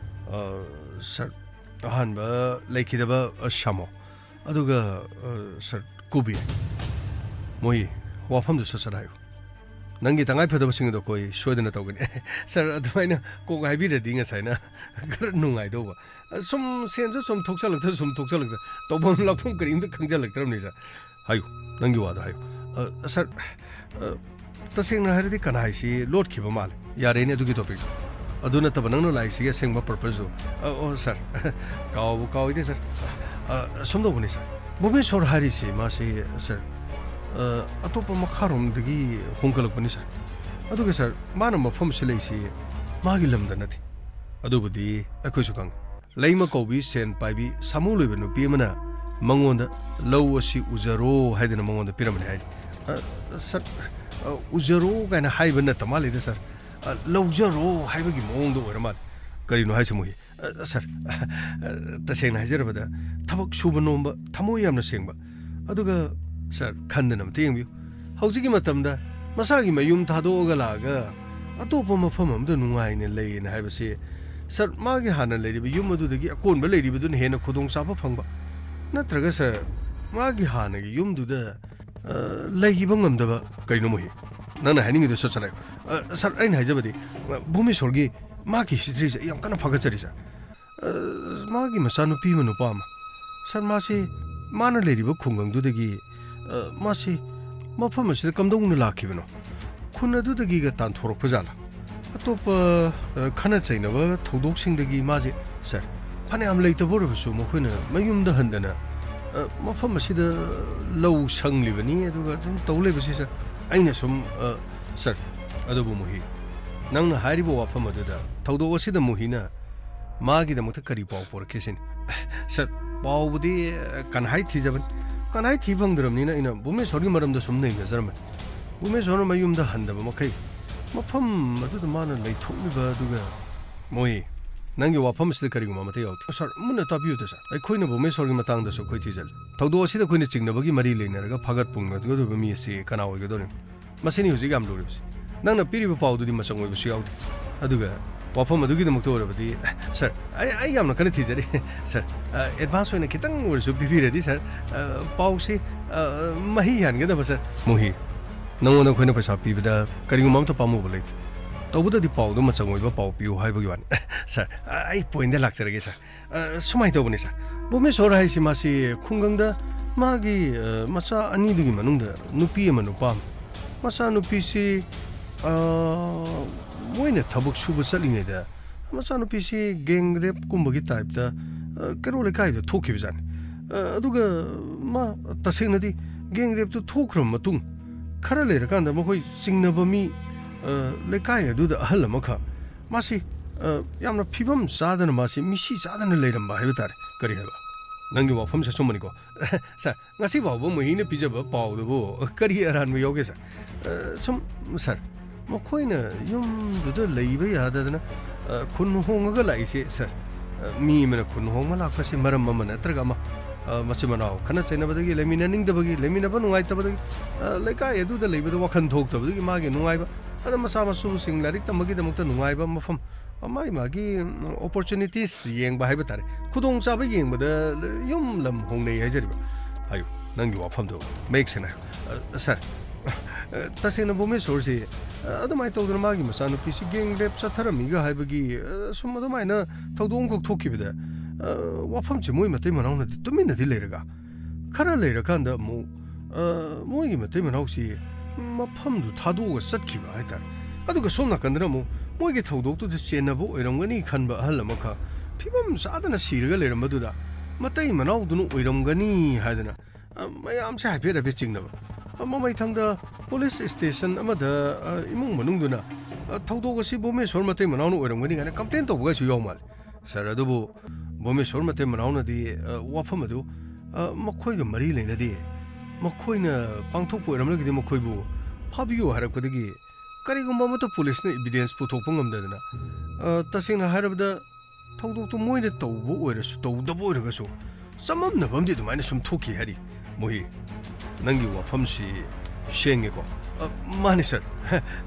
ꯑ, ꯁꯥꯔ, ꯑꯍꯥꯟꯕ ꯂꯩꯈꯤꯗꯕ, ꯑ, ꯁꯥꯃꯣ꯫ ꯑꯗꯨꯒ, ꯑ, ꯁꯥꯔ, ꯀꯨꯕꯤꯔ꯫ ꯃꯣꯍꯤ, ꯋꯥꯐꯝꯗꯨ ꯁꯠ ꯁꯠ ꯍꯥꯏꯌꯨ꯫ ꯅꯪꯒꯤ ꯇꯉꯥꯏ ꯐꯗꯕꯁꯤꯡ ꯑꯗꯣ ꯑꯩꯈꯣꯏ ꯁꯣꯏꯗꯅ ꯇꯧꯒꯅꯤ꯫ ꯁꯥꯔ, ꯑꯗꯨꯃꯥꯏꯅ ꯀꯣꯛ ꯍꯥꯏꯕꯤꯔꯗꯤ ꯉꯁꯥꯏꯅ ꯈꯔ ꯅꯨꯡꯉꯥꯏꯗꯧꯕ꯫ ꯁꯨꯝ ꯁꯦꯟꯁꯨ ꯁꯨꯝ ꯊꯣꯛꯆꯜꯂꯛꯇ, ꯁꯨꯝ ꯊꯣꯛꯆꯜꯂꯛꯇ, ꯇꯧꯐꯝ ꯂꯥꯛꯐꯝ ꯀꯔꯤꯝꯇ ꯈꯪꯖꯜꯂꯛꯇ꯭ꯔꯕꯅꯤ, ꯁꯥꯔ꯫ ꯍꯥꯏꯌꯨ, ꯅꯪꯒꯤ ꯋꯥꯗꯣ ꯍꯥꯏꯌꯨ꯫ ꯑ, ꯁꯥꯔ, ꯑ, ꯇꯁꯦꯡꯅ ꯍꯥꯏꯔꯗꯤ ꯀꯅꯥꯏꯁꯤ ꯂꯣꯠꯈꯤꯕ ꯃꯥꯜꯂꯦ꯫ ꯌꯥꯔꯦꯅꯦ ꯑꯗꯨꯒꯤ ꯇꯣꯄꯤꯛꯇꯣ꯫ ꯑꯗꯨ ꯅꯠꯇꯕ ꯅꯪꯅ ꯂꯥꯛꯏꯁꯤꯒꯤ ꯑꯁꯦꯡꯕ ꯄꯔꯄꯁꯇꯨ꯫ ꯑ, ꯑꯣ, ꯁꯥꯔ꯫ ꯀꯥꯎꯕꯨ ꯀꯥꯎꯏꯗ, ꯁꯥꯔ꯫ ꯑ, ꯁꯨꯝ ꯇꯧꯕꯅꯤ, ꯁꯥꯔ꯫ ꯚꯨꯕꯅꯦꯁꯣꯔ ꯍꯥꯏꯔꯤꯁꯤ ꯃꯥꯁꯤ, ꯁꯥꯔ, ꯑ, ꯑꯇꯣꯞꯄ ꯃꯈꯥꯔꯣꯝꯗꯒꯤ ꯍꯣꯡꯒꯠꯂꯛꯄꯅꯤ, ꯁꯥꯔ꯫ ꯑꯗꯨꯒ, ꯁꯥꯔ, ꯃꯥꯅ ꯃꯐꯝꯁꯤ ꯂꯩꯁꯤ ꯃꯥꯒꯤ ꯂꯝꯗ ꯅꯠꯇꯦ꯫ ꯑꯗꯨꯕꯨꯗꯤ ꯑꯩꯈꯣꯏꯁꯨ ꯈꯪꯉꯤ꯫ ꯂꯩꯃ ꯀꯧꯕꯤ ꯁꯦꯟ ꯄꯥꯏꯕꯤ ꯁꯥꯃꯨ ꯂꯣꯏꯕ ꯅꯨꯄꯤ ꯑꯃꯅ ꯃꯉꯣꯟꯗ "ꯂꯧ ꯑꯁꯤ ꯎꯖꯔꯣ" ꯍꯥꯏꯗꯅ ꯃꯉꯣꯟꯗ ꯄꯤꯔꯝꯕꯅꯤ ꯍꯥꯏꯔꯤ꯫ "ꯑ, ꯁꯥꯔ, ꯑ, ꯎꯖꯔꯣ" ꯀꯥꯏꯅ ꯍꯥꯏꯕ ꯅꯠꯇ ꯃꯥꯜꯂꯤꯗ ꯁꯥꯔ꯫ "ꯑ, ꯂꯧꯖꯔꯣ" ꯍꯥꯏꯕꯒꯤ ꯃꯑꯣꯡꯗ ꯑꯣꯏꯔ ꯃꯥꯜꯂꯦ꯫ ꯀꯔꯤꯅꯣ ꯍꯥꯏꯁꯦ ꯃꯣꯍꯤ? "ꯑ, ꯁꯥꯔ, ꯑ, ꯇꯁꯦꯡꯅ ꯍꯥꯏꯖꯔꯕꯗ ꯊꯕꯛ ꯁꯨꯕ ꯅꯣꯝꯕ, ꯊꯃꯣꯏ ꯌꯥꯝꯅ ꯁꯦꯡꯕ, ꯑꯗꯨꯒ ꯁꯥꯔ, ꯈꯟꯗꯅ ꯑꯝꯇ ꯌꯦꯡꯕꯤꯌꯨ꯫ ꯍꯧꯖꯤꯛꯀꯤ ꯃꯇꯝꯗ ꯃꯁꯥꯒꯤ ꯃꯌꯨꯝ ꯊꯥꯗꯣꯛꯑꯒ ꯂꯥꯛꯑꯒ ꯑꯇꯣꯞꯄ ꯃꯐꯝ ꯑꯃꯗ ꯅꯨꯡꯉꯥꯏꯅ ꯂꯩꯌꯦꯅ ꯍꯥꯏꯕꯁꯤ, ꯁꯥꯔ, ꯃꯥꯒꯤ ꯍꯥꯟꯅ ꯂꯩꯔꯤꯕ ꯌꯨꯝ ꯑꯗꯨꯗꯒꯤ ꯑꯀꯣꯟꯕ ꯂꯩꯔꯤꯕꯗꯨꯅ ꯍꯦꯟꯅ ꯈꯨꯗꯣꯡꯆꯥꯕ ꯐꯪꯕ, ꯅꯠꯇ꯭ꯔꯒ ꯁꯥꯔ, ꯃꯥꯒꯤ ꯍꯥꯟꯅꯒꯤ ꯌꯨꯝꯗꯨꯗ, ꯑ, ꯂꯩꯈꯤꯕ ꯉꯝꯗꯕ?" "ꯀꯔꯤꯅꯣ ꯃꯣꯍꯤ? ꯅꯪꯅ ꯍꯥꯏꯅꯤꯡꯉꯤꯗꯨ ꯁꯠ ꯁꯠ ꯍꯥꯏꯌꯨ꯫" "ꯑ, ꯁꯥꯔ, ꯑꯩꯅ ꯍꯥꯏꯖꯕꯗꯤ, ꯑ, ꯚꯨꯃꯦꯁꯣꯔꯒꯤ ꯃꯥꯒꯤ historyꯁꯦ ꯑꯩ ꯌꯥꯝ ꯀꯟꯅ ꯐꯥꯒꯠꯆꯔꯤ ꯁꯥꯔ꯫ ꯑ, ꯃꯥꯒꯤ ꯃꯆꯥꯅꯨꯄꯤ ꯑꯃ ꯅꯨꯄꯥ ꯑꯃ, ꯁꯥꯔ, ꯃꯥꯁꯤ ꯃꯥꯅ ꯂꯩꯔꯤꯕ ꯈꯨꯡꯒꯪꯗꯨꯗꯒꯤ, ꯑ, ꯃꯥꯁꯤ ꯃꯐꯝ ꯑꯁꯤꯗ ꯀꯝꯗꯧꯅ ꯂꯥꯛꯈꯤꯕꯅꯣ? ꯈꯨꯟ ꯑꯗꯨꯗꯒꯤꯒ ꯇꯥꯟꯊꯣꯔꯛꯄ ꯖꯥꯠꯂꯥ? ꯑꯇꯣꯞꯄ, ꯑ, ꯈꯠꯅ ꯆꯩꯅꯕ ꯊꯧꯗꯣꯛꯁꯤꯡꯗꯒꯤ ꯃꯥꯁꯦ, ꯁꯥꯔ, ꯐꯅꯌꯥꯝ ꯂꯩꯇꯕ ꯑꯣꯏꯔꯕꯁꯨ ꯃꯈꯣꯏꯅ ꯃꯌꯨꯝꯗ ꯍꯟꯗꯅ, ꯑ, ꯃꯐꯝ ꯑꯁꯤꯗ ꯂꯧ ꯁꯪꯂꯤꯕꯅꯤ, ꯑꯗꯨꯒ ꯑꯗꯨꯝ ꯇꯧ ꯂꯩꯕꯁꯤ, ꯁꯥꯔ, ꯑꯩꯅ ꯁꯨꯝ, ꯑ, ꯁꯥꯔ, ꯑꯗꯨꯕꯨ ꯃꯣꯍꯤ, ꯅꯪꯅ ꯍꯥꯏꯔꯤꯕ ꯋꯥꯐꯝ ꯑꯗꯨꯗ ꯊꯧꯗꯣꯛ ꯑꯁꯤꯗ ꯃꯣꯍꯤꯅ ꯃꯥꯒꯤꯗꯃꯛꯇ ꯀꯔꯤ ꯄꯥꯎ ꯄꯨꯔꯛꯀꯦ ꯁꯤꯅꯤ꯫" "ꯁꯥꯔ, ꯄꯥꯎꯕꯨꯗꯤ, ꯑ, ꯀꯟꯍꯥꯏ ꯊꯤꯖꯕꯅꯤ꯫ ꯀꯟꯍꯥꯏ ꯊꯤ ꯐꯪꯗ꯭ꯔꯕꯅꯤꯅ ꯑꯩꯅ ꯚꯨꯃꯦꯁꯣꯔꯒꯤ ꯃꯔꯝꯗ ꯁꯨꯝ ꯅꯩꯅꯖꯔꯝꯕꯅꯤ꯫ ꯚꯨꯃꯦꯁꯣꯔꯅ ꯃꯌꯨꯝꯗ ꯍꯟꯗꯕ ꯃꯈꯩ ꯃꯐꯝ ꯑꯗꯨꯗ ꯃꯥꯅ ꯂꯩꯊꯣꯛꯂꯤꯕ ꯑꯗꯨꯒ" "ꯃꯣꯍꯤ, ꯅꯪꯒꯤ ꯋꯥꯐꯝ ꯑꯁꯤꯗ ꯀꯔꯤꯒꯨꯝꯕ ꯑꯃꯠꯇ ꯌꯥꯎꯗꯦ꯫" "ꯁꯥꯔ, ꯃꯨꯟꯅ ꯇꯥꯕꯤꯌꯨꯗ ꯁꯥꯔ, ꯑꯩꯈꯣꯏꯅ ꯚꯨꯃꯦꯁꯣꯔꯒꯤ ꯃꯇꯥꯡꯗꯁꯨ ꯑꯩꯈꯣꯏ ꯊꯤꯖꯤꯜꯂꯤ꯫ ꯊꯧꯗꯣꯛ ꯑꯁꯤꯗ ꯑꯩꯈꯣꯏꯅ ꯆꯤꯡꯅꯕꯒꯤ ꯃꯔꯤ ꯂꯩꯅꯔꯒ ꯐꯥꯒꯠ ꯄꯨꯝꯒꯗꯧꯔꯤꯕ ꯃꯤ ꯑꯁꯤ ꯀꯅꯥ ꯑꯣꯏꯒꯗꯧꯔꯤꯕꯅꯣ? ꯃꯁꯤꯅꯤ ꯍꯧꯖꯤꯛ ꯌꯥꯝ ꯂꯨꯔꯤꯕꯁꯤ꯫ ꯅꯪꯅ ꯄꯤꯔꯤꯕ ꯄꯥꯎꯗꯨꯗꯤ ꯃꯆꯪ ꯑꯣꯏꯕꯁꯨ ꯌꯥꯎꯗꯦ꯫ ꯑꯗꯨꯒ ꯋꯥꯐꯝ ꯑꯗꯨꯒꯤꯗꯃꯛꯇ ꯑꯣꯏꯔꯕꯗꯤ, ꯁꯥꯔ, ꯑꯩ, ꯑꯩ ꯌꯥꯝꯅ ꯀꯟꯅ ꯊꯤꯖꯔꯤ꯫ ꯁꯥꯔ, ꯑ, advance ꯑꯣꯏꯅ ꯈꯤꯇꯪ ꯑꯣꯏꯔꯁꯨ ꯄꯤꯕꯤꯔꯗꯤ, ꯁꯥꯔ, ꯑ, ꯄꯥꯎꯁꯤ, ꯑ, ꯃꯍꯩ ꯌꯥꯟꯒꯗꯕ, ꯁꯥꯔ꯫" "ꯃꯣꯍꯤ, ꯅꯪꯉꯣꯟꯗ ꯑꯩꯈꯣꯏꯅ ꯄꯩꯁꯥ ꯄꯤꯕꯗ ꯀꯔꯤꯒꯨꯝꯕ ꯑꯝꯇ ꯄꯥꯝꯃꯨꯕ ꯂꯩꯇꯦ꯫ ꯇꯧꯕꯇꯗꯤ ꯄꯥꯎꯗꯨ ꯃꯆꯪ ꯑꯣꯏꯕ ꯄꯥꯎ ꯄꯤꯌꯨ ꯍꯥꯏꯕꯒꯤ ꯋꯥꯅꯤ꯫" "ꯁꯥꯔ, ꯑ, ꯑꯩ pointꯗ ꯂꯥꯛꯆꯔꯒꯦ, ꯁꯥꯔ꯫ ꯑ, ꯁꯨꯃꯥꯏꯅ ꯇꯧꯕꯅꯤ, ꯁꯥꯔ꯫ ꯚꯨꯃꯦꯁꯣꯔ ꯍꯥꯏꯁꯤ ꯃꯥꯁꯤ ꯈꯨꯡꯒꯪꯗ ꯃꯥꯒꯤ, ꯑ, ꯃꯆꯥ ꯑꯅꯤꯗꯨꯒꯤ ꯃꯅꯨꯡꯗ ꯅꯨꯄꯤ ꯑꯃ, ꯅꯨꯄꯥ ꯑꯃ꯫ ꯃꯆꯥꯅꯨꯄꯤꯁꯤ, ꯑ, ꯃꯣꯏꯅ ꯊꯕꯛ ꯁꯨꯕ ꯆꯠꯂꯤꯉꯩꯗ ꯃꯆꯥꯅꯨꯄꯤꯁꯤ gang rapeꯀꯨꯝꯕꯒꯤ typeꯇ, ꯑ, ꯀꯩꯔꯣꯜ ꯂꯩꯀꯥꯏꯗ ꯊꯣꯛꯈꯤꯕꯖꯥꯠꯅꯤ꯫ ꯑ, ꯑꯗꯨꯒ ꯃꯥ ꯇꯁꯦꯡꯅꯗꯤ gang rapeꯇꯨ ꯊꯣꯛꯈ꯭ꯔꯕ ꯃꯇꯨꯡ ꯈꯔ ꯂꯩꯔꯀꯥꯟꯗ ꯃꯈꯣꯏ ꯆꯤꯡꯅꯕ ꯃꯤ, ꯑ, ꯂꯩꯀꯥꯏ ꯑꯗꯨꯗ ꯑꯍꯜ ꯑꯃꯈꯛ ꯃꯥꯁꯤ ꯑ, ꯌꯥꯝꯅ ꯐꯤꯕꯝ ꯆꯥꯗꯅ ꯃꯥꯁꯤ ꯃꯤꯁꯤ ꯆꯥꯗꯅ ꯂꯩꯔꯝꯕ ꯍꯥꯏꯕ ꯇꯥꯔꯦ꯫ ꯀꯔꯤ ꯍꯥꯏꯕ? ꯅꯪꯒꯤ ꯋꯥꯐꯝꯁꯦ ꯑꯆꯨꯝꯕꯅꯤꯀꯣ꯫ ꯁꯥꯔ, ꯉꯁꯤ ꯐꯥꯎꯕ ꯃꯨꯍꯤꯅ ꯄꯤꯖꯕ ꯄꯥꯎꯗꯨꯕꯨ ꯀꯔꯤ ꯑꯔꯥꯟꯕ ꯌꯥꯎꯒꯦ, ꯁꯥꯔ? ꯑ, ꯁꯨꯝ, ꯁꯥꯔ, ꯃꯈꯣꯏꯅ ꯌꯨꯝꯗꯨꯗ ꯂꯩꯕ ꯌꯥꯗꯗꯅ, ꯑ, ꯈꯨꯟ ꯍꯣꯡꯉꯒ ꯂꯥꯛꯏꯁꯦ, ꯁꯥꯔ, ꯑ, ꯃꯤ ꯑꯃꯅ ꯈꯨꯟ ꯍꯣꯡꯕ ꯂꯥꯛꯄꯁꯤ ꯃꯔꯝ ꯑꯃ ꯅꯠꯇ꯭ꯔꯒ ꯑꯃ, ꯑ, ꯃꯆꯤꯟ ꯃꯅꯥꯎ ꯈꯠꯅ ꯆꯩꯅꯕꯗꯒꯤ, ꯂꯩꯃꯤꯟꯅꯅꯤꯡꯗꯕꯒꯤ, ꯂꯩꯃꯤꯟꯅꯕ ꯅꯨꯡꯉꯥꯏꯇꯕꯗꯒꯤ, ꯑ, ꯂꯩꯀꯥꯏ ꯑꯗꯨꯗ ꯂꯩꯕꯗ ꯋꯥꯈꯜ ꯊꯣꯛꯇꯕꯗꯒꯤ ꯃꯥꯒꯤ ꯅꯨꯡꯉꯥꯏꯕ, ꯑꯗ ꯃꯆꯥ ꯃꯁꯨꯁꯤꯡ ꯂꯥꯏꯔꯤꯛ ꯇꯝꯕꯒꯤꯗꯃꯛꯇ ꯅꯨꯡꯉꯥꯏꯕ ꯃꯐꯝ, ꯃꯥꯒꯤ ꯃꯥꯒꯤ, ꯎꯝ, opportunities ꯌꯦꯡꯕ ꯍꯥꯏꯕ ꯇꯥꯔꯦ, ꯈꯨꯗꯣꯡꯆꯥꯕ ꯌꯦꯡꯕꯗ ꯌꯨꯝ ꯂꯝ ꯍꯣꯡꯅꯩ ꯍꯥꯏꯖꯔꯤꯕ꯫ ꯍꯥꯏꯌꯨ, ꯅꯪꯒꯤ ꯋꯥꯐꯝꯗꯣ ꯃꯌꯦꯛ ꯁꯦꯡꯅ ꯍꯥꯏꯌꯨ꯫ ꯑ, ꯁꯥꯔ, ꯑ, ꯇꯁꯦꯡꯅ ꯚꯨꯃꯦꯁꯣꯔꯁꯤ, ꯑ, ꯑꯗꯨꯃꯥꯏꯅ ꯇꯧꯗꯅ ꯃꯥꯒꯤ ꯃꯆꯥꯅꯨꯄꯤꯁꯤ gang rape ꯆꯠꯊꯔꯝꯃꯤꯒ ꯍꯥꯏꯕꯒꯤ, ꯑ, ꯁꯨꯝ ꯑꯗꯨꯃꯥꯏꯅ ꯊꯧꯗꯣꯛ ꯑꯃꯈꯛ ꯊꯣꯛꯈꯤꯕꯗ, ꯑ, ꯋꯥꯐꯝꯁꯤ ꯃꯣꯏ ꯃꯇꯩ ꯃꯅꯥꯎꯅꯗꯤ ꯇꯨꯃꯤꯟꯅꯗꯤ ꯂꯩꯔꯒ, ꯈꯔ ꯂꯩꯔꯀꯥꯟꯗ ꯑꯃꯨꯛ, ꯑ, ꯃꯣꯏꯒꯤ ꯃꯇꯩ ꯃꯅꯥꯎꯁꯤ ꯃꯐꯝꯗꯨ ꯊꯥꯗꯣꯛꯑꯒ ꯆꯠꯈꯤꯕ ꯍꯥꯏꯇꯥꯔꯦ꯫ ꯑꯗꯨꯒ ꯁꯣꯝ ꯅꯥꯀꯟꯗꯅ ꯑꯃꯨꯛ ꯃꯣꯏꯒꯤ ꯊꯧꯗꯣꯛꯇꯨꯗ ꯆꯦꯟꯅꯕ ꯑꯣꯏꯔꯝꯒꯅꯤ ꯈꯟꯕ ꯑꯍꯜ ꯑꯃꯈꯛ ꯐꯤꯕꯝ ꯆꯥꯗꯅ ꯁꯤꯔꯒ ꯂꯩꯔꯝꯕꯗꯨꯗ ꯃꯇꯩ ꯃꯅꯥꯎꯗꯨꯅ ꯑꯣꯏꯔꯝꯒꯅꯤ ꯍꯥꯏꯗꯅ, ꯑ, ꯃꯌꯥꯝꯁꯦ ꯍꯥꯏꯐꯦꯠ ꯍꯥꯏꯐꯦꯠ ꯆꯤꯡꯅꯕ꯫ ꯑ, ꯃꯃꯩꯊꯪꯗ police station ꯑꯃꯗ, ꯑ, ꯏꯃꯨꯡ ꯃꯅꯨꯡꯗꯨꯅ, ꯑ, ꯊꯧꯗꯣꯛ ꯑꯁꯤ ꯚꯨꯃꯦꯁꯣꯔ ꯃꯇꯩ ꯃꯅꯥꯎꯅ ꯑꯣꯏꯔꯝꯒꯅꯤ ꯀꯥꯏꯅ complain ꯇꯧꯕꯒꯁꯨ ꯌꯥꯎ ꯃꯥꯜꯂꯦ꯫ ꯁꯥꯔ, ꯑꯗꯨꯕꯨ ꯚꯨꯃꯦꯁꯣꯔ ꯃꯇꯩ ꯃꯅꯥꯎꯅꯗꯤ, ꯑ, ꯋꯥꯐꯝ ꯑꯗꯨ, ꯑ, ꯃꯈꯣꯏꯒ ꯃꯔꯤ ꯂꯩꯅꯗꯦ, ꯃꯈꯣꯏꯅ ꯄꯥꯡꯊꯣꯛꯄ ꯑꯣꯏꯔꯝꯂꯒꯗꯤ ꯃꯈꯣꯏꯕꯨ ꯐꯥꯕꯤꯌꯨ ꯍꯥꯏꯔꯛꯄꯗꯒꯤ ꯀꯔꯤꯒꯨꯝꯕ ꯑꯃꯠꯇ policeꯅ evidence ꯄꯨꯊꯣꯛꯄ ꯉꯝꯗꯗꯅ, ꯑ, ꯇꯁꯦꯡꯅ ꯍꯥꯏꯔꯕꯗ ꯊꯧꯗꯣꯛꯇꯨ ꯃꯣꯏꯅ ꯇꯧꯕ ꯑꯣꯏꯔꯁꯨ ꯇꯧꯗꯕ ꯑꯣꯏꯔꯒꯁꯨ ꯆꯃꯝꯅꯕ ꯑꯃꯗꯤ ꯑꯗꯨꯃꯥꯏꯅ ꯁꯨꯝ ꯊꯣꯛꯈꯤ ꯍꯥꯏꯔꯤ꯫ ꯃꯣꯍꯤ, ꯅꯪꯒꯤ ꯋꯥꯐꯝꯁꯤ ꯁꯦꯡꯉꯦꯀꯣ? ꯑ, ꯃꯥꯅꯦ ꯁꯥꯔ꯫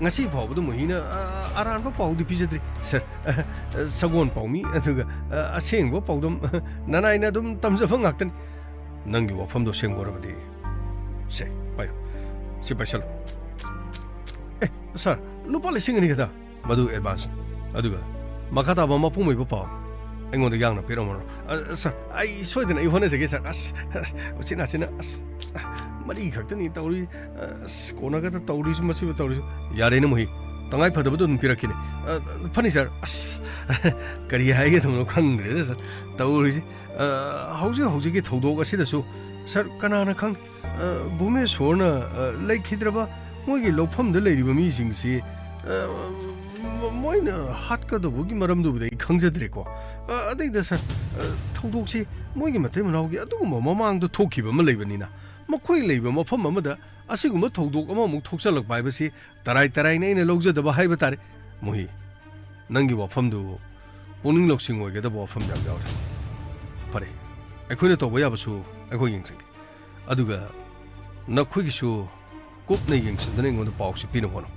ꯉꯁꯤ ꯐꯥꯎꯕꯗ ꯃꯣꯍꯤꯅ, ꯑ, ꯑꯔꯥꯟꯕ ꯄꯥꯎꯗꯤ ꯄꯤꯖꯗ꯭ꯔꯤ ꯁꯥꯔ꯫ ꯑ, ꯁꯒꯣꯜ ꯄꯥꯎꯃꯤ ꯑꯗꯨꯒ, ꯑ, ꯑꯁꯦꯡꯕ ꯄꯥꯎꯗꯝ ꯅꯅꯥꯏꯅ ꯑꯗꯨꯝ ꯇꯝꯖꯕ ꯉꯥꯛꯇꯅꯤ꯫ ꯅꯪꯒꯤ ꯋꯥꯐꯝꯗꯣ ꯁꯦꯡꯗꯣꯔꯕꯗꯤ꯫ ꯁꯦ, ꯄꯥꯏꯌꯨ꯫ ꯁꯤ ꯄꯥꯏꯁꯜꯂꯨ꯫ ꯑꯦ, ꯁꯥꯔ, ꯂꯨꯄꯥ ꯂꯤꯁꯤꯡ ꯑꯅꯤ ꯈꯛꯇ꯫ ꯃꯗꯨ advance꯫ ꯑꯗꯨꯒ ꯃꯈꯥ ꯇꯥꯕ ꯃꯄꯨꯡ ꯑꯣꯏꯕ ꯄꯥꯎ ꯑꯩꯉꯣꯟꯗ ꯌꯥꯡꯅ ꯄꯤꯔꯝꯃꯔꯣ꯫ ꯑ, ꯁꯥꯔ, ꯑꯩ ꯁꯣꯏꯗꯅ ꯑꯩ ꯍꯣꯠꯅꯖꯒꯦ, ꯁꯥꯔ꯫ ꯑꯁ, ꯎꯆꯤꯟ ꯅꯥꯆꯤꯟꯅ, ꯑꯁ, ꯃꯔꯤ ꯈꯛꯇꯅꯤ ꯇꯧꯔꯤ꯫ ꯑꯁ, ꯀꯣꯟꯅ ꯈꯛꯇ ꯇꯧꯔꯤꯁꯤ, ꯃꯁꯤꯕꯨ ꯇꯧꯔꯤꯁꯤ꯫ ꯌꯥꯔꯦꯅꯦ ꯃꯣꯍꯤ, ꯇꯉꯥꯏ ꯐꯗꯕꯗꯣ ꯑꯗꯨꯝ ꯄꯤꯔꯛꯀꯦꯅꯦ꯫ ꯑ, ꯐꯅꯤ ꯁꯥꯔ꯫ ꯑꯁ, ꯀꯔꯤ ꯍꯥꯏꯒꯗꯕꯅꯣ ꯈꯪꯗ꯭ꯔꯦꯗ ꯁꯥꯔ, ꯇꯧꯔꯤꯁꯤ꯫ ꯑ, ꯍꯧꯖꯤꯛ ꯍꯧꯖꯤꯛꯀꯤ ꯊꯧꯗꯣꯛ ꯑꯁꯤꯗꯁꯨ ꯁꯥꯔ, ꯀꯅꯥꯅ ꯈꯪ, ꯑ, ꯚꯨꯃꯦꯁꯣꯔꯅ, ꯑ, ꯂꯩꯈꯤꯗ꯭ꯔꯕ ꯃꯣꯏꯒꯤ ꯂꯧꯐꯝꯗ ꯂꯩꯔꯤꯕ ꯃꯤꯁꯤꯡꯁꯤ, ꯑ, ꯃ-, ꯃꯣꯏꯅ ꯍꯥꯠꯀꯗꯧꯕꯒꯤ ꯃꯔꯝꯗꯨꯕꯨꯗꯤ ꯑꯩ ꯈꯪꯖꯗ꯭ꯔꯦꯀꯣ꯫ ꯑ, ꯑꯗꯩꯗ ꯁꯥꯔ, ꯑ, ꯊꯧꯗꯣꯛꯁꯤ ꯃꯣꯏꯒꯤ ꯃꯇꯩ ꯃꯅꯥꯎꯒꯤ ꯑꯗꯨꯒꯨꯝꯕ ꯃꯃꯥꯡꯗ ꯊꯣꯛꯈꯤꯕ ꯑꯃ ꯂꯩꯕꯅꯤꯅ, ꯃꯈꯣꯏ ꯂꯩꯕ ꯃꯐꯝ ꯑꯃꯗ ꯑꯁꯤꯒꯨꯝꯕ ꯊꯧꯗꯣꯛ ꯑꯃꯃꯨꯛ ꯊꯣꯛꯆꯜꯂꯛꯄ ꯍꯥꯏꯕꯁꯤ ꯇꯔꯥꯏ ꯇꯔꯥꯏꯅ ꯑꯩꯅ ꯂꯧꯖꯗꯕ ꯍꯥꯏꯕ ꯇꯥꯔꯦ꯫ ꯃꯨꯍꯤ, ꯅꯪꯒꯤ ꯋꯥꯐꯝꯗꯨ ꯄꯨꯛꯅꯤꯡ ꯂꯧꯁꯤꯡ ꯑꯣꯏꯒꯗꯕ ꯋꯥꯐꯝ ꯌꯥꯝ ꯌꯥꯎꯔꯤ꯫ ꯐꯔꯦ, ꯑꯩꯈꯣꯏꯅ ꯇꯧꯕ ꯌꯥꯕꯁꯨ ꯑꯩꯈꯣꯏ ꯌꯦꯡꯁꯤꯟꯒꯦ꯫ ꯑꯗꯨꯒ ꯅꯈꯣꯏꯒꯤꯁꯨ ꯀꯨꯞꯅ ꯌꯦꯡꯁꯤꯟꯗꯨꯅ ꯑꯩꯉꯣꯟꯗ ꯄꯥꯎꯁꯤ ꯄꯤꯅꯕ ꯍꯣꯠꯅꯧ꯫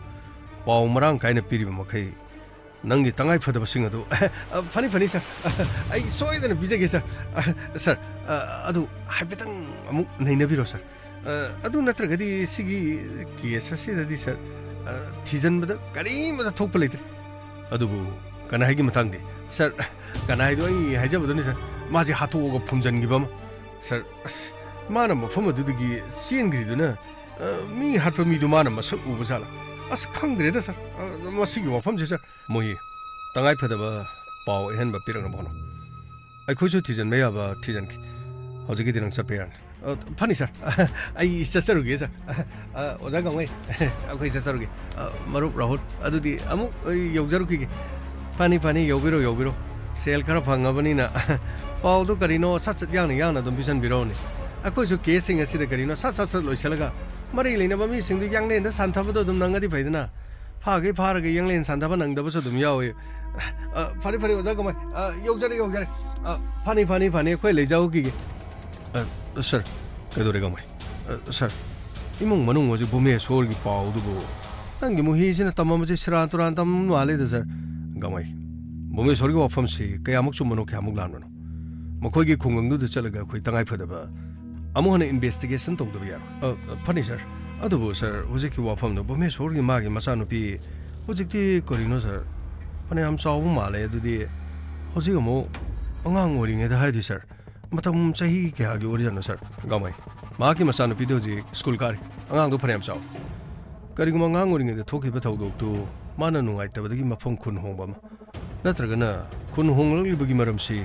ꯄꯥꯎ ꯃꯔꯥꯡ ꯀꯥꯏꯅ ꯄꯤꯔꯤꯕ ꯃꯈꯩ ꯅꯪꯒꯤ ꯇꯉꯥꯏ ꯐꯗꯕꯁꯤꯡ ꯑꯗꯨ, ꯑ, ꯐꯅꯤ, ꯐꯅꯤ, ꯁꯥꯔ꯫ ꯑ, ꯑꯩ ꯁꯣꯏꯗꯅ ꯄꯤꯖꯒꯦ, ꯁꯥꯔ꯫ ꯑ, ꯁꯥꯔ, ꯑ, ꯑꯗꯨ ꯍꯥꯏꯐꯦꯠꯇꯪ ꯑꯃꯨꯛ ꯅꯩꯅꯕꯤꯔꯣ, ꯁꯥꯔ꯫ ꯑ, ꯑꯗꯨ ꯅꯠꯇ꯭ꯔꯒꯗꯤ ꯁꯤꯒꯤ ꯀꯦꯁ ꯑꯁꯤꯗꯗꯤ, ꯁꯥꯔ, ꯑ, ꯊꯤꯖꯤꯟꯕꯗ ꯀꯔꯤꯃꯠꯇ ꯊꯣꯛꯄ ꯂꯩꯇ꯭ꯔꯦ꯫ ꯑꯗꯨꯕꯨ ꯀꯅꯥꯍꯩꯒꯤ ꯃꯇꯥꯡꯗꯤ? ꯁꯥꯔ, ꯀꯅꯥꯍꯩꯗꯣ ꯑꯩ ꯍꯥꯏꯖꯕꯗꯨꯅꯤ, ꯁꯥꯔ꯫ ꯃꯥꯁꯦ ꯍꯥꯠꯇꯣꯛꯑꯒ ꯐꯨꯝꯖꯤꯟꯈꯤꯕ ꯑꯃ꯫ ꯁꯥꯔ, ꯑꯁ, ꯃꯥꯅ ꯃꯐꯝ ꯑꯗꯨꯗꯒꯤ ꯆꯦꯟꯈ꯭ꯔꯤꯗꯨꯅ, ꯑ, ꯃꯤ ꯍꯥꯠꯄ ꯃꯤꯗꯨ ꯃꯥꯅ ꯃꯁꯛ ꯎꯕ ꯖꯥꯠꯂꯥ? ꯑꯁ, ꯈꯪꯗ꯭ꯔꯦꯗ, ꯁꯥꯔ꯫ ꯑ, ꯃꯁꯤꯒꯤ ꯋꯥꯐꯝꯁꯦ, ꯁꯥꯔ, ꯃꯣꯏ ꯇꯉꯥꯏ ꯐꯗꯕ ꯄꯥꯎ ꯑꯍꯦꯟꯕ ꯄꯤꯔꯛꯅꯕ ꯍꯣꯠꯅꯧ꯫ ꯑꯩꯈꯣꯏꯁꯨ ꯊꯤꯖꯤꯟꯕ ꯌꯥꯕ ꯊꯤꯖꯤꯟꯈꯤ꯫ ꯍꯧꯖꯤꯛꯀꯤꯗꯤ ꯅꯪ ꯆꯠꯄ ꯌꯥꯔꯅꯤ꯫ ꯑ, ꯐꯅꯤ, ꯁꯥꯔ꯫ ꯑꯩ ꯆꯠꯆꯔꯨꯒꯦ, ꯁꯥꯔ꯫ ꯑ, ꯑꯣꯖꯥ ꯒꯥꯡꯃꯩ, ꯑꯩꯈꯣꯏ ꯆꯠꯆꯔꯨꯒꯦ꯫ ꯑ, ꯃꯔꯨꯞ ꯔꯥꯍꯨꯜ, ꯑꯗꯨꯗꯤ ꯑꯃꯨꯛ ꯑꯩ ꯌꯧꯖꯔꯨꯈꯤꯒꯦ꯫ ꯐꯅꯤ, ꯐꯅꯤ, ꯌꯧꯕꯤꯔꯣ, ꯌꯧꯕꯤꯔꯣ꯫ ꯁꯦꯜ ꯈꯔ ꯐꯪꯉꯕꯅꯤꯅ ꯄꯥꯎꯗꯣ ꯀꯔꯤꯅꯣ ꯁꯠ ꯁꯠ ꯌꯥꯡꯅ ꯌꯥꯡꯅ ꯑꯗꯨꯝ ꯄꯤꯁꯟꯕꯤꯔꯛꯎꯅꯦ꯫ ꯑꯩꯈꯣꯏꯁꯨ ꯀꯦꯁꯁꯤꯡ ꯑꯁꯤꯗ ꯀꯔꯤꯅꯣ ꯁꯠ ꯁꯠ ꯁꯠ ꯂꯣꯏꯁꯤꯜꯂꯒ ꯃꯔꯤ ꯂꯩꯅꯕ ꯃꯤꯁꯤꯡꯗꯨ ꯌꯥꯡꯂꯦꯟꯗ ꯁꯥꯟꯊꯕꯗꯣ ꯑꯗꯨꯝ ꯅꯪꯉꯗꯤ ꯐꯩꯗꯅ꯫ ꯐꯥꯒꯩ ꯐꯥꯔꯒ ꯌꯥꯡꯂꯦꯟ ꯁꯥꯟꯊꯕ ꯅꯪꯗꯕꯁꯨ ꯑꯗꯨꯝ ꯌꯥꯎꯏ꯫ ꯑ, ꯐꯅꯤ, ꯐꯅꯤ, ꯑꯣꯖꯥ ꯒꯥꯡꯃꯩ꯫ ꯑ, ꯌꯧꯖꯔꯦ, ꯌꯧꯖꯔꯦ꯫ ꯑ, ꯐꯅꯤ, ꯐꯅꯤ, ꯐꯅꯤ, ꯑꯩꯈꯣꯏ ꯂꯩꯖꯍꯧꯈꯤꯒꯦ꯫ ꯑ, ꯁꯥꯔ, ꯀꯩꯗꯧꯔꯦ ꯒꯥꯡꯃꯩ? ꯑ, ꯁꯥꯔ, ꯏꯃꯨꯡ ꯃꯅꯨꯡ ꯍꯧꯖꯤꯛ ꯚꯨꯃꯦꯁꯣꯔꯒꯤ ꯄꯥꯎꯗꯨꯕꯨ ꯅꯪꯒꯤ ꯃꯨꯍꯤꯁꯤꯅ ꯇꯝꯃꯝꯕꯁꯦ ꯁꯦꯔꯥꯟ ꯇꯨꯔꯥꯟ ꯇꯝꯃꯝ ꯃꯥꯜꯂꯦꯗ, ꯁꯥꯔ꯫ ꯒꯥꯡꯃꯩ, ꯚꯨꯃꯦꯁꯣꯔꯒꯤ ꯋꯥꯐꯝꯁꯤ ꯀꯌꯥꯃꯨꯛ ꯆꯨꯝꯕꯅꯣ, ꯀꯌꯥꯃꯨꯛ ꯂꯥꯟꯕꯅꯣ? ꯃꯈꯣꯏꯒꯤ ꯈꯨꯡꯒꯪꯗꯨꯗ ꯆꯠꯂꯒ ꯑꯩꯈꯣꯏ ꯇꯉꯥꯏ ꯐꯗꯕ ꯑꯃꯨꯛ ꯍꯟꯅ ꯏꯟꯚꯦꯁꯇꯤꯒꯦꯁꯟ ꯇꯧꯗꯕ ꯌꯥꯔꯣꯏ꯫ ꯑ, ꯑ, ꯐꯅꯤ, ꯁꯥꯔ꯫ ꯑꯗꯨꯕꯨ, ꯁꯥꯔ, ꯍꯧꯖꯤꯛꯀꯤ ꯋꯥꯐꯝꯗꯣ ꯚꯨꯃꯦꯁꯣꯔꯒꯤ ꯃꯥꯒꯤ ꯃꯆꯥꯅꯨꯄꯤ ꯍꯧꯖꯤꯛꯇꯤ ꯀꯔꯤꯅꯣ, ꯁꯥꯔ? ꯐꯅꯌꯥꯝ ꯆꯥꯎꯕ ꯃꯥꯜꯂꯦ꯫ ꯑꯗꯨꯗꯤ ꯍꯧꯖꯤꯛ ꯑꯃꯨꯛ ꯑꯉꯥꯡ ꯑꯣꯏꯔꯤꯉꯩꯗ ꯍꯥꯏꯗꯤ, ꯁꯥꯔ, ꯃꯇꯝ ꯆꯍꯤ ꯀꯌꯥꯒꯤ ꯑꯣꯏꯔꯤꯖꯥꯠꯅꯣ, ꯁꯥꯔ? ꯒꯥꯡꯃꯩ, ꯃꯍꯥꯛꯀꯤ ꯃꯆꯥꯅꯨꯄꯤꯗꯣ ꯍꯧꯖꯤꯛ ꯁ꯭ꯀꯨꯜ ꯀꯥꯔꯤ꯫ ꯑꯉꯥꯡꯗꯣ ꯐꯅꯌꯥꯝ ꯆꯥꯎ꯫ ꯀꯔꯤꯒꯨꯝꯕ ꯑꯉꯥꯡ ꯑꯣꯏꯔꯤꯉꯩꯗ ꯊꯣꯛꯈꯤꯕ ꯊꯧꯗꯣꯛꯇꯨ ꯃꯥꯅ ꯅꯨꯡꯉꯥꯏꯇꯕꯗꯒꯤ ꯃꯐꯝ ꯈꯨꯟ ꯍꯣꯡꯕ ꯑꯃ, ꯅꯠꯇ꯭ꯔꯒꯅ ꯈꯨꯟ ꯍꯣꯡꯂꯛꯂꯤꯕꯒꯤ ꯃꯔꯝꯁꯤ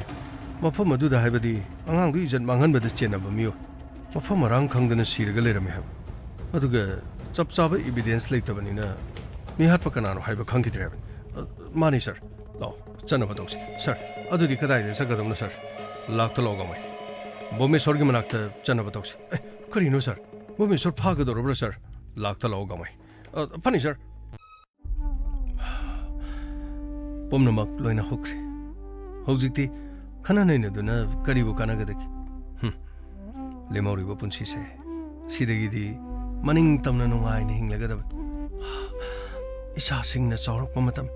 ꯃꯐꯝ ꯑꯗꯨꯗ, ꯍꯥꯏꯕꯗꯤ ꯑꯉꯥꯡꯗꯨ ꯏꯖꯠ ꯃꯥꯡꯍꯟꯕꯗ ꯆꯦꯟꯅꯕ ꯃꯤꯑꯣꯏ, ꯃꯐꯝ ꯃꯔꯥꯡ ꯈꯪꯗꯅ ꯁꯤꯔꯒ ꯂꯩꯔꯝꯃꯤ ꯍꯥꯏꯕ꯫ ꯑꯗꯨꯒ ꯆꯞ ꯆꯥꯕ ꯏꯕꯤꯗꯦꯟꯁ ꯂꯩꯇꯕꯅꯤꯅ ꯃꯤꯍꯥꯠꯄ ꯀꯅꯥꯅꯣ ꯍꯥꯏꯕ ꯈꯪꯈꯤꯗ꯭ꯔꯦ ꯍꯥꯏꯕꯅꯤ꯫ ꯃꯥꯅꯤ ꯁꯥꯔ꯫ ꯂꯥꯛꯑꯣ, ꯆꯠꯅꯕ ꯇꯧꯁꯤ꯫ ꯁꯥꯔ, ꯑꯗꯨꯗꯤ ꯀꯗꯥꯏꯗ ꯆꯠꯀꯗꯕꯅꯣ ꯁꯥꯔ? ꯂꯥꯛꯇ ꯂꯥꯛꯑꯣ ꯒꯃꯥꯏ꯫ ꯕꯣꯃꯦꯁꯣꯔꯒꯤ ꯃꯅꯥꯛꯇ ꯆꯠꯅꯕ ꯇꯧꯁꯤ꯫ ꯑꯦ, ꯀꯔꯤꯅꯣ ꯁꯥꯔ? ꯕꯣꯃꯦꯁꯣꯔ ꯐꯥꯒꯗꯧꯔꯕ꯭ꯔꯥ ꯁꯥꯔ? ꯂꯥꯛꯇ ꯂꯥꯛꯑꯣ ꯒꯃꯥꯏ꯫ ꯑ, ꯐꯅꯤ ꯁꯥꯔ꯫ ꯄꯨꯝꯅꯃꯛ ꯂꯣꯏꯅ ꯍꯧꯈ꯭ꯔꯦ꯫ ꯍꯧꯖꯤꯛꯇꯤ ꯈꯟꯅ ꯅꯩꯅꯗꯨꯅ ꯀꯔꯤꯕꯨ ꯀꯥꯟꯅꯒꯗꯒꯦ? ꯍꯨꯝ꯫ ꯂꯦꯝꯍꯧꯔꯤꯕ ꯄꯨꯟꯁꯤꯁꯦ ꯁꯤꯗꯒꯤꯗꯤ ꯃꯅꯤꯡ ꯇꯝꯅ ꯅꯨꯡꯉꯥꯏꯅ ꯍꯤꯡꯂꯒꯗꯕꯅꯤ꯫ ꯏꯆꯥꯁꯤꯡꯅ ꯆꯥꯎꯔꯛꯄ ꯃꯇꯝ,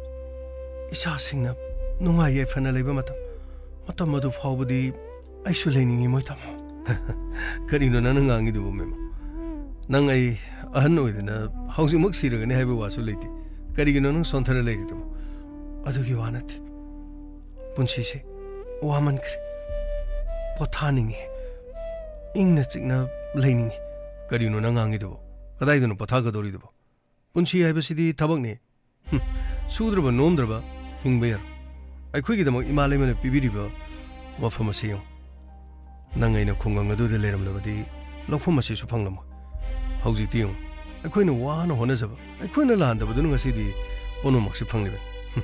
ꯏꯆꯥꯁꯤꯡꯅ ꯅꯨꯡꯉꯥꯏ ꯌꯥꯏꯐꯅ ꯂꯩꯕ ꯃꯇꯝ, ꯃꯇꯝ ꯑꯗꯨ ꯐꯥꯎꯕꯗꯤ ꯑꯩꯁꯨ ꯂꯩꯅꯤꯡꯉꯤ ꯃꯣꯏ ꯇꯥꯃꯣ꯫ ꯀꯔꯤꯅꯣ ꯅꯪꯅ ꯉꯥꯡꯉꯤꯗꯨꯕꯨ ꯃꯦꯃꯣ? ꯅꯪ ꯑꯩ ꯑꯍꯟ ꯑꯣꯏꯗꯅ ꯍꯧꯖꯤꯛꯃꯛ ꯁꯤꯔꯒꯅꯤ ꯍꯥꯏꯕ ꯋꯥꯁꯨ ꯂꯩꯇꯦ꯫ ꯀꯔꯤꯒꯤꯅꯣ ꯅꯪ ꯁꯣꯟꯊꯔ ꯂꯩꯔꯤꯗꯨꯕꯨ? ꯑꯗꯨꯒꯤ ꯋꯥ ꯅꯠꯇꯦ꯫ ꯄꯨꯟꯁꯤꯁꯦ ꯋꯥꯃꯟꯈ꯭ꯔꯦ꯫ ꯄꯣꯊꯥꯅꯤꯡꯉꯤ꯫ ꯏꯪꯅ ꯆꯤꯛꯅ ꯂꯩꯅꯤꯡꯉꯤ꯫ ꯀꯔꯤꯅꯣ ꯅꯪ ꯉꯥꯡꯉꯤꯗꯨꯕꯨ? ꯀꯗꯥꯏꯗꯅꯣ ꯄꯣꯊꯥꯒꯗꯧꯔꯤꯗꯨꯕꯨ? ꯄꯨꯟꯁꯤ ꯍꯥꯏꯕꯁꯤꯗꯤ ꯊꯕꯛꯅꯤ꯫ ꯍꯨꯝ, ꯁꯨꯗ꯭ꯔꯕ ꯅꯣꯝꯗ꯭ꯔꯕ ꯍꯤꯡꯕ ꯌꯥꯔꯣꯏ꯫ ꯑꯩꯈꯣꯏꯒꯤꯗꯃꯛ ꯏꯃꯥ ꯂꯩꯃꯅ ꯄꯤꯕꯤꯔꯤꯕ ꯋꯥꯐꯝ ꯑꯁꯤ ꯌꯦꯡꯉꯨ꯫ ꯅꯪ ꯑꯩꯅ ꯈꯨꯡꯒꯪ ꯑꯗꯨꯗ ꯂꯩꯔꯝꯂꯕꯗꯤ ꯂꯧꯐꯝ ꯑꯁꯤꯁꯨ ꯐꯪꯂꯝꯃꯣꯏ꯫ ꯍꯧꯖꯤꯛꯇꯤ ꯌꯦꯡꯉꯨ, ꯑꯩꯈꯣꯏꯅ ꯋꯥꯅ ꯍꯣꯠꯅꯖꯕ, ꯑꯩꯈꯣꯏꯅ ꯂꯥꯟꯗꯕꯗꯨꯅ ꯉꯁꯤꯗꯤ ꯄꯨꯝꯅꯃꯛꯁꯤ ꯐꯪꯂꯤꯕꯅꯤ꯫ ꯍꯨꯝ,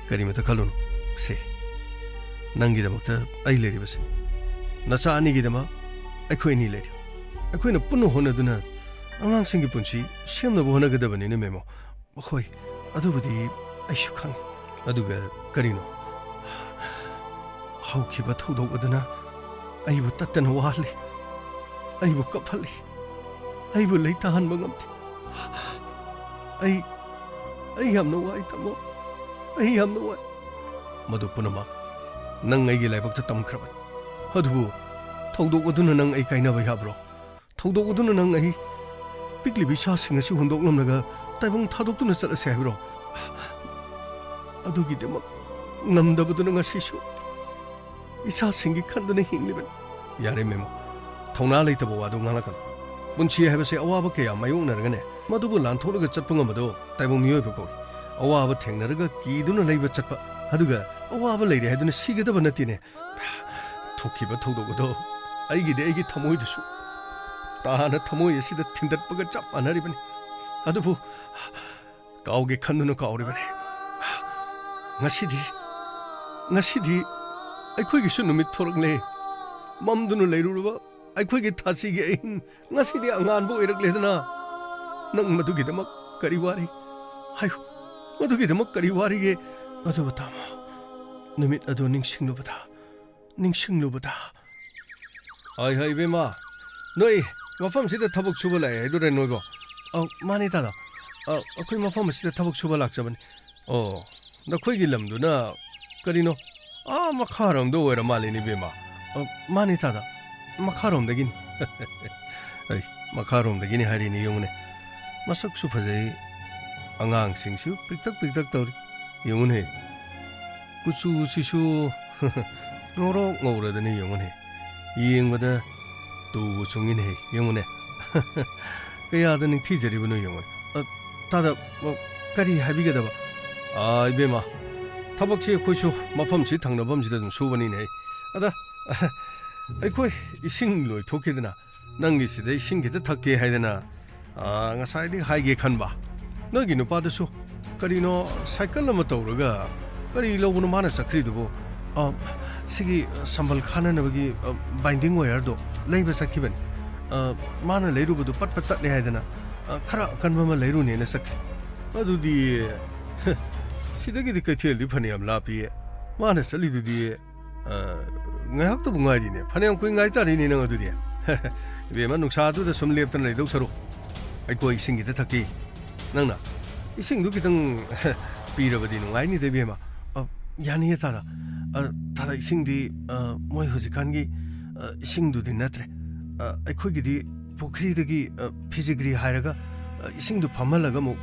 ꯀꯔꯤꯃꯇ ꯈꯜꯂꯨꯅꯨ꯫ ꯁꯦ, ꯅꯪꯒꯤꯗꯃꯛꯇ ꯑꯩ ꯂꯩꯔꯤꯕꯁꯤꯅꯤ꯫ ꯅꯆꯥ ꯑꯅꯤꯒꯤꯗꯃꯛ ꯑꯩꯈꯣꯏ ꯑꯅꯤ ꯂꯩꯔꯤ꯫ ꯑꯩꯈꯣꯏꯅ ꯄꯨꯟꯅ ꯍꯣꯠꯅꯗꯨꯅ ꯑꯉꯥꯡꯁꯤꯡꯒꯤ ꯄꯨꯟꯁꯤ ꯁꯦꯝꯅꯕ ꯍꯣꯠꯅꯒꯗꯕꯅꯤꯅꯦ ꯃꯦꯃꯣ꯫ ꯍꯣꯏ, ꯑꯗꯨꯕꯨꯗꯤ ꯑꯩꯁꯨ ꯈꯪꯏ꯫ ꯑꯗꯨꯒ ꯀꯔꯤꯅꯣ? ꯍꯧꯈꯤꯕ ꯊꯧꯗꯣꯛ ꯑꯗꯨꯅ ꯑꯩꯕꯨ ꯇꯠꯇꯅ ꯋꯥꯍꯜꯂꯤ, ꯑꯩꯕꯨ ꯀꯞꯍꯜꯂꯤ, ꯑꯩꯕꯨ ꯂꯩꯇꯥꯍꯟꯕ ꯉꯝꯗꯦ꯫ ꯑꯩ, ꯑꯩ ꯌꯥꯝꯅ ꯋꯥꯏ, ꯇꯥꯃꯣ꯫ ꯑꯩ ꯌꯥꯝꯅ ꯋꯥꯏ꯫ ꯃꯗꯨ ꯄꯨꯝꯅꯃꯛ ꯅꯪ ꯑꯩꯒꯤ ꯂꯥꯏꯕꯛꯇ ꯇꯝꯈ꯭ꯔꯕꯅꯤ꯫ ꯑꯗꯨꯕꯨ ꯊꯧꯗꯣꯛ ꯑꯗꯨꯅ ꯅꯪ ꯑꯩ ꯀꯥꯏꯅꯕ ꯌꯥꯕ꯭ꯔꯣ? ꯊꯧꯗꯣꯛ ꯑꯗꯨꯅ ꯅꯪ ꯑꯩ ꯄꯤꯛꯂꯤꯕ ꯏꯆꯥꯁꯤꯡ ꯑꯁꯤ ꯍꯨꯟꯗꯣꯛꯂꯝꯂꯒ ꯇꯥꯏꯕꯪ ꯊꯥꯗꯣꯛꯇꯨꯅ ꯆꯠꯂꯁꯦ ꯍꯥꯏꯕ꯭ꯔꯣ? ꯑꯗꯨꯒꯤꯗꯃꯛ ꯉꯝꯗꯕꯗꯨꯅ ꯉꯁꯤꯁꯨ ꯏꯆꯥꯁꯤꯡꯒꯤ ꯈꯟꯗꯨꯅ ꯍꯤꯡꯂꯤꯕꯅꯤ꯫ ꯌꯥꯔꯦ ꯃꯦꯃꯣ, ꯊꯧꯅꯥ ꯂꯩꯇꯕ ꯋꯥꯗꯨ ꯉꯥꯡꯂꯛꯀꯅꯨ꯫ ꯄꯨꯟꯁꯤ ꯍꯥꯏꯕꯁꯤ ꯑꯋꯥꯕ ꯀꯌꯥ ꯃꯥꯌꯣꯛꯅꯔꯒꯅꯦ, ꯃꯗꯨꯕꯨ ꯂꯥꯟꯊꯣꯛꯂꯒ ꯆꯠꯄ ꯉꯝꯕꯗꯣ ꯇꯥꯏꯕꯪ ꯃꯤꯑꯣꯏꯕ ꯀꯧꯏ꯫ ꯑꯋꯥꯕ ꯊꯦꯡꯅꯔꯒ ꯀꯤꯗꯨꯅ ꯂꯩꯕ ꯆꯠꯄ, ꯑꯗꯨꯒ ꯑꯋꯥꯕ ꯂꯩꯔꯦ ꯍꯥꯏꯗꯨꯅ ꯁꯤꯒꯗꯕ ꯅꯠꯇꯦꯅꯦ꯫ ꯊꯣꯛꯈꯤꯕ ꯊꯧꯗꯣꯛ ꯑꯗꯣ ꯑꯩꯒꯤꯗꯤ ꯑꯩꯒꯤ ꯊꯃꯣꯏꯗꯁꯨ ꯇꯥꯅ ꯊꯃꯣꯏ ꯑꯁꯤꯗ ꯊꯤꯟꯗꯠꯄꯒ ꯆꯞ ꯃꯥꯟꯅꯔꯤꯕꯅꯤ꯫ ꯑꯗꯨꯕꯨ ꯀꯥꯎꯒꯦ ꯈꯟꯗꯨꯅ ꯀꯥꯎꯔꯤꯕꯅꯤ꯫ ꯉꯁꯤꯗꯤ, ꯉꯁꯤꯗꯤ ꯑꯩꯈꯣꯏꯒꯤꯁꯨ ꯅꯨꯃꯤꯠ ꯊꯣꯔꯛꯂꯦ꯫ ꯃꯝꯗꯨꯅ ꯂꯩꯔꯨꯔꯕ ꯑꯩꯈꯣꯏꯒꯤ ꯊꯥꯁꯤꯒꯤ ꯑꯍꯤꯡ ꯉꯁꯤꯗꯤ ꯑꯉꯥꯟꯕ ꯑꯣꯏꯔꯛꯂꯦꯗꯅ꯫ ꯅꯪ ꯃꯗꯨꯒꯤꯗꯃꯛ ꯀꯔꯤ ꯋꯥꯔꯤ? ꯍꯥꯏꯌꯨ, ꯃꯗꯨꯒꯤꯗꯃꯛ ꯀꯔꯤ ꯋꯥꯔꯤꯒꯦ? ꯑꯗꯨꯕꯨ ꯇꯥꯃꯣ, ꯅꯨꯃꯤꯠ ꯑꯗꯨ ꯅꯤꯡꯁꯤꯡꯂꯨꯕꯗ, ꯅꯤꯡꯁꯤꯡꯂꯨꯕꯗ꯫ ꯍꯥꯏ ꯍꯥꯏ ꯏꯕꯦꯝꯃ, ꯅꯣꯏ ꯃꯐꯝꯁꯤꯗ ꯊꯕꯛ ꯁꯨꯕ ꯂꯥꯛꯑꯦ ꯍꯥꯏꯗꯨꯔꯦ ꯅꯣꯏꯕꯣ? ꯑ, ꯃꯥꯅꯦ ꯇꯥꯗ꯫ ꯑ, ꯑꯩꯈꯣꯏ ꯃꯐꯝ ꯑꯁꯤꯗ ꯊꯕꯛ ꯁꯨꯕ ꯂꯥꯛꯆꯕꯅꯤ꯫ ꯑꯣ, ꯅꯈꯣꯏꯒꯤ ꯂꯝꯗꯨꯅ ꯀꯔꯤꯅꯣ? ꯑꯥ, ꯃꯈꯥꯔꯣꯝꯗ ꯑꯣꯏꯔ ꯃꯥꯜꯂꯦꯅꯦ ꯏꯕꯦꯝꯃ꯫ ꯑ, ꯃꯥꯅꯦ ꯇꯥꯗ, ꯃꯈꯥꯔꯣꯝꯗꯒꯤꯅꯤ꯫ ꯑꯩ, ꯃꯈꯥꯔꯣꯝꯗꯒꯤꯅꯤ ꯍꯥꯏꯔꯤꯅꯤ ꯌꯦꯡꯉꯨꯅꯦ꯫ ꯃꯁꯛꯁꯨ ꯐꯖꯩ, ꯑꯉꯥꯡꯁꯤꯡꯁꯨ ꯄꯤꯛꯇꯛ ꯄꯤꯛꯇꯛ ꯇꯧꯔꯤ꯫ ꯌꯦꯡꯉꯨꯅꯦ, ꯀꯨꯆꯨꯁꯤꯁꯨ ꯉꯧꯔꯣꯛ ꯉꯧꯔꯗꯅ ꯌꯦꯡꯉꯨꯅꯦ꯫ ꯌꯦꯡꯕꯗ ꯇꯨꯕꯨ ꯆꯨꯡꯉꯤꯅꯦ, ꯌꯦꯡꯉꯨꯅꯦ꯫ ꯀꯌꯥꯗ ꯅꯤꯡꯊꯤꯖꯔꯤꯕꯅꯣ ꯌꯦꯡꯉꯨꯅꯦ꯫ ꯑ, ꯇꯥꯗ, ꯑ, ꯀꯔꯤ ꯍꯥꯏꯕꯤꯒꯗꯕ? ꯑꯥ, ꯏꯕꯦꯝꯃ, ꯊꯕꯛꯁꯤ ꯑꯩꯈꯣꯏꯁꯨ ꯃꯐꯝꯁꯤ ꯊꯪꯅꯐꯝꯁꯤꯗ ꯑꯗꯨꯝ ꯁꯨꯕꯅꯤꯅꯦ꯫ ꯑꯗ, ꯑꯩꯈꯣꯏ ꯏꯁꯤꯡ ꯂꯣꯏꯊꯣꯛꯈꯤꯗꯅ, ꯅꯪꯒꯤꯁꯤꯗ ꯏꯁꯤꯡ ꯈꯤꯇ ꯊꯛꯀꯦ ꯍꯥꯏꯗꯅ, ꯑꯥ, ꯉꯁꯥꯏꯗꯒꯤ ꯍꯥꯏꯒꯦ ꯈꯟꯕ꯫ ꯅꯣꯏꯒꯤ ꯅꯨꯄꯥꯗꯨꯁꯨ ꯀꯔꯤꯅꯣ ꯁꯥꯏꯀꯜ ꯑꯃ ꯇꯧꯔꯒ ꯀꯔꯤ ꯂꯧꯕꯅꯣ ꯃꯥꯅ ꯆꯠꯈ꯭ꯔꯤꯗꯨꯕꯨ? ꯑ, ꯁꯤꯒꯤ ꯁꯝꯕꯜ ꯈꯥꯅꯅꯕꯒꯤ, ꯑ, ꯕꯥꯏꯟꯗꯤꯡ ꯋꯥꯌꯔꯗꯣ ꯂꯩꯕ ꯆꯠꯈꯤꯕꯅꯤ꯫ ꯑ, ꯃꯥꯅ ꯂꯩꯔꯨꯕꯗꯨ ꯄꯠ ꯄꯠ ꯇꯠꯂꯦ ꯍꯥꯏꯗꯅ, ꯑ, ꯈꯔ ꯑꯀꯟꯕ ꯑꯃ ꯂꯩꯔꯨꯅꯦꯅ ꯆꯠꯈꯤ꯫ ꯑꯗꯨꯗꯤ, ꯁꯤꯗꯒꯤꯗꯤ ꯀꯩꯊꯦꯜꯗꯤ ꯐꯅꯌꯥꯝ ꯂꯥꯞꯄꯤꯌꯦ꯫ ꯃꯥꯅ ꯆꯠꯂꯤꯗꯨꯗꯤ ꯑ, ꯉꯥꯏꯍꯥꯛꯇꯕꯨ ꯉꯥꯏꯔꯤꯅꯦ꯫ ꯐꯅꯌꯥꯝ ꯀꯨꯏ ꯉꯥꯏ ꯇꯥꯔꯤꯅꯦ ꯅꯪ ꯑꯗꯨꯗꯤ꯫ ꯏꯕꯦꯝꯃ, ꯅꯨꯡꯁꯥꯗꯨꯗ ꯁꯨꯝ ꯂꯦꯞꯇꯅ ꯂꯩꯗꯧ ꯁꯔꯨꯛ, ꯑꯩꯈꯣꯏ ꯏꯁꯤꯡ ꯈꯤꯇ ꯊꯛꯀꯦ꯫ ꯅꯪꯅ ꯏꯁꯤꯡꯗꯨ ꯈꯤꯇꯪ ꯄꯤꯔꯕꯗꯤ ꯅꯨꯡꯉꯥꯏꯅꯤꯗ, ꯏꯕꯦꯝꯃ꯫ ꯑ, ꯌꯥꯅꯤꯌꯦ, ꯇꯥꯗ꯫ ꯑ, ꯇꯥꯗ, ꯏꯁꯤꯡꯗꯤ, ꯑ, ꯃꯣꯏ ꯍꯧꯖꯤꯛꯀꯥꯟꯒꯤ, ꯑ, ꯏꯁꯤꯡꯗꯨꯗꯤ ꯅꯠꯇ꯭ꯔꯦ꯫ ꯑ, ꯑꯩꯈꯣꯏꯒꯤꯗꯤ ꯄꯨꯈ꯭ꯔꯤꯗꯒꯤ, ꯑ, ꯐꯤꯖꯤꯒ꯭ꯔꯤ ꯍꯥꯏꯔꯒ, ꯑ, ꯏꯁꯤꯡꯗꯨ ꯐꯝꯍꯜꯂꯒ ꯑꯃꯨꯛ,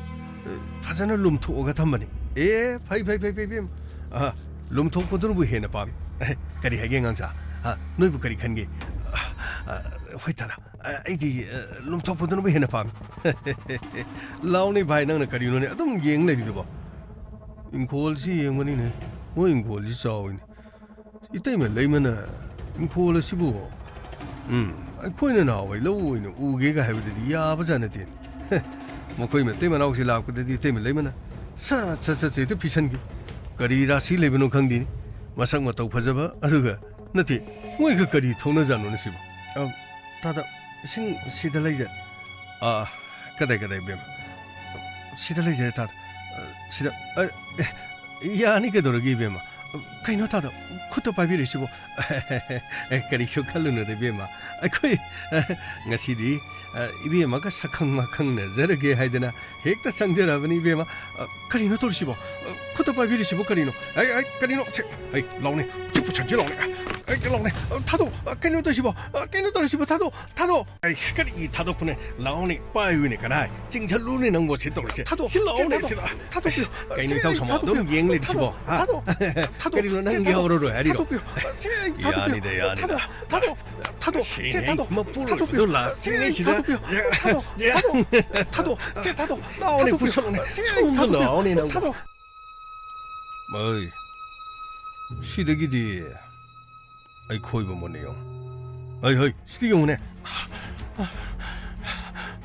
ꯑ, ꯐꯖꯅ ꯂꯨꯝꯊꯣꯛꯑꯒ ꯊꯝꯕꯅꯤ꯫ ꯑꯦ, ꯐꯩ, ꯐꯩ, ꯐꯩ, ꯐꯩ, ꯏꯕꯦꯝꯃ꯫ ꯑ, ꯂꯨꯝꯊꯣꯛꯄꯗꯨꯅꯕꯨ ꯍꯦꯟꯅ ꯄꯥꯝꯃꯤ꯫ ꯑꯦ, ꯀꯔꯤ ꯍꯥꯏꯒꯦ, ꯑꯉꯥꯡꯁꯥ? ꯍꯥ? ꯅꯣꯏꯕꯨ ꯀꯔꯤ ꯈꯟꯒꯦ? ꯑ, ꯑ, ꯍꯣꯏ, ꯇꯥꯗ꯫ ꯑ, ꯑꯩꯗꯤ, ꯑ, ꯂꯨꯝꯊꯣꯛꯄꯗꯨꯅꯕꯨ ꯍꯦꯟꯅ ꯄꯥꯝꯃꯤ꯫ ꯂꯥꯎꯅꯦ ꯚꯥꯏ, ꯅꯪꯅ ꯀꯔꯤꯅꯣꯅꯦ ꯑꯗꯨꯝ ꯌꯦꯡ ꯂꯩꯔꯤꯗꯨꯕꯣ? ꯏꯪꯈꯣꯜꯁꯤ ꯌꯦꯡꯕꯅꯤꯅꯦ꯫ ꯃꯣꯏ ꯏꯪꯈꯣꯜꯁꯤ ꯆꯥꯎꯋꯤꯅꯦ꯫ ꯏꯇꯩꯃ ꯂꯩꯃꯅ ꯏꯪꯈꯣꯜ ꯑꯁꯤꯕꯨ, ꯎꯝ, ꯑꯩꯈꯣꯏꯅ ꯅꯍꯥꯟꯋꯥꯏ ꯂꯧ ꯑꯣꯏꯅ ꯎꯒꯦꯒ ꯍꯥꯏꯕꯗꯨꯗꯤ ꯌꯥꯕꯖꯥꯠ ꯅꯠꯇꯦꯅꯦ꯫ ꯍꯦ, ꯃꯈꯣꯏ ꯃꯇꯩ ꯃꯅꯥꯎꯁꯤ ꯂꯥꯛꯄꯗꯗꯤ ꯏꯇꯩꯃ ꯂꯩꯃꯅ ꯁꯠ ꯁꯠ ꯁꯠ ꯁꯠ ꯍꯦꯛꯇ ꯄꯤꯁꯟꯈꯤ꯫ ꯀꯔꯤ ꯔꯥꯁꯤ ꯂꯩꯕꯅꯣ ꯈꯪꯗꯦꯅꯦ꯫ ꯃꯁꯛ ꯃꯇꯧ ꯐꯖꯕ, ꯑꯗꯨꯒ, ꯅꯠꯇꯦ, ꯃꯣꯏꯒ ꯀꯔꯤ ꯊꯣꯛꯅꯖꯥꯠꯅꯣꯅꯦ ꯁꯤꯕꯣ? ꯑ, ꯇꯥꯗ, ꯏꯁꯤꯡ ꯁꯤꯗ ꯂꯩꯖꯔꯦ꯫ ꯑꯥ, ꯀꯗꯥꯏ, ꯀꯗꯥꯏ, ꯏꯕꯦꯝꯃ? ꯁꯤꯗ ꯂꯩꯖꯔꯦ, ꯇꯥꯗ꯫ ꯑ, ꯁꯤꯗ, ꯑ, ꯑꯦ, ꯌꯥꯅꯤ, ꯀꯩꯗꯧꯔꯒꯦ, ꯏꯕꯦꯝꯃ? ꯀꯩꯅꯣ, ꯇꯥꯗ, ꯈꯨꯠꯇ ꯄꯥꯏꯕꯤꯔꯤꯁꯤꯕꯣ? ꯑꯦ, ꯀꯔꯤꯁꯨ ꯈꯜꯂꯨꯅꯨꯗ, ꯏꯕꯦꯝꯃ꯫ ꯑꯩꯈꯣꯏ, ꯑ, ꯉꯁꯤꯗꯤ, ꯑ, ꯏꯕꯦꯝꯃꯒ ꯁꯛꯈꯪ ꯃꯥꯏꯈꯪꯅꯖꯔꯒꯦ ꯍꯥꯏꯗꯅ ꯍꯦꯛꯇ ꯆꯪꯖꯔꯛꯑꯕꯅꯤ, ꯏꯕꯦꯝꯃ꯫ ꯑ, ꯀꯔꯤꯅꯣ ꯇꯧꯔꯤꯁꯤꯕꯣ? ꯑ, ꯈꯨꯠꯇ ꯄꯥꯏꯕꯤꯔꯤꯁꯤꯕꯣ ꯀꯔꯤꯅꯣ? ꯑꯩ, ꯑꯩ, ꯀꯔꯤꯅꯣ? ꯁꯦ, ꯑꯩ, ꯂꯥꯎꯅꯦ꯫ ꯆꯨꯞꯄꯨ ꯁꯟꯁꯦ ꯂꯥꯎꯅꯦ꯫ ꯑꯩ, ꯂꯥꯎꯅꯦ꯫ ꯑ, ꯊꯥꯗꯣꯛ꯫ ꯑ, ꯀꯩꯅꯣ ꯇꯧꯔꯤꯁꯤꯕꯣ? ꯑ, ꯀꯩꯅꯣ ꯇꯧꯔꯤꯁꯤꯕꯣ? ꯊꯥꯗꯣꯛ, ꯊꯥꯗꯣꯛ꯫ ꯑꯩ, ꯀꯔꯤꯒꯤ ꯊꯥꯗꯣꯛꯄꯅꯦ? ꯂꯥꯎꯅꯦ꯫ ꯄꯥꯏꯌꯨꯅꯦ, ꯀꯅꯥꯏ? ꯆꯤꯡꯁꯜꯂꯨꯅꯦ ꯅꯪꯕꯣ ꯁꯤ ꯇꯧꯔꯤꯁꯦ꯫ ꯊꯥꯗꯣꯛ, ꯁꯤ ꯂꯥꯎꯅꯦ, ꯊꯥꯗꯣꯛ, ꯁꯤꯗ꯫ ꯊꯥꯗꯣꯛꯄꯤꯌꯨ꯫ ꯀꯩꯅꯣ ꯁꯦ, ꯏꯇꯥꯎ ꯁꯃꯥ, ꯊꯥꯗꯣꯛꯄꯤꯌꯨ꯫ ꯑꯗꯨꯝ ꯌꯦꯡ ꯂꯩꯔꯤꯁꯤꯕꯣ? ꯊꯥꯗꯣꯛ, ꯍꯥ? ꯊꯥꯗꯣꯛ, ꯊꯥꯗꯣꯛ꯫ ꯀꯔꯤꯅꯣ ꯁꯦ, ꯅꯪ ꯊꯥꯗꯣꯛ, ꯌꯥꯎꯔꯔꯣꯏ ꯍꯥꯏꯔꯤꯔꯣ? ꯊꯥꯗꯣꯛꯄꯤꯌꯨ꯫ ꯁꯦ, ꯑꯩ ꯊꯥꯗꯣꯛꯄꯤꯌꯨ꯫ ꯌꯥꯅꯤꯗ, ꯌꯥꯅꯤꯗ꯫ ꯊꯥꯗꯣꯛ, ꯊꯥꯗꯣꯛ, ꯊꯥꯗꯣꯛ꯫ ꯁꯦ, ꯁꯦ, ꯑꯩ ꯊꯥꯗꯣꯛ, ꯃꯄꯨꯔꯣꯏꯕꯗꯣ ꯊꯥꯗꯣꯛꯄꯤꯌꯨ꯫ ꯂꯥꯛꯇ꯭ꯔꯤꯉꯩꯁꯤꯗ꯫ ꯁꯦ, ꯑꯩ ꯊꯥꯗꯣꯛꯄꯤꯌꯨ꯫ ꯌꯥ-, ꯊꯥꯗꯣꯛ, ꯌꯥ-, ꯊꯥꯗꯣꯛ, ꯊꯥꯗꯣꯛ꯫ ꯂꯥꯛꯑꯣꯅꯦ, ꯊꯥꯗꯣꯛꯄꯤꯌꯨ꯫ ꯄꯨꯁꯜꯂꯣꯅꯦ꯫ ꯁꯦ, ꯑꯩ ꯁꯣꯝꯗ ꯊꯥꯗꯣꯛꯄꯤꯌꯨ꯫ ꯂꯥꯛꯑꯣꯅꯦ, ꯅꯪꯕꯣ꯫ ꯊꯥꯗꯣꯛ꯫ ꯑꯩ, ꯁꯤꯗꯒꯤꯗꯤ ꯑꯩꯈꯣꯏꯕꯨ ꯃꯨꯟꯅ ꯌꯦꯡꯉꯨ꯫ ꯍꯩ, ꯍꯩ, ꯁꯤꯗ ꯌꯦꯡꯉꯨꯅꯦ꯫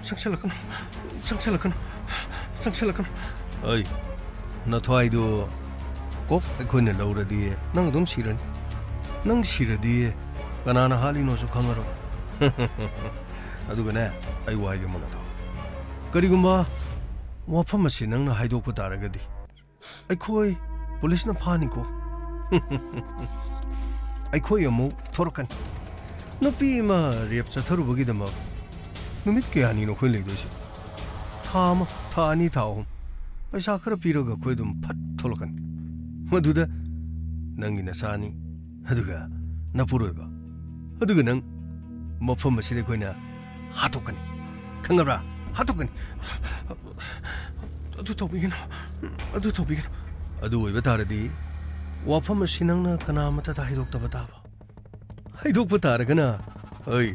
ꯆꯪꯁꯜꯂꯛꯀꯅꯨ, ꯆꯪꯁꯜꯂꯛꯀꯅꯨ, ꯆꯪꯁꯜꯂꯛꯀꯅꯨ꯫ ꯑꯩ, ꯅꯊ꯭ꯋꯥꯏꯗꯨ ꯀꯣꯛ ꯑꯩꯈꯣꯏꯅ ꯂꯧꯔꯗꯤ ꯅꯪ ꯑꯗꯨꯝ ꯁꯤꯔꯅꯤ꯫ ꯅꯪ ꯁꯤꯔꯗꯤ ꯀꯅꯥꯅ ꯍꯥꯠꯂꯤꯅꯣꯁꯨ ꯈꯪꯉꯔꯣꯏ꯫ ꯑꯗꯨꯒꯅꯦ, ꯑꯩ ꯋꯥ ꯍꯥꯏꯒꯦ ꯃꯨꯟꯅ ꯇꯥꯎ꯫ ꯀꯔꯤꯒꯨꯝꯕ ꯋꯥꯐꯝ ꯑꯁꯤ ꯅꯪꯅ ꯍꯥꯏꯗꯣꯛꯄ ꯇꯥꯔꯒꯗꯤ, ꯑꯩꯈꯣꯏ ꯄꯨꯂꯤꯁꯅ ꯐꯥꯅꯤꯀꯣ꯫ ꯑꯩꯈꯣꯏ ꯑꯃꯨꯛ ꯊꯣꯔꯛꯀꯅꯤ꯫ ꯅꯨꯄꯤ ꯑꯃ ꯔꯦꯞ ꯆꯠꯊꯔꯨꯕꯒꯤꯗꯃꯛ ꯅꯨꯃꯤꯠ ꯀꯌꯥꯅꯤꯅꯣ ꯑꯩꯈꯣꯏ ꯂꯩꯗꯣꯏꯁꯦ? ꯊꯥ ꯑꯃ, ꯊꯥ ꯑꯅꯤ, ꯊꯥ ꯑꯍꯨꯝ꯫ ꯄꯩꯁꯥ ꯈꯔ ꯄꯤꯔꯒ ꯑꯩꯈꯣꯏ ꯑꯗꯨꯝ ꯐꯠ ꯊꯣꯛꯂꯛꯀꯅꯤ꯫ ꯃꯗꯨꯗ ꯅꯪꯒꯤ ꯅꯆꯥꯅꯤ, ꯑꯗꯨꯒ ꯅꯄꯨꯔꯣꯏꯕ, ꯑꯗꯨꯒ ꯅꯪ ꯃꯐꯝ ꯑꯁꯤꯗ ꯑꯩꯈꯣꯏꯅ ꯍꯥꯠꯇꯣꯛꯀꯅꯤ꯫ ꯈꯪꯉꯕ꯭ꯔꯥ? ꯍꯥꯠꯇꯣꯛꯀꯅꯤ꯫ ꯑꯗꯨ ꯇꯧꯕꯤꯒꯅꯨ꯫ ꯑꯗꯨ ꯇꯧꯕꯤꯒꯅꯨ꯫ ꯑꯗꯨ ꯑꯣꯏꯕ ꯇꯥꯔꯗꯤ, ꯋꯥꯐꯝ ꯑꯁꯤ ꯅꯪꯅ ꯀꯅꯥ ꯑꯃꯠꯇꯗ ꯍꯥꯏꯗꯣꯛꯇꯕ ꯇꯥꯕ꯫ ꯍꯥꯏꯗꯣꯛꯄ ꯇꯥꯔꯒꯅ, ꯑꯩ,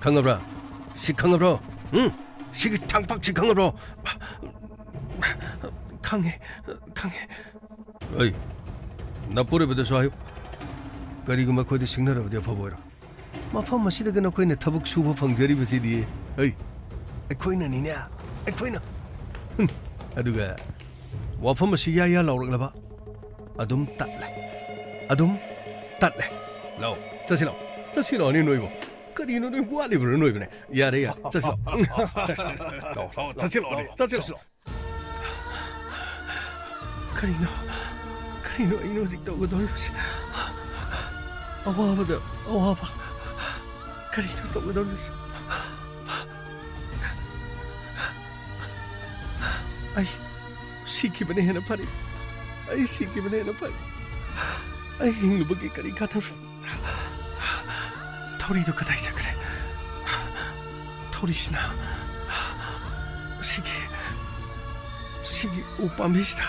ꯈꯪꯉꯕ꯭ꯔꯥ? ꯁꯤ ꯈꯪꯉꯕ꯭ꯔꯣ? ꯎꯝ? ꯁꯤꯒꯤ ꯊꯥꯡꯄꯥꯛꯁꯤ ꯈꯪꯉꯕ꯭ꯔꯣ? ꯈꯪꯉꯦ, ꯈꯪꯉꯦ꯫ ꯑꯩ, ꯅꯄꯨꯔꯣꯏꯕꯗꯁꯨ ꯍꯥꯏꯌꯨ꯫ ꯀꯔꯤꯒꯨꯝꯕ ꯑꯩꯈꯣꯏꯗ ꯁꯤꯡꯅꯔꯕꯗꯤ ꯑꯐꯕ ꯑꯣꯏꯔꯣꯏ꯫ ꯃꯐꯝ ꯑꯁꯤꯗꯒ ꯅꯈꯣꯏꯅ ꯊꯕꯛ ꯁꯨꯕ ꯐꯪꯖꯔꯤꯕꯁꯤꯗꯤ, ꯍꯩ, ꯑꯩꯈꯣꯏꯅꯅꯤꯅꯦ, ꯑꯩꯈꯣꯏꯅ꯫ ꯍꯨꯝ, ꯑꯗꯨꯒ ꯋꯥꯐꯝ ꯑꯁꯤ ꯌꯥ ꯌꯥ ꯂꯥꯎꯔꯛꯂꯕ, ꯑꯗꯨꯝ ꯇꯠꯂꯦ꯫ ꯑꯗꯨꯝ ꯇꯠꯂꯦ꯫ ꯂꯥꯛꯑꯣ, ꯆꯠꯁꯤ ꯂꯥꯛꯑꯣ꯫ ꯆꯠꯁꯤ ꯂꯥꯛꯑꯣꯅꯦ ꯅꯣꯏꯕꯣ꯫ ꯀꯔꯤꯅꯣ ꯅꯣꯏ ꯋꯥꯠꯂꯤꯕ꯭ꯔꯣ ꯅꯣꯏꯕꯨꯅꯦ? ꯌꯥꯔꯦ, ꯌꯥꯔꯦ, ꯆꯠꯁꯤ ꯂꯥꯛꯑꯣ꯫ ꯂꯥꯛꯑꯣ, ꯂꯥꯛꯑꯣ, ꯆꯠꯁꯤ ꯂꯥꯛꯑꯣꯅꯦ, ꯆꯠꯁꯤ ꯂꯥꯛꯑꯣ꯫ ꯀꯔꯤꯅꯣ? ꯀꯔꯤꯅꯣ ꯑꯩꯅ ꯍꯧꯖꯤꯛ ꯇꯧꯒꯗꯧꯔꯤꯕꯁꯦ? ꯑꯋꯥꯕꯗ ꯑꯋꯥꯕ꯫ ꯀꯔꯤꯅꯣ ꯇꯧꯒꯗꯧꯔꯤꯕꯁꯦ? ꯑꯩ ꯁꯤꯈꯤꯕꯅ ꯍꯦꯟꯅ ꯐꯔꯦ꯫ ꯑꯩ ꯁꯤꯈꯤꯕꯅ ꯍꯦꯟꯅ ꯐꯔꯦ꯫ ꯑꯩ ꯍꯤꯡꯂꯨꯕꯒꯤ ꯀꯔꯤ ꯀꯥꯟꯅꯕ? ꯊꯧꯔꯤꯗꯨ ꯀꯗꯥꯏ ꯆꯠꯈ꯭ꯔꯦ? ꯊꯧꯔꯤꯁꯤꯅ ꯁꯤꯒꯤ, ꯁꯤꯒꯤ ꯎ ꯄꯥꯝꯕꯤꯁꯤꯗ,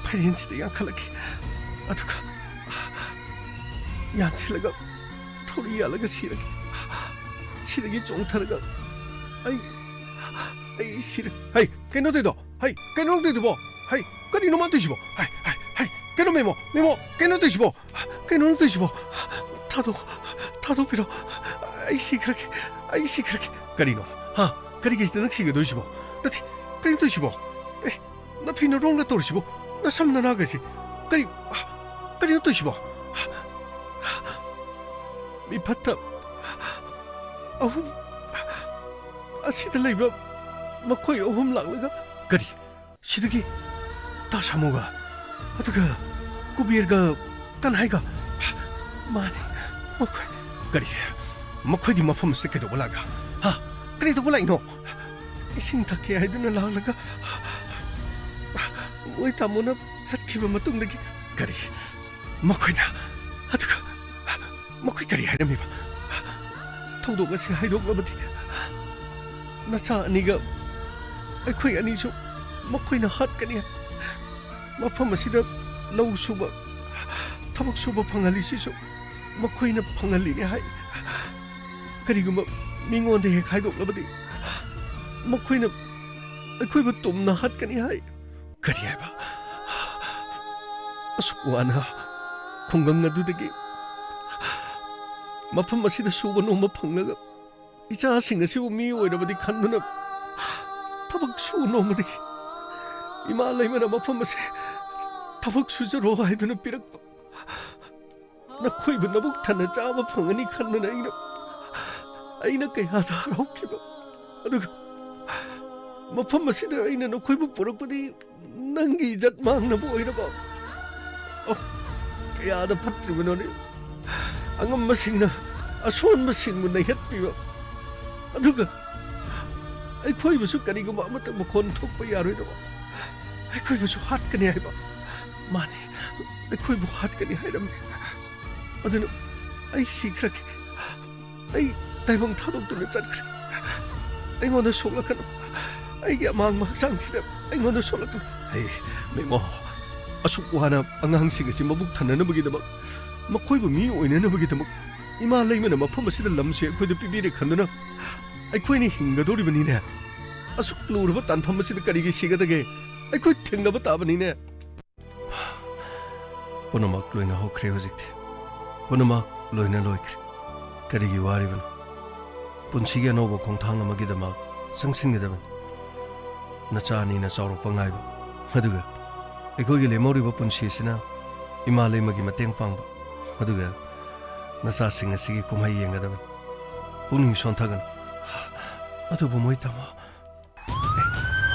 ꯐꯩꯔꯦꯟꯁꯤꯗ ꯌꯥꯟꯈꯠꯂꯛꯈꯤ꯫ ꯑꯗꯨꯒ ꯌꯥꯟꯁꯤꯜꯂꯒ ꯊꯧꯔꯤ ꯌꯥꯜꯂꯒ ꯁꯤꯔꯒꯦ꯫ ꯁꯤꯗꯒꯤ ꯆꯣꯡꯊꯔꯒ ꯑꯩ, ꯑꯩ ꯁꯤꯔꯦ꯫ ꯍꯩ, ꯀꯩꯅꯣ ꯇꯧꯗꯣ? ꯍꯩ, ꯀꯩꯅꯣ ꯇꯧꯗꯨꯕꯣ? ꯍꯩ, ꯀꯔꯤꯅꯣ ꯃꯥ ꯇꯧꯏꯁꯤꯕꯣ? ꯍꯩ, ꯍꯩ, ꯍꯩ, ꯀꯩꯅꯣ ꯃꯦꯃꯣ, ꯃꯦꯃꯣ, ꯀꯩꯅꯣ ꯇꯧꯏꯁꯤꯕꯣ? ꯀꯩꯅꯣ ꯅꯪ ꯇꯧꯏꯁꯤꯕꯣ? ꯊꯥꯗꯣꯛ-, ꯊꯥꯗꯣꯛꯄꯤꯔꯣ꯫ ꯑꯩ ꯁꯤꯈ꯭ꯔꯒꯦ, ꯑꯩ ꯁꯤꯈ꯭ꯔꯒꯦ꯫ ꯀꯔꯤꯅꯣ? ꯍꯥ? ꯀꯔꯤꯒꯤꯁꯤꯗ ꯅꯪ ꯁꯤꯒꯗꯣꯏꯁꯤꯕꯣ? ꯅꯠꯇꯦ, ꯀꯩꯅꯣ ꯇꯧꯏꯁꯤꯕꯣ? ꯑꯦ, ꯅꯐꯤ ꯅꯔꯣꯡꯗ ꯇꯧꯔꯤꯁꯤꯕꯣ? ꯅꯁꯝ ꯅꯅꯥꯒꯁꯦ꯫ ꯀꯔꯤ, ꯀꯔꯤꯅꯣ ꯇꯧꯏꯁꯤꯕꯣ? ꯃꯤꯐꯠꯇ ꯑꯍꯨꯝ ꯑꯁꯤꯗ ꯂꯩꯕ ꯃꯈꯣꯏ ꯑꯍꯨꯝ ꯂꯥꯛꯂꯒ ꯀꯔꯤ? ꯁꯤꯗꯒꯤ ꯇꯥ ꯁꯥꯃꯨꯒ, ꯑꯗꯨꯒ ꯀꯨꯕꯦꯔꯒ ꯀꯟꯍꯥꯏꯒ꯫ ꯃꯥꯅꯤ, ꯃꯈꯣꯏ꯫ ꯀꯔꯤ? ꯃꯈꯣꯏꯗꯤ ꯃꯐꯝ ꯑꯁꯤꯗ ꯀꯩꯗꯧꯕ ꯂꯥꯛꯏꯕ? ꯍꯥ? ꯀꯔꯤ ꯇꯧꯕ ꯂꯥꯛꯏꯅꯣ? ꯏꯁꯤꯡ ꯊꯛꯀꯦ ꯍꯥꯏꯗꯨꯅ ꯂꯥꯛꯂꯒ ꯃꯣꯏ ꯇꯥꯃꯣꯅ ꯆꯠꯈꯤꯕ ꯃꯇꯨꯡꯗꯒꯤ꯫ ꯀꯔꯤ? ꯃꯈꯣꯏꯅ? ꯑꯗꯨꯒ ꯃꯈꯣꯏ ꯀꯔꯤ ꯍꯥꯏꯔꯝꯃꯤꯕ? ꯊꯧꯗꯣꯛ ꯑꯁꯤ ꯍꯥꯏꯗꯣꯛꯂꯕꯗꯤ ꯅꯆꯥ ꯑꯅꯤꯒ ꯑꯩꯈꯣꯏ ꯑꯅꯤꯁꯨ ꯃꯈꯣꯏꯅ ꯍꯥꯠꯀꯅꯤ ꯍꯥꯏ꯫ ꯃꯐꯝ ꯑꯁꯤꯗ ꯂꯧ ꯁꯨꯕ, ꯊꯕꯛ ꯁꯨꯕ ꯐꯪꯍꯜꯂꯤꯁꯤꯁꯨ ꯃꯈꯣꯏꯅ ꯐꯪꯍꯜꯂꯤꯅꯦ ꯍꯥꯏ꯫ ꯀꯔꯤꯒꯨꯝꯕ ꯃꯤꯉꯣꯟꯗ ꯍꯦꯛ ꯍꯥꯏꯗꯣꯛꯂꯕꯗꯤ ꯃꯈꯣꯏꯅ ꯑꯩꯈꯣꯏꯕꯨ ꯇꯨꯝꯅ ꯍꯥꯠꯀꯅꯤ ꯍꯥꯏ꯫ ꯀꯔꯤ ꯍꯥꯏꯕ? ꯑꯁꯨꯛ ꯋꯥꯅ ꯈꯨꯡꯒꯪ ꯑꯗꯨꯗꯒꯤ ꯃꯐꯝ ꯑꯁꯤꯗ ꯁꯨꯕ ꯅꯣꯝꯕ ꯐꯪꯂꯒ ꯏꯆꯥꯁꯤꯡ ꯑꯁꯤꯕꯨ ꯃꯤ ꯑꯣꯏꯔꯕꯗꯤ ꯈꯟꯗꯨꯅ ꯊꯕꯛ ꯁꯨ ꯅꯣꯝꯕꯗꯒꯤ ꯏꯃꯥ ꯂꯩꯃꯅ ꯃꯐꯝ ꯑꯁꯦ ꯊꯕꯛ ꯁꯨꯖꯔꯣ ꯍꯥꯏꯗꯨꯅ ꯄꯤꯔꯛꯄ꯫ ꯅꯈꯣꯏꯕꯨ ꯅꯕꯨꯛ ꯊꯟꯅ ꯆꯥꯕ ꯐꯪꯒꯅꯤ ꯈꯟꯗꯨꯅ ꯑꯩꯅ, ꯑꯩꯅ ꯀꯌꯥꯗ ꯍꯔꯥꯎꯈꯤꯕ꯫ ꯑꯗꯨꯒ ꯃꯐꯝ ꯑꯁꯤꯗ ꯑꯩꯅ ꯅꯈꯣꯏꯕꯨ ꯄꯨꯔꯛꯄꯗꯤ ꯅꯪꯒꯤ ꯏꯖꯠ ꯃꯥꯡꯅꯕ ꯑꯣꯏꯔꯕ꯫ ꯑꯣ, ꯀꯌꯥꯗ ꯐꯠꯇ꯭ꯔꯤꯕꯅꯣꯅꯦ! ꯑꯉꯝꯕꯁꯤꯡꯅ ꯑꯁꯣꯟꯕꯁꯤꯡꯕꯨ ꯅꯩꯍꯠꯄꯤꯕ꯫ ꯑꯗꯨꯒ ꯑꯩꯈꯣꯏꯕꯨꯁꯨ ꯀꯔꯤꯒꯨꯝꯕ ꯑꯃꯠꯇ ꯃꯈꯣꯟ ꯊꯣꯛꯄ ꯌꯥꯔꯣꯏꯗꯕ, ꯑꯩꯈꯣꯏꯕꯨꯁꯨ ꯍꯥꯠꯀꯅꯤ ꯍꯥꯏꯕ꯫ ꯃꯥꯅꯤ, ꯑꯩꯈꯣꯏꯕꯨ ꯍꯥꯠꯀꯅꯤ ꯍꯥꯏꯔꯝꯃꯤ꯫ ꯑꯗꯨꯅ ꯑꯩ ꯁꯤꯈ꯭ꯔꯒꯦ꯫ ꯑꯩ ꯇꯥꯏꯕꯪ ꯊꯥꯗꯣꯛꯇꯨꯅ ꯆꯠꯈ꯭ꯔꯦ꯫ ꯑꯩꯉꯣꯟꯗ ꯁꯣꯛꯂꯛꯀꯅꯨ꯫ ꯑꯩꯒꯤ ꯑꯃꯥꯡꯕ ꯍꯛꯆꯥꯡꯁꯤꯗ ꯑꯩꯉꯣꯟꯗ ꯁꯣꯛꯂꯛꯀꯅꯨ꯫ ꯍꯩ, ꯃꯦꯃꯣ, ꯑꯁꯨꯛ ꯋꯥꯅ ꯑꯉꯥꯡꯁꯤꯡ ꯑꯁꯤ ꯃꯕꯨꯛ ꯊꯟꯅꯅꯕꯒꯤꯗꯃꯛ, ꯃꯈꯣꯏꯕꯨ ꯃꯤ ꯑꯣꯏꯅꯅꯕꯒꯤꯗꯃꯛ, ꯏꯃꯥ ꯂꯩꯃꯅ ꯃꯐꯝ ꯑꯁꯤꯗ ꯂꯝꯁꯦ ꯑꯩꯈꯣꯏꯗ ꯄꯤꯕꯤꯔꯦ ꯈꯟꯗꯨꯅ ꯑꯩꯈꯣꯏꯅ ꯍꯤꯡꯒꯗꯧꯔꯤꯕꯅꯤꯅꯦ꯫ ꯑꯁꯨꯛ ꯂꯨꯔꯕ ꯇꯥꯟꯐꯝ ꯑꯁꯤꯗ ꯀꯔꯤꯒꯤ ꯁꯤꯒꯗꯒꯦ? ꯑꯩꯈꯣꯏ ꯊꯦꯡꯅꯕ ꯇꯥꯕꯅꯤꯅꯦ꯫ ꯄꯨꯝꯅꯃꯛ ꯂꯣꯏꯅ ꯍꯧꯈ꯭ꯔꯦ ꯍꯧꯖꯤꯛꯇꯤ꯫ ꯄꯨꯝꯅꯃꯛ ꯂꯣꯏꯅ ꯂꯣꯏꯈ꯭ꯔꯦ꯫ ꯀꯔꯤꯒꯤ ꯋꯥꯔꯤꯕꯅꯣ? ꯄꯨꯟꯁꯤꯒꯤ ꯑꯅꯧꯕ ꯈꯣꯡꯊꯥꯡ ꯑꯃꯒꯤꯗꯃꯛ ꯆꯪꯁꯤꯟꯒꯗꯕꯅꯤ꯫ ꯅꯆꯥ ꯑꯅꯤꯅ ꯆꯥꯎꯔꯛꯄ ꯉꯥꯏꯕ, ꯑꯗꯨꯒ ꯑꯩꯈꯣꯏꯒꯤ ꯂꯦꯝꯍꯧꯔꯤꯕ ꯄꯨꯟꯁꯤ ꯑꯁꯤꯅ ꯏꯃꯥ ꯂꯩꯃꯒꯤ ꯃꯇꯦꯡ ꯄꯥꯡꯕ, ꯑꯗꯨꯒ ꯅꯆꯥꯁꯤꯡ ꯑꯁꯤꯒꯤ ꯀꯨꯝꯍꯩ ꯌꯦꯡꯒꯗꯕꯅꯤ꯫ ꯄꯨꯛꯅꯤꯡ ꯁꯣꯟꯊꯒꯅꯨ꯫ ꯑꯗꯨꯕꯨ ꯃꯣꯏ ꯇꯥꯃꯣ, ꯑꯦ,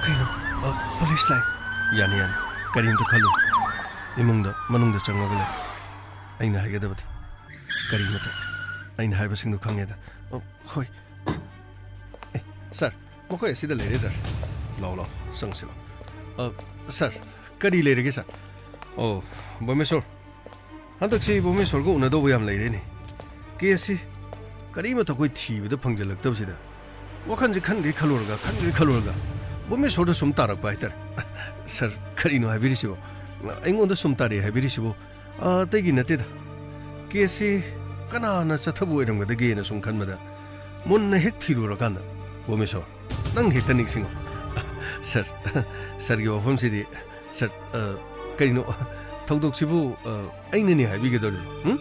ꯀꯩꯅꯣ? ꯑ, ꯄꯨꯂꯤꯁ ꯂꯥꯛꯑꯦ꯫ ꯌꯥꯅꯤ, ꯌꯥꯅꯤ꯫ ꯀꯔꯤꯝꯇ ꯈꯜꯂꯨ꯫ ꯏꯃꯨꯡꯗ, ꯃꯅꯨꯡꯗ ꯆꯪꯉꯒ ꯂꯩ꯫ ꯑꯩꯅ ꯍꯥꯏꯒꯗꯕꯗꯤ ꯀꯔꯤꯃꯇ꯫ ꯑꯩꯅ ꯍꯥꯏꯕꯁꯤꯡꯗꯨ ꯈꯪꯉꯦꯗ꯫ ꯑ, ꯍꯣꯏ꯫ ꯑꯦ, ꯁꯥꯔ, ꯃꯈꯣꯏ ꯑꯁꯤꯗ ꯂꯩꯔꯦ, ꯁꯥꯔ꯫ ꯂꯥꯛꯑꯣ, ꯂꯥꯛꯑꯣ꯫ ꯆꯪꯁꯤ, ꯂꯥꯛꯑꯣ꯫ ꯑ, ꯁꯥꯔ, ꯀꯔꯤ ꯂꯩꯔꯒꯦ, ꯁꯥꯔ? ꯑꯣ, ꯕꯣꯃꯦꯁꯣꯔ꯫ ꯍꯟꯗꯛꯁꯤ ꯕꯣꯃꯦꯁꯣꯔꯒ ꯎꯅꯗꯧꯕ ꯌꯥꯝ ꯂꯩꯔꯦꯅꯦ꯫ ꯀꯦꯁꯁꯤ ꯀꯔꯤꯃꯠꯇ ꯑꯩꯈꯣꯏ ꯊꯤꯕꯗ ꯐꯪꯖꯜꯂꯛꯇꯕꯁꯤꯗ ꯋꯥꯈꯜꯁꯦ ꯈꯟꯈꯩ ꯈꯜꯂꯨꯔꯒ, ꯈꯟꯈꯩ ꯈꯜꯂꯨꯔꯒ ꯕꯣꯃꯦꯁꯣꯔꯗ ꯁꯨꯝ ꯇꯥꯔꯛꯄ ꯍꯥꯏꯇꯥꯔꯦ꯫ ꯁꯥꯔ, ꯀꯔꯤꯅꯣ ꯍꯥꯏꯕꯤꯔꯤꯁꯤꯕꯣ? ꯑꯩꯉꯣꯟꯗ ꯁꯨꯝ ꯇꯥꯔꯛꯑꯦ ꯍꯥꯏꯕꯤꯔꯤꯁꯤꯕꯣ? ꯑ, ꯑꯇꯩꯒꯤ ꯅꯠꯇꯦꯗ꯫ ꯀꯦꯁꯁꯤ ꯀꯅꯥꯅ ꯆꯠꯊꯕ ꯑꯣꯏꯔꯝꯒꯗꯒꯦꯅ ꯁꯨꯝ ꯈꯟꯕꯗ ꯃꯨꯟꯅ ꯍꯦꯛ ꯊꯤꯔꯨꯔꯀꯥꯟꯗ, ꯕꯣꯃꯦꯁꯣꯔ, ꯅꯪ ꯍꯦꯛꯇ ꯅꯤꯡꯁꯤꯡꯉꯣ꯫ ꯁꯥꯔ, ꯁꯥꯔꯒꯤ ꯋꯥꯐꯝꯁꯤꯗꯤ ꯁꯥꯔ, ꯑ, ꯀꯩꯅꯣ, ꯊꯧꯗꯣꯛꯁꯤꯕꯨ, ꯑ, ꯑꯩꯅꯅꯦ ꯍꯥꯏꯕꯤꯒꯗꯧꯔꯤꯕ꯭ꯔꯣ? ꯎꯝ?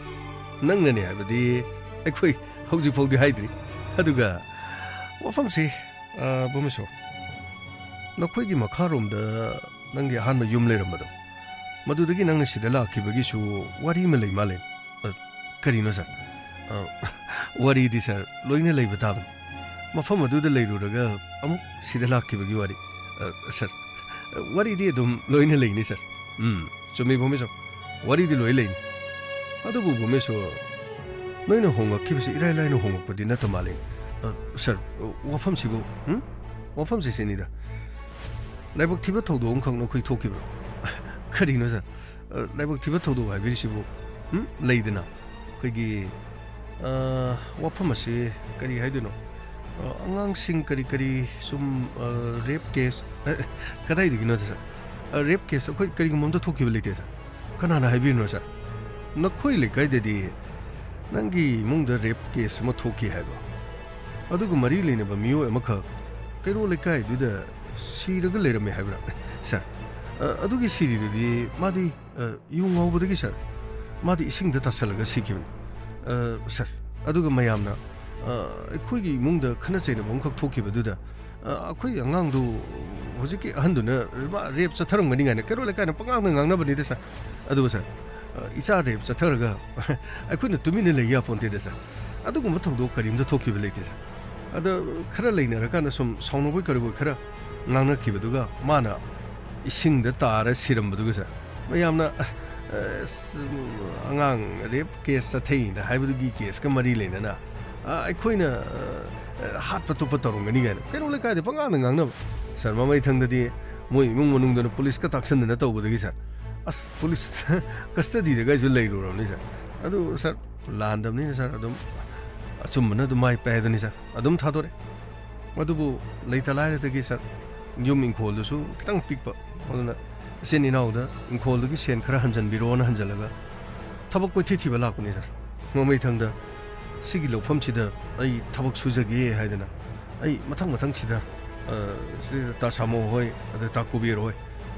ꯅꯪꯅꯅꯦ ꯍꯥꯏꯕꯗꯤ ꯑꯩꯈꯣꯏ ꯍꯧꯖꯤꯛ ꯐꯥꯎꯗꯤ ꯍꯥꯏꯗ꯭ꯔꯤ꯫ ꯑꯗꯨꯒ ꯋꯥꯐꯝꯁꯤ, ꯑ, ꯕꯣꯃꯦꯁꯣꯔ, ꯅꯈꯣꯏꯒꯤ ꯃꯈꯥꯔꯣꯝꯗ ꯅꯪꯒꯤ ꯑꯍꯥꯟꯕ ꯌꯨꯝ ꯂꯩꯔꯝꯕꯗꯣ, ꯃꯗꯨꯗꯒꯤ ꯅꯪꯅ ꯁꯤꯗ ꯂꯥꯛꯈꯤꯕꯒꯤꯁꯨ ꯋꯥꯔꯤ ꯑꯃ ꯂꯩ ꯃꯥꯜꯂꯦ꯫ ꯑ, ꯀꯔꯤꯅꯣ, ꯁꯥꯔ? ꯑ, ꯋꯥꯔꯤꯗꯤ, ꯁꯥꯔ, ꯂꯣꯏꯅ ꯂꯩꯕ ꯇꯥꯕꯅꯤ꯫ ꯃꯐꯝ ꯑꯗꯨꯗ ꯂꯩꯔꯨꯔꯒ ꯑꯃꯨꯛ ꯁꯤꯗ ꯂꯥꯛꯈꯤꯕꯒꯤ ꯋꯥꯔꯤ꯫ ꯑ, ꯁꯥꯔ, ꯑ, ꯋꯥꯔꯤꯗꯤ ꯑꯗꯨꯝ ꯂꯣꯏꯅ ꯂꯩꯅꯤ, ꯁꯥꯔ꯫ ꯎꯝ, ꯆꯨꯝꯃꯤ, ꯚꯨꯃꯦꯁꯣꯔ꯫ ꯋꯥꯔꯤꯗꯤ ꯂꯣꯏ ꯂꯩꯅꯤ꯫ ꯑꯗꯨꯕꯨ, ꯚꯨꯃꯦꯁꯣꯔ, ꯅꯣꯏꯅ ꯍꯣꯡꯉꯛꯈꯤꯕꯁꯤ ꯏꯔꯥꯏ ꯂꯥꯏꯅ ꯍꯣꯡꯉꯛꯄꯗꯤ ꯅꯠꯇ ꯃꯥꯜꯂꯦ꯫ ꯑ, ꯁꯥꯔ, ꯑ, ꯋꯥꯐꯝꯁꯤꯕꯨ, ꯎꯝ? ꯋꯥꯐꯝꯁꯤ ꯁꯤꯅꯤꯗ꯫ ꯂꯥꯏꯕꯛ ꯊꯤꯕ ꯊꯧꯗꯣꯛ ꯑꯃꯈꯛ ꯅꯈꯣꯏ ꯊꯣꯛꯈꯤꯕ꯭ꯔꯣ? ꯀꯔꯤꯅꯣ, ꯁꯥꯔ? ꯑ, ꯂꯥꯏꯕꯛ ꯊꯤꯕ ꯊꯧꯗꯣꯛ ꯍꯥꯏꯕꯤꯔꯤꯁꯤꯕꯨ, ꯎꯝ? ꯂꯩꯗꯅ, ꯑꯩꯈꯣꯏꯒꯤ, ꯑ, ꯋꯥꯐꯝ ꯑꯁꯤ ꯀꯔꯤ ꯍꯥꯏꯗꯣꯏꯅꯣ? ꯑ, ꯑꯉꯥꯡꯁꯤꯡ ꯀꯔꯤ ꯀꯔꯤ ꯁꯨꯝ, ꯑ, ꯔꯦꯞ ꯀꯦꯁ, ꯑ, ꯀꯗꯥꯏꯗꯒꯤꯅꯣꯗ, ꯁꯥꯔ? ꯑ, ꯔꯦꯞ ꯀꯦꯁ ꯑꯩꯈꯣꯏ ꯀꯔꯤꯒꯨꯝꯕ ꯑꯝꯇ ꯊꯣꯛꯈꯤꯕ ꯂꯩꯇꯦ, ꯁꯥꯔ꯫ ꯀꯅꯥꯅ ꯍꯥꯏꯕꯤꯔꯤꯅꯣ, ꯁꯥꯔ? ꯅꯈꯣꯏ ꯂꯩꯀꯥꯏꯗꯗꯤ ꯅꯪꯒꯤ ꯏꯃꯨꯡꯗ ꯔꯦꯞ ꯀꯦꯁ ꯑꯃ ꯊꯣꯛꯈꯤ ꯍꯥꯏꯕ, ꯑꯗꯨꯒ ꯃꯔꯤ ꯂꯩꯅꯕ ꯃꯤꯑꯣꯏ ꯑꯃꯈꯛ ꯀꯩꯔꯣꯜ ꯂꯩꯀꯥꯏꯗꯨꯗ ꯁꯤꯔꯒ ꯂꯩꯔꯝꯃꯦ ꯍꯥꯏꯕ꯭ꯔꯥ? ꯁꯥꯔ, ꯑ, ꯑꯗꯨꯒꯤ ꯁꯤꯔꯤꯗꯨꯗꯤ ꯃꯥꯗꯤ, ꯑ, ꯌꯨ ꯉꯥꯎꯕꯗꯒꯤ, ꯁꯥꯔ, ꯃꯥꯗꯤ ꯏꯁꯤꯡꯗ ꯇꯥꯁꯜꯂꯒ ꯁꯤꯈꯤꯕꯅꯤ꯫ ꯑ, ꯁꯥꯔ, ꯑꯗꯨꯒ ꯃꯌꯥꯝꯅ, ꯑ, ꯑꯩꯈꯣꯏꯒꯤ ꯏꯃꯨꯡꯗ ꯈꯠꯅ ꯆꯩꯅꯕ ꯑꯃꯈꯛ ꯊꯣꯛꯈꯤꯕꯗꯨꯗ, ꯑ, ꯑꯩꯈꯣꯏ ꯑꯉꯥꯡꯗꯨ ꯍꯧꯖꯤꯛꯀꯤ ꯑꯍꯟꯗꯨꯅ ꯃꯥ ꯔꯦꯞ ꯆꯠꯊꯔꯝꯒꯅꯤ ꯀꯥꯏꯅ ꯀꯩꯔꯣꯜ ꯂꯩꯀꯥꯏꯅ ꯄꯉꯥꯡꯗ ꯉꯥꯡꯅꯕꯅꯤꯗ, ꯁꯥꯔ꯫ ꯑꯗꯨꯒ, ꯁꯥꯔ, ꯑ, ꯏꯆꯥ ꯔꯦꯞ ꯆꯠꯊꯔꯒ ꯑꯩꯈꯣꯏꯅ ꯇꯨꯃꯤꯟꯅ ꯂꯩ ꯌꯥꯄꯣꯟꯇꯦꯗ, ꯁꯥꯔ꯫ ꯑꯗꯨꯒꯨꯝꯕ ꯊꯧꯗꯣꯛ ꯀꯔꯤꯝꯇ ꯊꯣꯛꯈꯤꯕ ꯂꯩꯇꯦ, ꯁꯥꯔ꯫ ꯑꯗ ꯈꯔ ꯂꯩꯅꯔꯀꯥꯟꯗ ꯁꯨꯝ ꯁꯥꯎꯅꯕꯣꯏ ꯀꯔꯤꯕꯣꯏ ꯈꯔ ꯉꯥꯡꯅꯈꯤꯕꯗꯨꯒ ꯃꯥꯅ ꯏꯁꯤꯡꯗ ꯇꯥꯔ ꯁꯤꯔꯝꯕꯗꯨꯒ, ꯁꯥꯔ, ꯃꯌꯥꯝꯅ, ꯑ, ꯑ, ꯑꯉꯥꯡ ꯔꯦꯞ ꯀꯦꯁ ꯆꯠꯊꯩꯅ ꯍꯥꯏꯕꯗꯨꯒꯤ ꯀꯦꯁꯀ ꯃꯔꯤ ꯂꯩꯅꯅ, ꯑ, ꯑꯩꯈꯣꯏꯅ, ꯑ, ꯍꯥꯠꯄ ꯇꯨꯞꯄ ꯇꯧꯔꯝꯒꯅꯤ ꯀꯥꯏꯅ ꯀꯩꯔꯣꯜ ꯂꯩꯀꯥꯏꯗ ꯄꯉꯥꯡꯗ ꯉꯥꯡꯅꯕ꯫ ꯁꯥꯔ, ꯃꯃꯩꯊꯪꯗꯗꯤ ꯃꯣꯏ ꯏꯃꯨꯡ ꯃꯅꯨꯡꯗꯨꯅ ꯄꯨꯂꯤꯁꯀ ꯇꯥꯛꯁꯟꯗꯅ ꯇꯧꯕꯗꯒꯤ, ꯁꯥꯔ, ꯑꯁ, ꯄꯨꯂꯤꯁ ꯀꯁꯇꯗꯤꯗꯒꯥꯏꯁꯨ ꯂꯩꯔꯨꯔꯕꯅꯤ, ꯁꯥꯔ꯫ ꯑꯗꯨ, ꯁꯥꯔ, ꯂꯥꯟꯗꯕꯅꯤꯅ, ꯁꯥꯔ, ꯑꯗꯨꯝ ꯑꯆꯨꯝꯕꯅ ꯑꯗꯨꯝ ꯃꯥꯏ ꯄꯥꯛꯑꯦꯗꯨꯅꯤ, ꯁꯥꯔ꯫ ꯑꯗꯨꯝ ꯊꯥꯗꯣꯔꯛꯑꯦ꯫ ꯑꯗꯨꯕꯨ ꯂꯩꯇ ꯂꯥꯏꯔꯗꯒꯤ, ꯁꯥꯔ, ꯌꯨꯝ ꯏꯪꯈꯣꯜꯗꯨꯁꯨ ꯈꯤꯇꯪ ꯄꯤꯛꯄ, ꯑꯗꯨꯅ ꯏꯆꯤꯟ ꯏꯅꯥꯎꯗ ꯏꯪꯈꯣꯜꯗꯨꯒꯤ ꯁꯦꯟ ꯈꯔ ꯍꯟꯖꯟꯕꯤꯔꯣꯅ ꯍꯟꯖꯜꯂꯒ ꯊꯕꯛ ꯀꯣꯏꯊꯤ ꯊꯤꯕ ꯂꯥꯛꯄꯅꯤ, ꯁꯥꯔ꯫ ꯃꯃꯩꯊꯪꯗ ꯁꯤꯒꯤ ꯂꯧꯐꯝꯁꯤꯗ ꯑꯩ ꯊꯕꯛ ꯁꯨꯖꯒꯦ ꯍꯥꯏꯗꯅ ꯑꯩ ꯃꯊꯪ ꯃꯊꯪ ꯁꯤꯗ, ꯑ, ꯁꯤꯗꯩꯗ ꯇꯥ ꯁꯥꯃꯣ ꯍꯣꯏ, ꯑꯗ ꯇꯥ ꯀꯨꯕꯦꯔ ꯍꯣꯏ,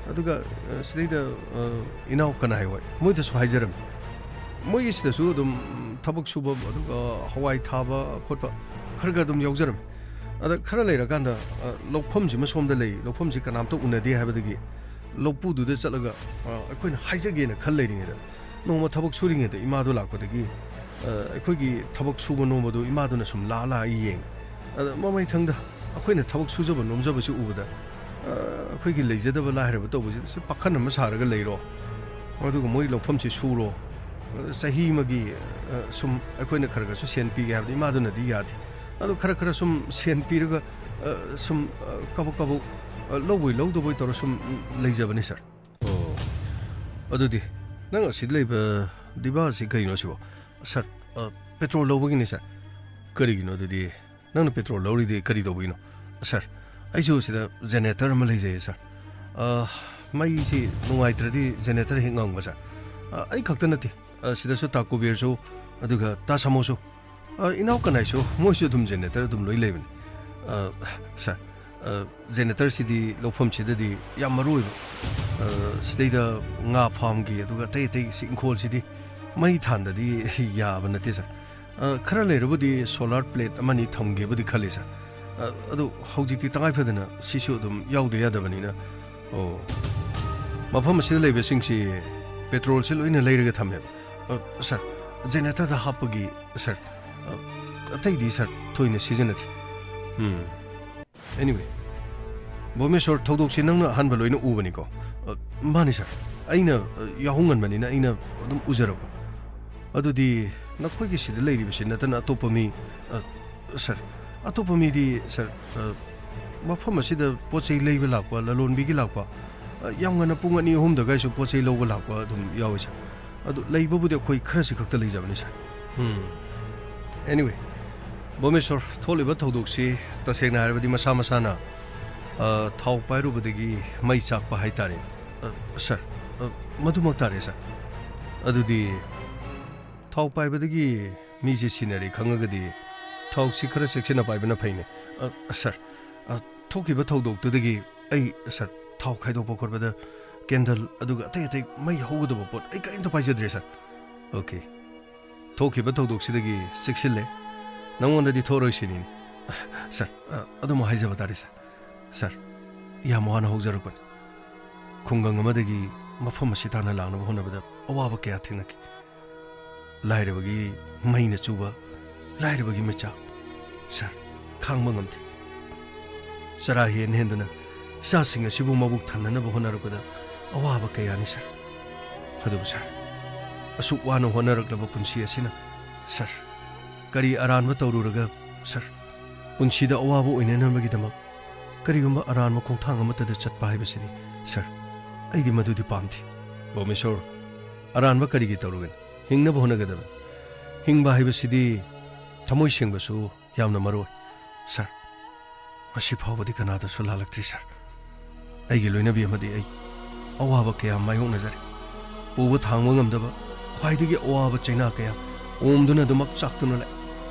ꯑꯗꯨꯒ, ꯑ, ꯁꯤꯗꯩꯗ, ꯑ, ꯏꯅꯥꯎ ꯀꯅꯥꯏ ꯍꯣꯏ, ꯃꯣꯏꯗꯁꯨ ꯍꯥꯏꯖꯔꯝꯃꯤ꯫ ꯃꯣꯏꯒꯤꯁꯤꯗꯁꯨ ꯑꯗꯨꯝ ꯊꯕꯛ ꯁꯨꯕ, ꯑꯗꯨꯒ ꯍꯋꯥꯏ ꯊꯥꯕ ꯈꯣꯠꯄ ꯈꯔ ꯈꯔ ꯑꯗꯨꯝ ꯌꯥꯎꯖꯔꯝꯃꯤ꯫ ꯑꯗ ꯈꯔ ꯂꯩꯔꯀꯥꯟꯗ, ꯑ, ꯂꯧꯐꯝꯁꯤꯃ ꯁꯣꯝꯗ ꯂꯩ, ꯂꯧꯐꯝꯁꯤ ꯀꯅꯥꯝꯇ ꯎꯅꯗꯦ ꯍꯥꯏꯕꯗꯒꯤ ꯂꯧꯄꯨꯗꯨꯗ ꯆꯠꯂꯒ, ꯑ, ꯑꯩꯈꯣꯏꯅ ꯍꯥꯏꯖꯒꯦꯅ ꯈꯜ ꯂꯩꯔꯤꯉꯩꯗ, ꯅꯣꯡꯃ ꯊꯕꯛ ꯁꯨꯔꯤꯉꯩꯗ ꯏꯃꯥꯗꯣ ꯂꯥꯛꯄꯗꯒꯤ, ꯑ, ꯑꯩꯈꯣꯏꯒꯤ ꯊꯕꯛ ꯁꯨꯕ ꯅꯣꯝꯕꯗꯣ ꯏꯃꯥꯗꯨꯅ ꯁꯨꯝ ꯂꯥꯛꯑ ꯂꯥꯛꯑ ꯌꯦꯡꯉꯤ꯫ ꯑꯗ ꯃꯃꯩꯊꯪꯗ ꯑꯩꯈꯣꯏꯅ ꯊꯕꯛ ꯁꯨꯖꯕ ꯅꯣꯝꯖꯕꯁꯤ ꯎꯕꯗ, ꯑ, ꯑꯩꯈꯣꯏꯒꯤ ꯂꯩꯖꯗꯕ ꯂꯥꯏꯔꯕ ꯇꯧꯕꯁꯤꯗꯁꯨ ꯄꯥꯈꯟ ꯑꯃ ꯁꯥꯔꯒ ꯂꯩꯔꯣ, ꯑꯗꯨꯒ ꯃꯣꯏ ꯂꯧꯐꯝꯁꯤ ꯁꯨꯔꯣ, ꯑ, ꯆꯍꯤ ꯑꯃꯒꯤ, ꯑ, ꯁꯨꯝ ꯑꯩꯈꯣꯏꯅ ꯈꯔ ꯈꯔꯁꯨ ꯁꯦꯟ ꯄꯤꯒꯦ ꯍꯥꯏꯕꯗ ꯏꯃꯥꯗꯨꯅꯗꯤ ꯌꯥꯗꯦ꯫ ꯑꯗꯣ ꯈꯔ ꯈꯔ ꯁꯨꯝ ꯁꯦꯟ ꯄꯤꯔꯒ, ꯑ, ꯁꯨꯝ, ꯑ, ꯀꯕꯛ ꯀꯕꯛ, ꯑ, ꯂꯧꯕꯣꯏ ꯂꯧꯗꯕꯣꯏ ꯇꯧꯔ ꯁꯨꯝ, ꯎꯝ, ꯂꯩꯖꯕꯅꯤ, ꯁꯥꯔ꯫ ꯑꯣ, ꯑꯗꯨꯗꯤ ꯅꯪ ꯑꯁꯤꯗ ꯂꯩꯕ ꯗꯤꯕꯥ ꯑꯁꯤ ꯀꯩꯅꯣ ꯁꯤꯕꯣ? ꯁꯥꯔ, ꯑ, ꯄꯦꯇ꯭ꯔꯣꯜ ꯂꯧꯕꯒꯤꯅꯤ, ꯁꯥꯔ꯫ ꯀꯔꯤꯒꯤꯅꯣ ꯑꯗꯨꯗꯤ? ꯅꯪꯅ ꯄꯦꯇ꯭ꯔꯣꯜ ꯂꯧꯔꯤꯗꯤ ꯀꯔꯤ ꯇꯧꯕꯒꯤꯅꯣ? ꯁꯥꯔ, ꯑꯩꯁꯨ ꯁꯤꯗ ꯖꯦꯅꯦꯔꯦꯇꯔ ꯑꯃ ꯂꯩꯖꯩꯌꯦ, ꯁꯥꯔ꯫ ꯑ, ꯃꯩꯁꯤ ꯅꯨꯡꯉꯥꯏꯇ꯭ꯔꯗꯤ ꯖꯦꯅꯦꯔꯦꯇꯔ ꯍꯦꯛ ꯉꯪꯕ, ꯁꯥꯔ꯫ ꯑ, ꯑꯩ ꯈꯛꯇ ꯅꯠꯇꯦ꯫ ꯑ, ꯁꯤꯗꯁꯨ ꯇꯥ ꯀꯨꯕꯦꯔꯁꯨ, ꯑꯗꯨꯒ ꯇꯥ ꯁꯥꯃꯨꯁꯨ, ꯑ, ꯏꯅꯥꯎ ꯀꯅꯥꯏꯁꯨ, ꯃꯣꯏꯁꯨ ꯑꯗꯨꯝ ꯖꯦꯅꯦꯔꯦꯇꯔ ꯑꯗꯨꯝ ꯂꯣꯏ ꯂꯩꯕꯅꯤ꯫ ꯑ, ꯁꯥꯔ, ꯑ, ꯖꯦꯅꯦꯔꯦꯇꯔꯁꯤꯗꯤ ꯂꯧꯐꯝꯁꯤꯗꯗꯤ ꯌꯥꯝ ꯃꯔꯨ ꯑꯣꯏꯕ꯫ ꯑ, ꯁꯤꯗꯩꯗ ꯉꯥ ꯐꯥꯝꯒꯤ, ꯑꯗꯨꯒ ꯑꯇꯩ ꯑꯇꯩ ꯁꯤ ꯏꯪꯈꯣꯜꯁꯤꯗꯤ ꯃꯩ ꯊꯥꯟꯗꯗꯤ ꯌꯥꯕ ꯅꯠꯇꯦ, ꯁꯥꯔ꯫ ꯑ, ꯈꯔ ꯂꯩꯔꯕꯨꯗꯤ ꯁꯣꯂꯥꯔ ꯄ꯭ꯂꯦꯠ ꯑꯃꯅꯤ ꯊꯝꯒꯦꯕꯨꯗꯤ ꯈꯜꯂꯤ, ꯁꯥꯔ꯫ ꯑ, ꯑꯗꯨ ꯍꯧꯖꯤꯛꯇꯤ ꯇꯉꯥꯏ ꯐꯗꯅ ꯁꯤꯁꯨ ꯑꯗꯨꯝ ꯌꯥꯎꯗ ꯌꯥꯗꯕꯅꯤꯅ꯫ ꯑꯣ, ꯃꯐꯝ ꯑꯁꯤꯗ ꯂꯩꯕꯁꯤꯡꯁꯤ ꯄꯦꯇ꯭ꯔꯣꯜꯁꯤ ꯂꯣꯏꯅ ꯂꯩꯔꯒ ꯊꯝꯃꯦꯕ꯫ ꯑ, ꯁꯥꯔ, ꯖꯦꯅꯦꯔꯦꯇꯔꯗ ꯍꯥꯞꯄꯒꯤ, ꯁꯥꯔ, ꯑ, ꯑꯇꯩꯗꯤ, ꯁꯥꯔ, ꯊꯣꯏꯅ ꯁꯤꯖꯤꯟꯅꯗꯦ꯫ ꯎꯝ꯫ Anyway, ꯚꯨꯕꯅꯦꯁꯣꯔ, ꯊꯧꯗꯣꯛꯁꯤ ꯅꯪꯅ ꯑꯍꯥꯟꯕ ꯂꯣꯏꯅ ꯎꯕꯅꯤꯀꯣ? ꯑ, ꯃꯥꯅꯤ, ꯁꯥꯔ꯫ ꯑꯩꯅ, ꯑ, ꯌꯥꯍꯧ ꯉꯟꯕꯅꯤꯅ ꯑꯩꯅ ꯑꯗꯨꯝ ꯎꯖꯔꯛꯄ꯫ ꯑꯗꯨꯗꯤ ꯅꯈꯣꯏꯒꯤ ꯁꯤꯗ ꯂꯩꯔꯤꯕꯁꯤ ꯅꯠꯇꯅ ꯑꯇꯣꯞꯄ ꯃꯤ, ꯑ, ꯁꯥꯔ, ꯑꯇꯣꯞꯄ ꯃꯤꯗꯤ, ꯁꯥꯔ, ꯑ, ꯃꯐꯝ ꯑꯁꯤꯗ ꯄꯣꯠ ꯆꯩ ꯂꯩꯕ ꯂꯥꯛꯄ, ꯂꯂꯣꯟꯕꯤꯒꯤ ꯂꯥꯛꯄ, ꯑ, ꯌꯥꯝ ꯉꯟꯅ ꯄꯨꯡ ꯑꯅꯤ ꯑꯍꯨꯝꯗꯒꯥꯏꯁꯨ ꯄꯣꯠ ꯆꯩ ꯂꯧꯕ ꯂꯥꯛꯄ ꯑꯗꯨꯝ ꯌꯥꯎꯋꯤ, ꯁꯥꯔ꯫ ꯑꯗꯨ ꯂꯩꯕꯕꯨꯗꯤ ꯑꯩꯈꯣꯏ ꯈꯔꯁꯤ ꯈꯛꯇ ꯂꯩꯖꯕꯅꯤ, ꯁꯥꯔ꯫ ꯎꯝ꯫ Anyway, ꯚꯨꯕꯅꯦꯁꯣꯔ, ꯊꯣꯛꯂꯤꯕ ꯊꯧꯗꯣꯛꯁꯤ ꯇꯁꯦꯡꯅ ꯍꯥꯏꯔꯕꯗꯤ ꯃꯁꯥ ꯃꯁꯥꯅ, ꯑ, ꯊꯥꯎ ꯄꯥꯏꯔꯨꯕꯗꯒꯤ ꯃꯩ ꯆꯥꯛꯄ ꯍꯥꯏꯇꯥꯔꯦ꯫ ꯑ, ꯁꯥꯔ, ꯑ, ꯃꯗꯨꯃꯛ ꯇꯥꯔꯦ, ꯁꯥꯔ꯫ ꯑꯗꯨꯗꯤ ꯊꯥꯎ ꯄꯥꯏꯕꯗꯒꯤ ꯃꯤꯁꯦ ꯁꯤꯅꯔꯦ ꯈꯪꯉꯒꯗꯤ ꯊꯥꯎꯁꯤ ꯈꯔ ꯆꯦꯛꯁꯤꯟꯅ ꯄꯥꯏꯕꯅ ꯐꯩꯅꯦ꯫ ꯑ, ꯁꯥꯔ, ꯑ, ꯊꯣꯛꯈꯤꯕ ꯊꯧꯗꯣꯛꯇꯨꯗꯒꯤ ꯑꯩ, ꯁꯥꯔ, ꯊꯥꯎ ꯈꯥꯏꯗꯣꯛꯄ ꯈꯣꯠꯄꯗ ꯀꯦꯟꯗꯜ ꯑꯗꯨꯒ ꯑꯇꯩ ꯑꯇꯩ ꯃꯩ ꯍꯧꯒꯗꯕ ꯄꯣꯠ ꯑꯩ ꯀꯔꯤꯝꯇ ꯄꯥꯏꯖꯗ꯭ꯔꯦ, ꯁꯥꯔ꯫ ꯑꯣꯀꯦ꯫ ꯊꯣꯛꯈꯤꯕ ꯊꯧꯗꯣꯛꯁꯤꯗꯒꯤ ꯆꯦꯛꯁꯤꯜꯂꯦ꯫ ꯅꯉꯣꯟꯗꯗꯤ ꯊꯣꯛꯑꯔꯣꯏ ꯁꯤꯅꯤꯅꯦ꯫ ꯁꯥꯔ, ꯑ, ꯑꯗꯨꯃꯛ ꯍꯥꯏꯖꯕ ꯇꯥꯔꯦ, ꯁꯥꯔ꯫ ꯁꯥꯔ, ꯌꯥꯝ ꯋꯥꯅ ꯍꯧꯖꯔꯛꯄꯅꯤ꯫ ꯈꯨꯡꯒꯪ ꯑꯃꯗꯒꯤ ꯃꯐꯝ ꯑꯁꯤ ꯇꯥꯟꯅ ꯂꯥꯛꯅꯕ ꯍꯣꯠꯅꯕꯗ ꯑꯋꯥꯕ ꯀꯌꯥ ꯊꯦꯡꯅꯈꯤ꯫ ꯂꯥꯏꯔꯕꯒꯤ ꯃꯩꯅ ꯆꯨꯕ, ꯂꯥꯏꯔꯕꯒꯤ ꯃꯩꯆꯥꯛ꯫ ꯁꯥꯔ, ꯈꯥꯡꯕ ꯉꯝꯗꯦ꯫ ꯆꯔꯥ ꯍꯦꯟ ꯍꯦꯟꯗꯨꯅ ꯏꯆꯥꯁꯤꯡ ꯑꯁꯤꯕꯨ ꯃꯕꯨꯛ ꯊꯟꯅꯅꯕ ꯍꯣꯠꯅꯔꯛꯄꯗ ꯑꯋꯥꯕ ꯀꯌꯥꯅꯤ, ꯁꯥꯔ꯫ ꯑꯗꯨꯕꯨ, ꯁꯥꯔ, ꯑꯁꯨꯛ ꯋꯥꯅ ꯍꯣꯠꯅꯔꯛꯂꯕ ꯄꯨꯟꯁꯤ ꯑꯁꯤꯅ, ꯁꯥꯔ, ꯀꯔꯤ ꯑꯔꯥꯟꯕ ꯇꯧꯔꯨꯔꯒ, ꯁꯥꯔ, ꯄꯨꯟꯁꯤꯗ ꯑꯋꯥꯕ ꯑꯣꯏꯅꯅꯕꯒꯤꯗꯃꯛ ꯀꯔꯤꯒꯨꯝꯕ ꯑꯔꯥꯟꯕ ꯈꯣꯡꯊꯥꯡ ꯑꯃꯠꯇꯗ ꯆꯠꯄ ꯍꯥꯏꯕꯁꯤꯗꯤ, ꯁꯥꯔ, ꯑꯩꯗꯤ ꯃꯗꯨꯗꯤ ꯄꯥꯝꯗꯦ꯫ ꯕꯣꯃꯦꯁꯣꯔ, ꯑꯔꯥꯟꯕ ꯀꯔꯤꯒꯤ ꯇꯧꯔꯨꯒꯅꯤ? ꯍꯤꯡꯅꯕ ꯍꯣꯠꯅꯒꯗꯕꯅꯤ꯫ ꯍꯤꯡꯕ ꯍꯥꯏꯕꯁꯤꯗꯤ ꯊꯃꯣꯏ ꯁꯦꯡꯕꯁꯨ ꯌꯥꯝꯅ ꯃꯔꯨ ꯑꯣꯏ, ꯁꯥꯔ꯫ ꯉꯁꯤ ꯐꯥꯎꯕꯗꯤ ꯀꯅꯥꯗꯁꯨ ꯂꯥꯜꯂꯛꯇ꯭ꯔꯤ, ꯁꯥꯔ꯫ ꯑꯩꯒꯤ ꯂꯣꯏꯅꯕꯤ ꯑꯃꯗꯤ ꯑꯩ ꯑꯋꯥꯕ ꯀꯌꯥ ꯃꯥꯌꯣꯛꯅꯖꯔꯦ꯫ ꯄꯨꯕ ꯊꯥꯡꯕ ꯉꯝꯗꯕ ꯈ꯭ꯋꯥꯏꯗꯒꯤ ꯑꯋꯥꯕ ꯆꯩꯅꯥ ꯀꯌꯥ ꯑꯣꯝꯗꯨꯅ ꯑꯗꯨꯃꯛ ꯆꯥꯛꯇꯨꯅ ꯂꯩ꯫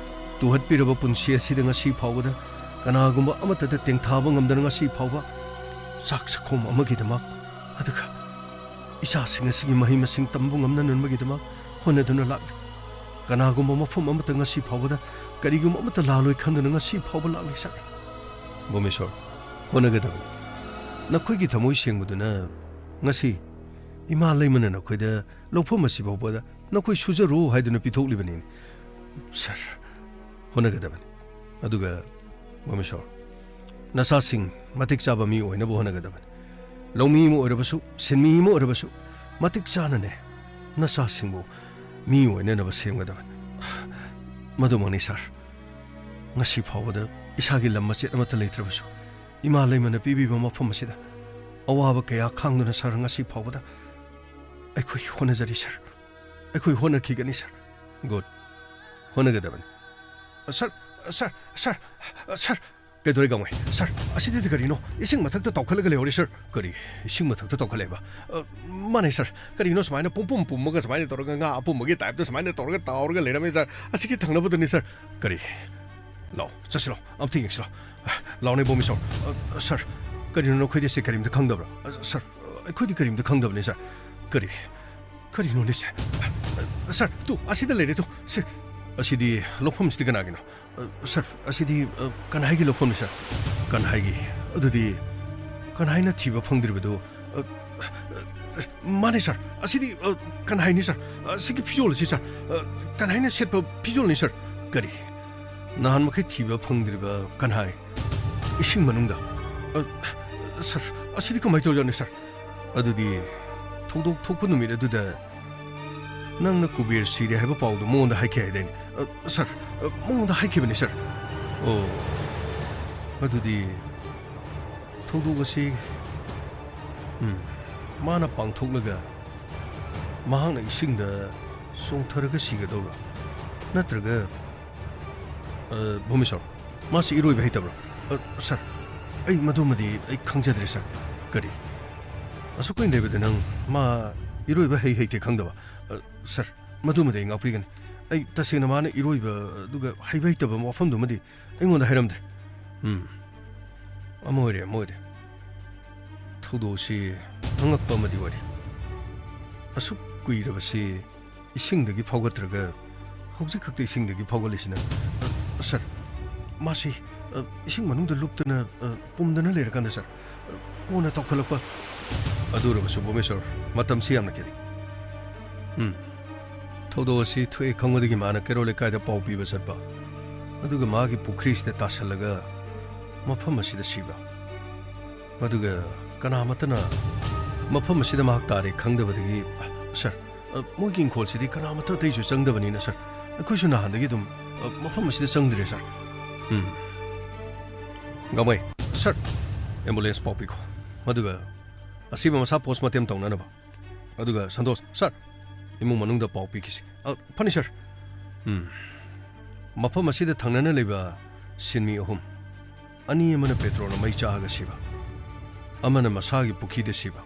ꯇꯨꯍꯠꯄꯤꯔꯕ ꯄꯨꯟꯁꯤ ꯑꯁꯤꯗ ꯉꯁꯤ ꯐꯥꯎꯕꯗ ꯀꯅꯥꯒꯨꯝꯕ ꯑꯃꯠꯇꯗ ꯇꯦꯡꯊꯥꯕ ꯉꯝꯗꯅ ꯉꯁꯤ ꯐꯥꯎꯕ ꯆꯥꯛ ꯆꯥꯛꯈꯣꯝ ꯑꯃꯒꯤꯗꯃꯛ, ꯑꯗꯨꯒ ꯏꯆꯥꯁꯤꯡ ꯑꯁꯤꯒꯤ ꯃꯍꯩ ꯃꯁꯤꯡ ꯇꯝꯕ ꯉꯝꯅꯅꯕꯒꯤꯗꯃꯛ ꯍꯣꯠꯅꯗꯨꯅ ꯂꯥꯛꯂꯤ꯫ ꯀꯅꯥꯒꯨꯝꯕ ꯃꯐꯝ ꯑꯃꯠꯇ ꯉꯁꯤ ꯐꯥꯎꯕꯗ ꯀꯔꯤꯒꯨꯝꯕ ꯑꯃꯠꯇ ꯂꯥꯜꯂꯣꯏ ꯈꯟꯗꯨꯅ ꯉꯁꯤ ꯐꯥꯎꯕ ꯂꯥꯛꯂꯤ, ꯁꯥꯔ꯫ ꯕꯣꯃꯦꯁꯣꯔ, ꯍꯣꯠꯅꯒꯗꯕꯅꯤ꯫ ꯅꯈꯣꯏꯒꯤ ꯊꯃꯣꯏ ꯁꯦꯡꯕꯗꯨꯅ ꯉꯁꯤ ꯏꯃꯥ ꯂꯩꯃꯅ ꯅꯈꯣꯏꯗ ꯂꯧꯐꯝ ꯑꯁꯤ ꯐꯥꯎꯕꯗ ꯅꯈꯣꯏ ꯁꯨꯖꯔꯨ ꯍꯥꯏꯗꯨꯅ ꯄꯤꯊꯣꯛꯂꯤꯕꯅꯤ, ꯁꯥꯔ꯫ ꯍꯣꯠꯅꯒꯗꯕꯅꯤ꯫ ꯑꯗꯨꯒ ꯕꯣꯃꯦꯁꯣꯔ, ꯅꯆꯥꯁꯤꯡ ꯃꯇꯤꯛ ꯆꯥꯕ ꯃꯤ ꯑꯣꯏꯅꯕ ꯍꯣꯠꯅꯒꯗꯕꯅꯤ꯫ ꯂꯧꯃꯤ ꯑꯃ ꯑꯣꯏꯔꯕꯁꯨ, ꯁꯤꯟꯃꯤ ꯑꯃ ꯑꯣꯏꯔꯕꯁꯨ, ꯃꯇꯤꯛ ꯆꯥꯅꯅꯦ ꯅꯆꯥꯁꯤꯡꯕꯨ ꯃꯤ ꯑꯣꯏꯅꯅꯕ ꯁꯦꯝꯒꯗꯕꯅꯤ꯫ ꯃꯗꯨꯃꯛꯅꯤ, ꯁꯥꯔ꯫ ꯉꯁꯤ ꯐꯥꯎꯕꯗ ꯏꯁꯥꯒꯤ ꯂꯝ ꯃꯆꯦꯠ ꯑꯃꯠꯇ ꯂꯩꯇ꯭ꯔꯕꯁꯨ, ꯏꯃꯥ ꯂꯩꯃꯅ ꯄꯤꯕꯤꯕ ꯃꯐꯝ ꯑꯁꯤꯗ ꯑꯋꯥꯕ ꯀꯌꯥ ꯈꯥꯡꯗꯨꯅ, ꯁꯥꯔ, ꯉꯁꯤ ꯐꯥꯎꯕꯗ ꯑꯩꯈꯣꯏ ꯍꯣꯠꯅꯖꯔꯤ, ꯁꯥꯔ꯫ ꯑꯩꯈꯣꯏ ꯍꯣꯠꯅꯈꯤꯒꯅꯤ, ꯁꯥꯔ꯫ ꯒꯨꯗ꯫ ꯍꯣꯠꯅꯒꯗꯕꯅꯤ꯫ ꯁꯥꯔ, ꯁꯥꯔ, ꯁꯥꯔ, ꯁꯥꯔ, ꯀꯩꯗꯧꯔꯦ, ꯒꯥꯡꯃꯩ? ꯁꯥꯔ, ꯑꯁꯤꯗꯗꯤ ꯀꯔꯤꯅꯣ? ꯏꯁꯤꯡ ꯃꯊꯛꯇ ꯇꯥꯎꯈꯠꯂꯒ ꯂꯩꯍꯧꯔꯦ, ꯁꯥꯔ꯫ ꯀꯔꯤ? ꯏꯁꯤꯡ ꯃꯊꯛꯇ ꯇꯥꯎꯈꯠꯂꯦꯕ? ꯑ, ꯃꯥꯅꯦ, ꯁꯥꯔ꯫ ꯀꯔꯤꯅꯣ ꯁꯨꯃꯥꯏꯅ ꯄꯨꯝꯄꯨꯝ ꯄꯨꯝꯃꯒ ꯁꯨꯃꯥꯏꯅ ꯇꯧꯔꯒ ꯉꯥ ꯑꯄꯨꯝꯕꯒꯤ ꯇꯥꯏꯞꯇ ꯁꯨꯃꯥꯏꯅ ꯇꯧꯔꯒ ꯇꯥꯎꯔꯒ ꯂꯩꯔꯝꯃꯦ, ꯁꯥꯔ? ꯑꯁꯤꯒꯤ ꯊꯪꯅꯕꯗꯅꯤ, ꯁꯥꯔ꯫ ꯀꯔꯤ? ꯂꯥꯛꯑꯣ, ꯆꯠꯁꯤ ꯂꯥꯛꯑꯣ, ꯑꯝꯇ ꯌꯦꯡꯁꯤ ꯂꯥꯛꯑꯣ꯫ ꯂꯥꯛꯑꯣꯅꯦ, ꯕꯣꯃꯦꯁꯣꯔ꯫ ꯑ, ꯁꯥꯔ, ꯀꯔꯤꯅꯣ ꯅꯈꯣꯏꯗꯤ ꯁꯤ ꯀꯔꯤꯝꯇ ꯈꯪꯗꯕ꯭ꯔꯥ? ꯑ, ꯁꯥꯔ, ꯑꯩꯈꯣꯏꯗꯤ ꯀꯔꯤꯝꯇ ꯈꯪꯗꯕꯅꯤ, ꯁꯥꯔ꯫ ꯀꯔꯤ? ꯀꯔꯤꯅꯣꯅꯦ ꯁꯦ? ꯁꯥꯔ, ꯇꯨ, ꯑꯁꯤꯗ ꯂꯩꯔꯦ ꯇꯨ꯫ ꯁꯦ, ꯑꯁꯤꯗꯤ, ꯂꯧꯐꯝꯁꯤꯗꯤ ꯀꯅꯥꯒꯤꯅꯣ? ꯑ, ꯁꯥꯔ, ꯑꯁꯤꯗꯤ, ꯑ, ꯀꯅꯥꯏꯒꯤ ꯂꯧꯐꯝꯅꯤ, ꯁꯥꯔ? ꯀꯅꯥꯏꯒꯤ? ꯑꯗꯨꯗꯤ ꯀꯅꯥꯏꯅ ꯊꯤꯕ ꯐꯪꯗ꯭ꯔꯤꯕꯗꯨ, ꯑ, ꯃꯥꯅꯦ ꯁꯥꯔ, ꯑꯁꯤꯗꯤ, ꯑ, ꯀꯟꯍꯥꯏꯅꯤ ꯁꯥꯔ꯫ ꯑꯁꯤꯒꯤ ꯐꯤꯖꯣꯜ ꯑꯁꯤ ꯁꯥꯔ, ꯑ, ꯀꯟꯍꯥꯏꯅ ꯁꯦꯠꯄ ꯐꯤꯖꯣꯜꯅꯤ ꯁꯥꯔ꯫ ꯀꯔꯤ? ꯅꯍꯥꯟ ꯃꯈꯩ ꯊꯤꯕ ꯐꯪꯗ꯭ꯔꯤꯕ ꯀꯟꯍꯥꯏ? ꯏꯁꯤꯡ ꯃꯅꯨꯡꯗ? ꯑ, ꯁꯥꯔ, ꯑꯁꯤꯗꯤ ꯀꯃꯥꯏꯅ ꯇꯧꯖꯥꯠꯅꯣ ꯁꯥꯔ? ꯑꯗꯨꯗꯤ ꯊꯧꯗꯣꯛ ꯊꯣꯛꯄ ꯅꯨꯃꯤꯠ ꯑꯗꯨꯗ ꯅꯪꯅ ꯀꯨꯕꯦꯔ ꯁꯤꯔꯦ ꯍꯥꯏꯕ ꯄꯥꯎꯗꯨ ꯃꯉꯣꯟꯗ ꯍꯥꯏꯈꯤ ꯍꯥꯏꯗꯥꯏꯅꯦ? ꯑ, ꯁꯥꯔ, ꯑ, ꯃꯉꯣꯟꯗ ꯍꯥꯏꯈꯤꯕꯅꯤ ꯁꯥꯔ꯫ ꯑꯣ, ꯑꯗꯨꯗꯤ ꯊꯧꯗꯣꯛ ꯑꯁꯤ, ꯎꯝ, ꯃꯥꯅ ꯄꯥꯡꯊꯣꯛꯂꯒ ꯃꯍꯥꯛꯅ ꯏꯁꯤꯡꯗ ꯆꯣꯡꯊꯔꯒ ꯁꯤꯒꯗꯧꯔꯥ? ꯅꯠꯇ꯭ꯔꯒ, ꯑ, ꯚꯨꯃꯦꯁꯣꯔ, ꯃꯥꯁꯤ ꯏꯔꯣꯏꯕ ꯍꯩꯇꯕ꯭ꯔꯥ? ꯑ, ꯁꯥꯔ, ꯑꯩ ꯃꯗꯨꯃꯗꯤ ꯑꯩ ꯈꯪꯖꯗ꯭ꯔꯦ ꯁꯥꯔ꯫ ꯀꯔꯤ? ꯑꯁꯨꯛ ꯀꯨꯏꯅ ꯂꯩꯕꯗ ꯅꯪ ꯃꯥ ꯏꯔꯣꯏꯕ ꯍꯩ ꯍꯩꯇꯦ ꯈꯪꯗꯕ? ꯑ, ꯁꯥꯔ, ꯃꯗꯨꯃꯗꯤ ꯑꯩ ꯉꯥꯛꯄꯤꯒꯅꯤ꯫ ꯑꯩ ꯇꯁꯦꯡꯅ ꯃꯥꯅ ꯏꯔꯣꯏꯕ ꯑꯗꯨꯒ ꯍꯩꯕ ꯍꯩꯇꯕ ꯋꯥꯐꯝꯗꯨꯃꯗꯤ ꯑꯩꯉꯣꯟꯗ ꯍꯥꯏꯔꯝꯗ꯭ꯔꯦ꯫ ꯎꯝ꯫ ꯑꯃ ꯑꯣꯏꯔꯦ, ꯑꯃ ꯑꯣꯏꯔꯦ꯫ ꯊꯧꯗꯣꯛꯁꯤ ꯑꯉꯛꯄ ꯑꯃꯗꯤ ꯑꯣꯏꯔꯦ꯫ ꯑꯁꯨꯛ ꯀꯨꯏꯔꯕꯁꯤ ꯏꯁꯤꯡꯗꯒꯤ ꯐꯥꯎꯒꯠꯇ꯭ꯔꯒ ꯍꯧꯖꯤꯛ ꯈꯛꯇ ꯏꯁꯤꯡꯗꯒꯤ ꯐꯥꯎꯒꯠꯂꯤꯁꯤꯅ? ꯑ, ꯁꯥꯔ, ꯃꯥꯁꯤ, ꯑ, ꯏꯁꯤꯡ ꯃꯅꯨꯡꯗ ꯂꯨꯞꯇꯅ, ꯑ, ꯄꯨꯝꯗꯅ ꯂꯩꯔꯀꯥꯟꯗ, ꯁꯥꯔ, ꯑ, ꯀꯣꯟꯅ ꯇꯧꯈꯠꯂꯛꯄ꯫ ꯑꯗꯨ ꯑꯣꯏꯔꯕꯁꯨ ꯚꯨꯃꯦꯁꯣꯔ, ꯃꯇꯝꯁꯤ ꯌꯥꯝꯅ ꯈꯦꯠꯅꯩ꯫ ꯎꯝ꯫ ꯊꯧꯗꯣꯛ ꯑꯁꯤ ꯊꯣꯛꯑꯦ ꯈꯪꯕꯗꯒꯤ ꯃꯥꯅ ꯀꯩꯔꯣꯜ ꯂꯩꯀꯥꯏꯗ ꯄꯥꯎ ꯄꯤꯕ ꯆꯠꯄ, ꯑꯗꯨꯒ ꯃꯥꯒꯤ ꯄꯨꯈ꯭ꯔꯤꯁꯤꯗ ꯇꯥꯁꯜꯂꯒ ꯃꯐꯝ ꯑꯁꯤꯗ ꯁꯤꯕ꯫ ꯑꯗꯨꯒ ꯀꯅꯥꯃꯠꯇꯅ ꯃꯐꯝ ꯑꯁꯤꯗ ꯃꯍꯥꯛ ꯇꯥꯔꯦ ꯈꯪꯗꯕꯗꯒꯤ, ꯁꯥꯔ, ꯑ, ꯃꯣꯏꯒꯤ ꯏꯪꯈꯣꯜꯁꯤꯗꯤ ꯀꯅꯥꯃꯠꯇ ꯑꯇꯩꯁꯨ ꯆꯪꯗꯕꯅꯤꯅ, ꯁꯥꯔ, ꯑꯩꯈꯣꯏꯁꯨ ꯅꯍꯥꯟꯗꯒꯤ ꯑꯗꯨꯝ, ꯑ, ꯃꯐꯝ ꯑꯁꯤꯗ ꯆꯪꯗ꯭ꯔꯦ, ꯁꯥꯔ꯫ ꯎꯝ꯫ ꯒꯥꯡꯃꯩ, ꯁꯥꯔ, ꯑꯦꯝꯕꯨꯂꯦꯟꯁ ꯄꯥꯎ ꯄꯤꯈꯣ꯫ ꯑꯗꯨꯒ ꯑꯁꯤꯕ ꯃꯁꯥ ꯄꯣꯁꯃꯣꯔꯇꯦꯝ ꯇꯧꯅꯅꯕ꯫ ꯑꯗꯨꯒ ꯁꯟꯇꯣꯁ, ꯁꯥꯔ, ꯏꯃꯨꯡ ꯃꯅꯨꯡꯗ ꯄꯥꯎ ꯄꯤꯈꯤꯁꯤ꯫ ꯑ, ꯐꯅꯤ, ꯁꯥꯔ꯫ ꯎꯝ꯫ ꯃꯐꯝ ꯑꯁꯤꯗ ꯊꯪꯅꯅ ꯂꯩꯕ ꯁꯤꯟꯃꯤ ꯑꯍꯨꯝ, ꯑꯅꯤ ꯑꯃꯅ ꯄꯦꯇ꯭ꯔꯣꯜꯅ ꯃꯩ ꯆꯥꯛꯑꯒ ꯁꯤꯕ, ꯑꯃꯅ ꯃꯁꯥꯒꯤ ꯄꯨꯈ꯭ꯔꯤꯗ ꯁꯤꯕ꯫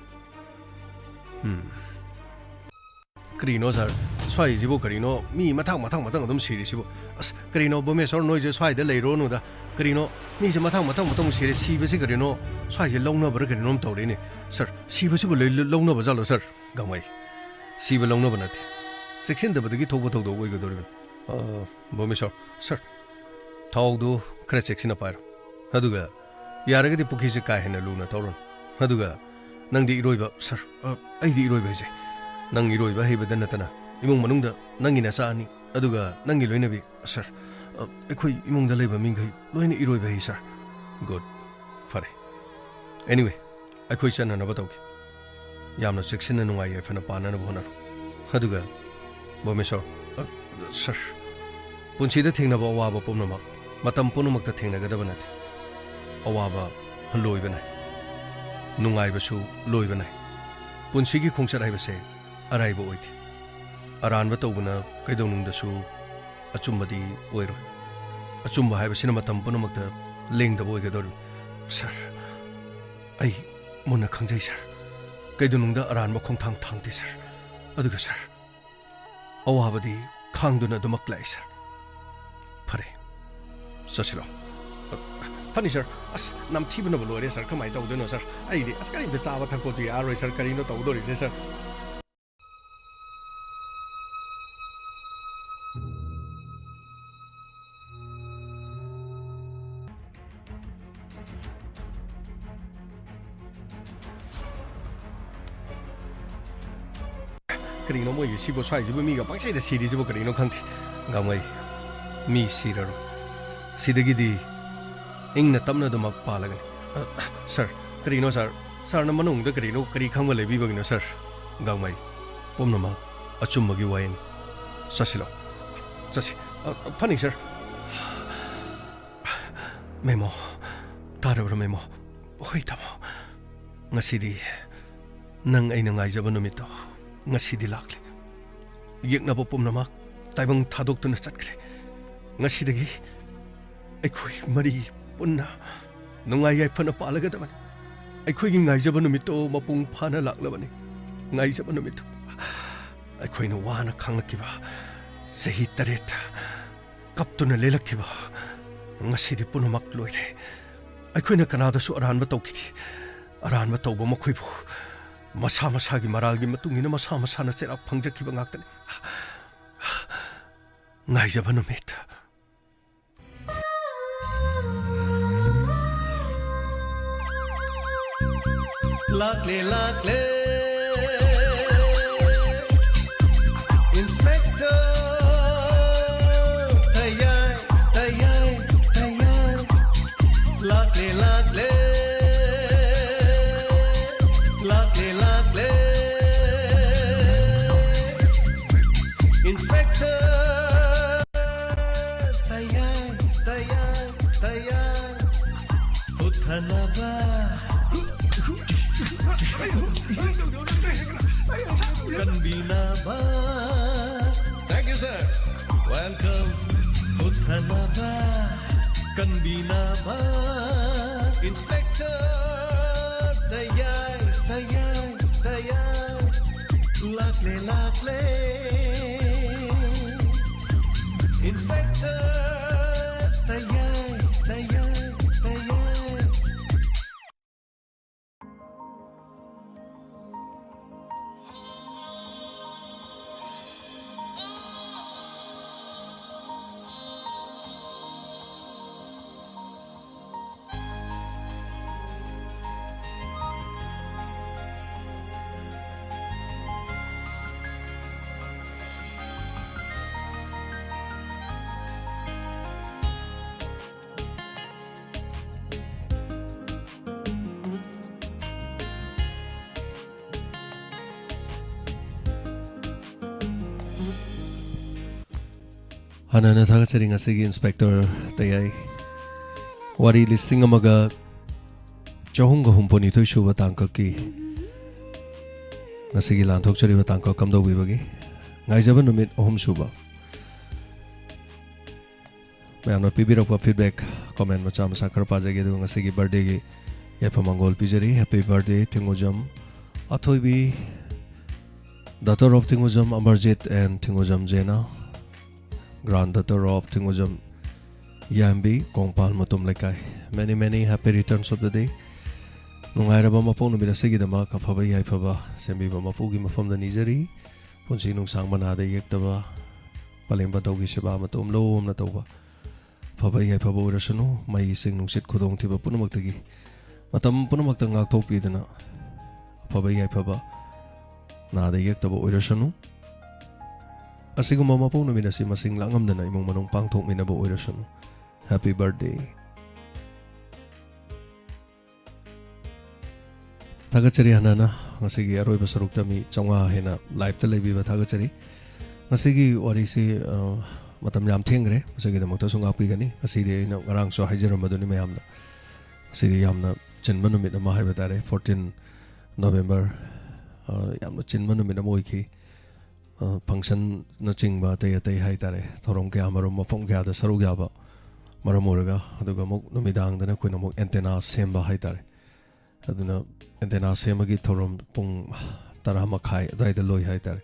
ꯎꯝ꯫ ꯀꯔꯤꯅꯣ, ꯁꯥꯔ? ꯁ꯭ꯋꯥꯏꯁꯤꯕꯨ ꯀꯔꯤꯅꯣ? ꯃꯤ ꯃꯊꯪ, ꯃꯊꯪ, ꯃꯊꯪ ꯑꯗꯨꯝ ꯁꯤꯔꯤꯁꯤꯕꯨ? ꯑꯁ, ꯀꯔꯤꯅꯣ, ꯚꯨꯃꯦꯁꯣꯔ, ꯅꯣꯏꯁꯦ ꯁ꯭ꯋꯥꯏꯗ ꯂꯩꯔꯣꯅꯨꯗ꯫ ꯀꯔꯤꯅꯣ, ꯃꯤꯁꯦ ꯃꯊꯪ, ꯃꯊꯪ, ꯃꯊꯪ ꯁꯤꯔꯦ꯫ ꯁꯤꯕꯁꯤ ꯀꯔꯤꯅꯣ? ꯁ꯭ꯋꯥꯏꯁꯦ ꯂꯧꯅꯕ꯭ꯔꯥ ꯀꯔꯤꯅꯣꯝ ꯇꯧꯔꯦꯅꯦ꯫ ꯁꯥꯔ, ꯁꯤꯕꯁꯤꯕꯨ ꯂꯩ-, ꯂꯧꯅꯕ ꯖꯥꯠꯂꯣ, ꯁꯥꯔ? ꯒꯥꯡꯃꯩ, ꯁꯤꯕ ꯂꯧꯅꯕ ꯅꯠꯇꯦ꯫ ꯆꯦꯛꯁꯤꯟꯗꯕꯗꯒꯤ ꯊꯣꯛꯄ ꯊꯧꯗꯣꯛ ꯑꯣꯏꯒꯗꯧꯔꯤꯕꯅꯤ꯫ ꯑ, ꯚꯨꯃꯦꯁꯣꯔ, ꯁꯥꯔ, ꯊꯥꯎꯗꯨ ꯈꯔ ꯆꯦꯛꯁꯤꯟꯅ ꯄꯥꯏꯔꯣ꯫ ꯑꯗꯨꯒ ꯌꯥꯔꯒꯗꯤ ꯄꯨꯈ꯭ꯔꯤꯁꯦ ꯀꯥ ꯍꯦꯟꯅ ꯂꯨꯅ ꯇꯧꯔꯨꯅꯨ꯫ ꯑꯗꯨꯒ ꯅꯪꯗꯤ ꯏꯔꯣꯏꯕ, ꯁꯥꯔ? ꯑ, ꯑꯩꯗꯤ ꯏꯔꯣꯏꯕ ꯍꯩꯖꯩ꯫ ꯅꯪ ꯏꯔꯣꯏꯕ ꯍꯩꯕꯗ ꯅꯠꯇꯅ ꯏꯃꯨꯡ ꯃꯅꯨꯡꯗ ꯅꯪꯒꯤ ꯅꯆꯥ ꯑꯅꯤ, ꯑꯗꯨꯒ ꯅꯪꯒꯤ ꯂꯣꯏꯅꯕꯤ, ꯁꯥꯔ, ꯑ, ꯑꯩꯈꯣꯏ ꯏꯃꯨꯡꯗ ꯂꯩꯕ ꯃꯤꯈꯩ ꯂꯣꯏꯅ ꯏꯔꯣꯏꯕ ꯍꯩ, ꯁꯥꯔ꯫ ꯒꯨꯗ꯫ ꯐꯔꯦ꯫ ꯑꯦꯅꯤꯋꯦ, ꯑꯩꯈꯣꯏ ꯆꯠꯅꯅꯕ ꯇꯧꯒꯦ꯫ ꯌꯥꯝꯅ ꯆꯦꯛꯁꯤꯟꯅ ꯅꯨꯡꯉꯥꯏ ꯌꯥꯏꯐꯅ ꯄꯥꯟꯅꯅꯕ ꯍꯣꯠꯅꯔꯣ꯫ ꯑꯗꯨꯒ, ꯕꯣꯃꯦꯁꯣꯔ, ꯑ, ꯁꯥꯔ, ꯄꯨꯟꯁꯤꯗ ꯊꯦꯡꯅꯕ ꯑꯋꯥꯕ ꯄꯨꯝꯅꯃꯛ ꯃꯇꯝ ꯄꯨꯝꯅꯃꯛꯇ ꯊꯦꯡꯅꯒꯗꯕ ꯅꯠꯇꯦ꯫ ꯑꯋꯥꯕ ꯂꯣꯏꯕ ꯅꯥꯏ꯫ ꯅꯨꯡꯉꯥꯏꯕꯁꯨ ꯂꯣꯏꯕ ꯅꯥꯏ꯫ ꯄꯨꯟꯁꯤꯒꯤ ꯈꯣꯡꯆꯠ ꯍꯥꯏꯕꯁꯦ ꯑꯔꯥꯏꯕ ꯑꯣꯏꯗꯦ꯫ ꯑꯔꯥꯟꯕ ꯇꯧꯕꯅ ꯀꯩꯗꯧꯅꯨꯡꯗꯁꯨ ꯑꯆꯨꯝꯕꯗꯤ ꯑꯣꯏꯔꯣꯏ꯫ ꯑꯆꯨꯝꯕ ꯍꯥꯏꯕꯁꯤꯅ ꯃꯇꯝ ꯄꯨꯝꯅꯃꯛꯇ ꯂꯦꯡꯗꯕ ꯑꯣꯏꯒꯗꯧꯔꯤꯕꯅꯤ꯫ ꯁꯥꯔ, ꯑꯩ ꯃꯨꯟꯅ ꯈꯪꯖꯩ, ꯁꯥꯔ꯫ ꯀꯩꯗꯧꯅꯨꯡꯗ ꯑꯔꯥꯟꯕ ꯈꯣꯡꯊꯥꯡ ꯊꯥꯡꯗꯦ, ꯁꯥꯔ꯫ ꯑꯗꯨꯒ, ꯁꯥꯔ, ꯑꯋꯥꯕꯗꯤ ꯈꯥꯡꯗꯨꯅ ꯑꯗꯨꯃꯛ ꯂꯥꯛꯏ, ꯁꯥꯔ꯫ ꯐꯔꯦ, ꯆꯠꯁꯤꯔꯣ? ꯐꯅꯤ, ꯁꯥꯔ꯫ ꯑꯁ, ꯅꯝꯊꯤꯕꯅꯕꯨ ꯂꯣꯏꯔꯦ, ꯁꯥꯔ꯫ ꯀꯃꯥꯏꯅ ꯇꯧꯗꯣꯏꯅꯣ, ꯁꯥꯔ? ꯑꯩꯗꯤ, ꯑꯁ, ꯀꯔꯤꯝꯇ ꯆꯥꯕ ꯊꯛꯄꯁꯨ ꯌꯥꯔꯔꯣꯏ, ꯁꯥꯔ꯫ ꯀꯔꯤꯅꯣ ꯇꯧꯗꯣꯔꯤꯁꯦ, ꯁꯥꯔ? ꯀꯔꯤꯅꯣ ꯃꯣꯏꯒꯤ ꯁꯤꯕꯨ, ꯁ꯭ꯋꯥꯏꯁꯤꯕꯨ ꯃꯤꯒ ꯄꯪꯁꯤꯗ ꯁꯤꯔꯤꯁꯤꯕꯨ ꯀꯔꯤꯅꯣ ꯈꯪꯗꯦ꯫ ꯒꯥꯡꯃꯩ, ꯃꯤ ꯁꯤꯔꯔꯣꯏ꯫ ꯁꯤꯗꯒꯤꯗꯤ ꯏꯪꯅ ꯇꯞꯅ ꯑꯗꯨꯃꯛ ꯄꯥꯜꯂꯒꯅꯤ꯫ ꯑ, ꯁꯥꯔ, ꯀꯔꯤꯅꯣ, ꯁꯥꯔ? ꯁꯥꯔꯅ ꯃꯅꯨꯡꯗ ꯀꯔꯤꯅꯣ, ꯀꯔꯤ ꯈꯪꯕ ꯂꯩꯕꯤꯕꯒꯤꯅꯣ, ꯁꯥꯔ? ꯒꯥꯡꯃꯩ, ꯄꯨꯝꯅꯃꯛ ꯑꯆꯨꯝꯕꯒꯤ ꯋꯥꯌꯦꯜꯅꯤ꯫ ꯆꯠꯁꯤꯂꯣ꯫ ꯆꯠꯁꯤ꯫ ꯑ, ꯐꯅꯤ, ꯁꯥꯔ꯫ Memo, ꯇꯥꯔꯕ꯭ꯔꯥ, memo? ꯍꯣꯏ, ꯇꯥꯃꯣ꯫ ꯉꯁꯤꯗꯤ ꯅꯪ ꯑꯩꯅ ꯉꯥꯏꯖꯕ ꯅꯨꯃꯤꯠꯇꯣ ꯉꯁꯤꯗꯤ ꯂꯥꯛꯂꯦ꯫ ꯌꯦꯛꯅꯕ ꯄꯨꯝꯅꯃꯛ ꯇꯥꯏꯕꯪ ꯊꯥꯗꯣꯛꯇꯨꯅ ꯆꯠꯈ꯭ꯔꯦ꯫ ꯉꯁꯤꯗꯒꯤ ꯑꯩꯈꯣꯏ ꯃꯔꯤ ꯄꯨꯟꯅ ꯅꯨꯡꯉꯥꯏ ꯌꯥꯏꯐꯅ ꯄꯥꯜꯂꯒꯗꯕꯅꯤ꯫ ꯑꯩꯈꯣꯏꯒꯤ ꯉꯥꯏꯖꯕ ꯅꯨꯃꯤꯠꯇꯣ ꯃꯄꯨꯡ ꯐꯥꯅ ꯂꯥꯛꯂꯕꯅꯤ꯫ ꯉꯥꯏꯖꯕ ꯅꯨꯃꯤꯠꯇꯣ꯫ ꯑꯩꯈꯣꯏꯅ ꯋꯥꯅ ꯈꯥꯡꯂꯛꯈꯤꯕ ꯆꯍꯤ ꯇꯔꯦꯠ, ꯀꯞꯇꯨꯅ ꯂꯦꯜꯂꯛꯈꯤꯕ, ꯉꯁꯤꯗꯤ ꯄꯨꯝꯅꯃꯛ ꯂꯣꯏꯔꯦ꯫ ꯑꯩꯈꯣꯏꯅ ꯀꯅꯥꯗꯁꯨ ꯑꯔꯥꯟꯕ ꯇꯧꯈꯤꯗꯦ꯫ ꯑꯔꯥꯟꯕ ꯇꯧꯕ ꯃꯈꯣꯏꯕꯨ ꯃꯁꯥ ꯃꯁꯥꯒꯤ ꯃꯔꯥꯜꯒꯤ ꯃꯇꯨꯡ ꯏꯟꯅ ꯃꯁꯥ ꯃꯁꯥꯅ ꯆꯩꯔꯥꯛ ꯐꯪꯖꯈꯤꯕ ꯉꯥꯛꯇꯅꯤ꯫ ꯉꯥꯏꯖꯕ ꯅꯨꯃꯤꯠ꯫ ꯂꯥꯛꯂꯦ, ꯂꯥꯛꯂꯦ, Inspector ꯇꯌꯥꯏ, ꯇꯌꯥꯏ, ꯇꯌꯥꯏ꯫ ꯂꯥꯛꯂꯦ, ꯂꯥꯛꯂꯦ, ꯂꯥꯛꯂꯦ, ꯂꯥꯛꯂꯦ, Inspector ꯇꯌꯥꯏ, ꯇꯌꯥꯏ, ꯇꯌꯥꯏ꯫ ꯍꯨꯠꯊꯅꯕ, ꯀꯟꯕꯤꯅꯕ꯫ Thank you, sir. Welcome. ꯍꯨꯠꯊꯅꯕ, ꯀꯟꯕꯤꯅꯕ꯫ Inspector ꯇꯌꯥꯏ, ꯇꯌꯥꯏ, ꯇꯌꯥꯏ꯫ ꯂꯥꯛꯂꯦ, ꯂꯥꯛꯂꯦ, Inspector ꯇꯌꯥꯏ, ꯇꯌꯥꯏ, ꯇꯌꯥꯏ꯫ ꯍꯥꯟꯅ ꯍꯥꯟꯅ ꯊꯥꯒꯠꯆꯔꯤ ꯉꯁꯤꯒꯤ Inspector ꯇꯌꯥꯏ꯫ ꯋꯥꯔꯤ ꯂꯤꯁꯤꯡ ꯑꯃꯒ ꯆꯍꯨꯝꯒ ꯍꯨꯝꯐꯨꯅꯤꯊꯣꯏ ꯁꯨꯕ ꯇꯥꯡꯀꯛꯀꯤ ꯉꯁꯤꯒꯤ ꯂꯥꯟꯊꯣꯛꯆꯔꯤꯕ ꯇꯥꯡꯀꯛ ꯀꯝꯗꯧꯕꯤꯕꯒꯦ? ꯉꯥꯏꯖꯕ ꯅꯨꯃꯤꯠ ꯑꯍꯨꯝ ꯁꯨꯕ꯫ ꯃꯌꯥꯝꯅ ꯄꯤꯕꯤꯔꯛꯄ feedback, comment ꯃꯆꯥ ꯃꯆꯥ ꯈꯔ ꯄꯥꯖꯒꯦ, ꯑꯗꯨꯒ ꯉꯁꯤꯒꯤ birthdayꯒꯤ ꯌꯥꯏꯐ ꯃꯪꯒꯣꯜ ꯄꯤꯖꯔꯤ꯫ Happy birthday ꯊꯤꯡꯉꯨꯖꯝ ꯑꯊꯣꯏꯕꯤ, daughter of ꯊꯤꯡꯉꯨꯖꯝ Amarjeet and ꯊꯤꯡꯉꯨꯖꯝ ꯖꯦꯅꯥ, granddaughter of ꯊꯤꯡꯉꯨꯖꯝ ꯌꯥꯝꯕꯤ, Kongpal ꯃꯇꯨꯝ ꯂꯩꯀꯥꯏ꯫ Many many happy returns of the day꯫ ꯅꯨꯡꯉꯥꯏꯔꯕ ꯃꯄꯣꯛ ꯅꯨꯃꯤꯠ ꯑꯁꯤꯒꯤꯗꯃꯛ ꯑꯐꯕ ꯌꯥꯏꯐꯕ ꯁꯦꯝꯕꯤꯕ ꯃꯄꯨꯒꯤ ꯃꯐꯝꯗ ꯅꯤꯖꯔꯤ꯫ ꯄꯨꯟꯁꯤ ꯅꯨꯡꯁꯥꯡꯕ, ꯅꯥꯗ ꯌꯦꯛꯇꯕ, ꯄꯂꯦꯝ ꯄꯟꯊꯧꯒꯤ ꯁꯦꯕꯥ ꯃꯇꯣꯝ ꯂꯣꯝꯅ ꯇꯧꯕ ꯑꯐꯕ ꯌꯥꯏꯐꯕ ꯑꯣꯏꯔꯁꯅꯨ꯫ ꯃꯩ, ꯏꯁꯤꯡ, ꯅꯨꯡꯁꯤꯠ, ꯈꯨꯗꯣꯡꯊꯤꯕ ꯄꯨꯝꯅꯃꯛꯇꯒꯤ ꯃꯇꯝ ꯄꯨꯝꯅꯃꯛꯇ ꯉꯥꯛꯊꯣꯛꯄꯤꯗꯨꯅ ꯐꯕ ꯌꯥꯏꯐꯕ, ꯅꯥꯗ ꯌꯦꯛꯇꯕ ꯑꯣꯏꯔꯁꯅꯨ꯫ ꯑꯁꯤꯒꯨꯝꯕ ꯃꯄꯣꯛ ꯅꯨꯃꯤꯠ ꯑꯁꯤ ꯃꯁꯤꯡ ꯂꯥꯡꯉꯝꯗꯅ ꯏꯃꯨꯡ ꯃꯅꯨꯡ ꯄꯥꯡꯊꯣꯛꯃꯤꯟꯅꯕ ꯑꯣꯏꯔꯁꯅꯨ꯫ Happy birthday꯫ ꯊꯥꯒꯠꯆꯔꯤ ꯍꯥꯟꯅꯅ ꯉꯁꯤꯒꯤ ꯑꯔꯣꯏꯕ ꯁꯔꯨꯛꯇ ꯃꯤ ꯆꯥꯝꯃꯉꯥ ꯍꯦꯟꯅ live-ꯇ ꯂꯩꯕꯤꯕ ꯊꯥꯒꯠꯆꯔꯤ꯫ ꯉꯁꯤꯒꯤ ꯋꯥꯔꯤꯁꯤ, ꯑ, ꯃꯇꯝ ꯌꯥꯝ ꯊꯦꯡꯈ꯭ꯔꯦ, ꯃꯁꯤꯒꯤꯗꯃꯛꯇꯁꯨ ꯉꯥꯛꯄꯤꯒꯅꯤ꯫ ꯉꯁꯤꯗꯤ ꯑꯩꯅ ꯉꯔꯥꯡꯁꯨ ꯍꯥꯏꯖꯔꯝꯕꯗꯨꯅꯤ ꯃꯌꯥꯝꯗ, ꯉꯁꯤꯗꯤ ꯌꯥꯝꯅ ꯆꯤꯟꯕ ꯅꯨꯃꯤꯠ ꯑꯃ ꯍꯥꯏꯕ ꯇꯥꯔꯦ, fourteen November, ꯑ, ꯌꯥꯝꯅ ꯆꯤꯟꯕ ꯅꯨꯃꯤꯠ ꯑꯃ ꯑꯣꯏꯈꯤ꯫ ꯑ, functionꯅꯆꯤꯡꯕ ꯑꯇꯩ ꯑꯇꯩ ꯍꯥꯏ ꯇꯥꯔꯦ, ꯊꯧꯔꯝ ꯀꯌꯥ ꯃꯔꯨꯝ ꯃꯐꯝ ꯀꯌꯥꯗ ꯁꯔꯨꯛ ꯌꯥꯕ ꯃꯔꯝ ꯑꯣꯏꯔꯒ, ꯑꯗꯨꯒ ꯑꯃꯨꯛ ꯅꯨꯃꯤꯗꯥꯡꯗꯅ ꯑꯩꯈꯣꯏꯅ ꯑꯃꯨꯛ antenna ꯁꯦꯝꯕ ꯍꯥꯏ ꯇꯥꯔꯦ꯫ ꯑꯗꯨꯅ antenna ꯁꯦꯝꯕꯒꯤ ꯊꯧꯔꯝ ꯄꯨꯡ ꯇꯔꯥ ꯃꯈꯥꯏ ꯑꯗꯨꯋꯥꯏꯗ ꯂꯣꯏ ꯍꯥꯏ ꯇꯥꯔꯦ꯫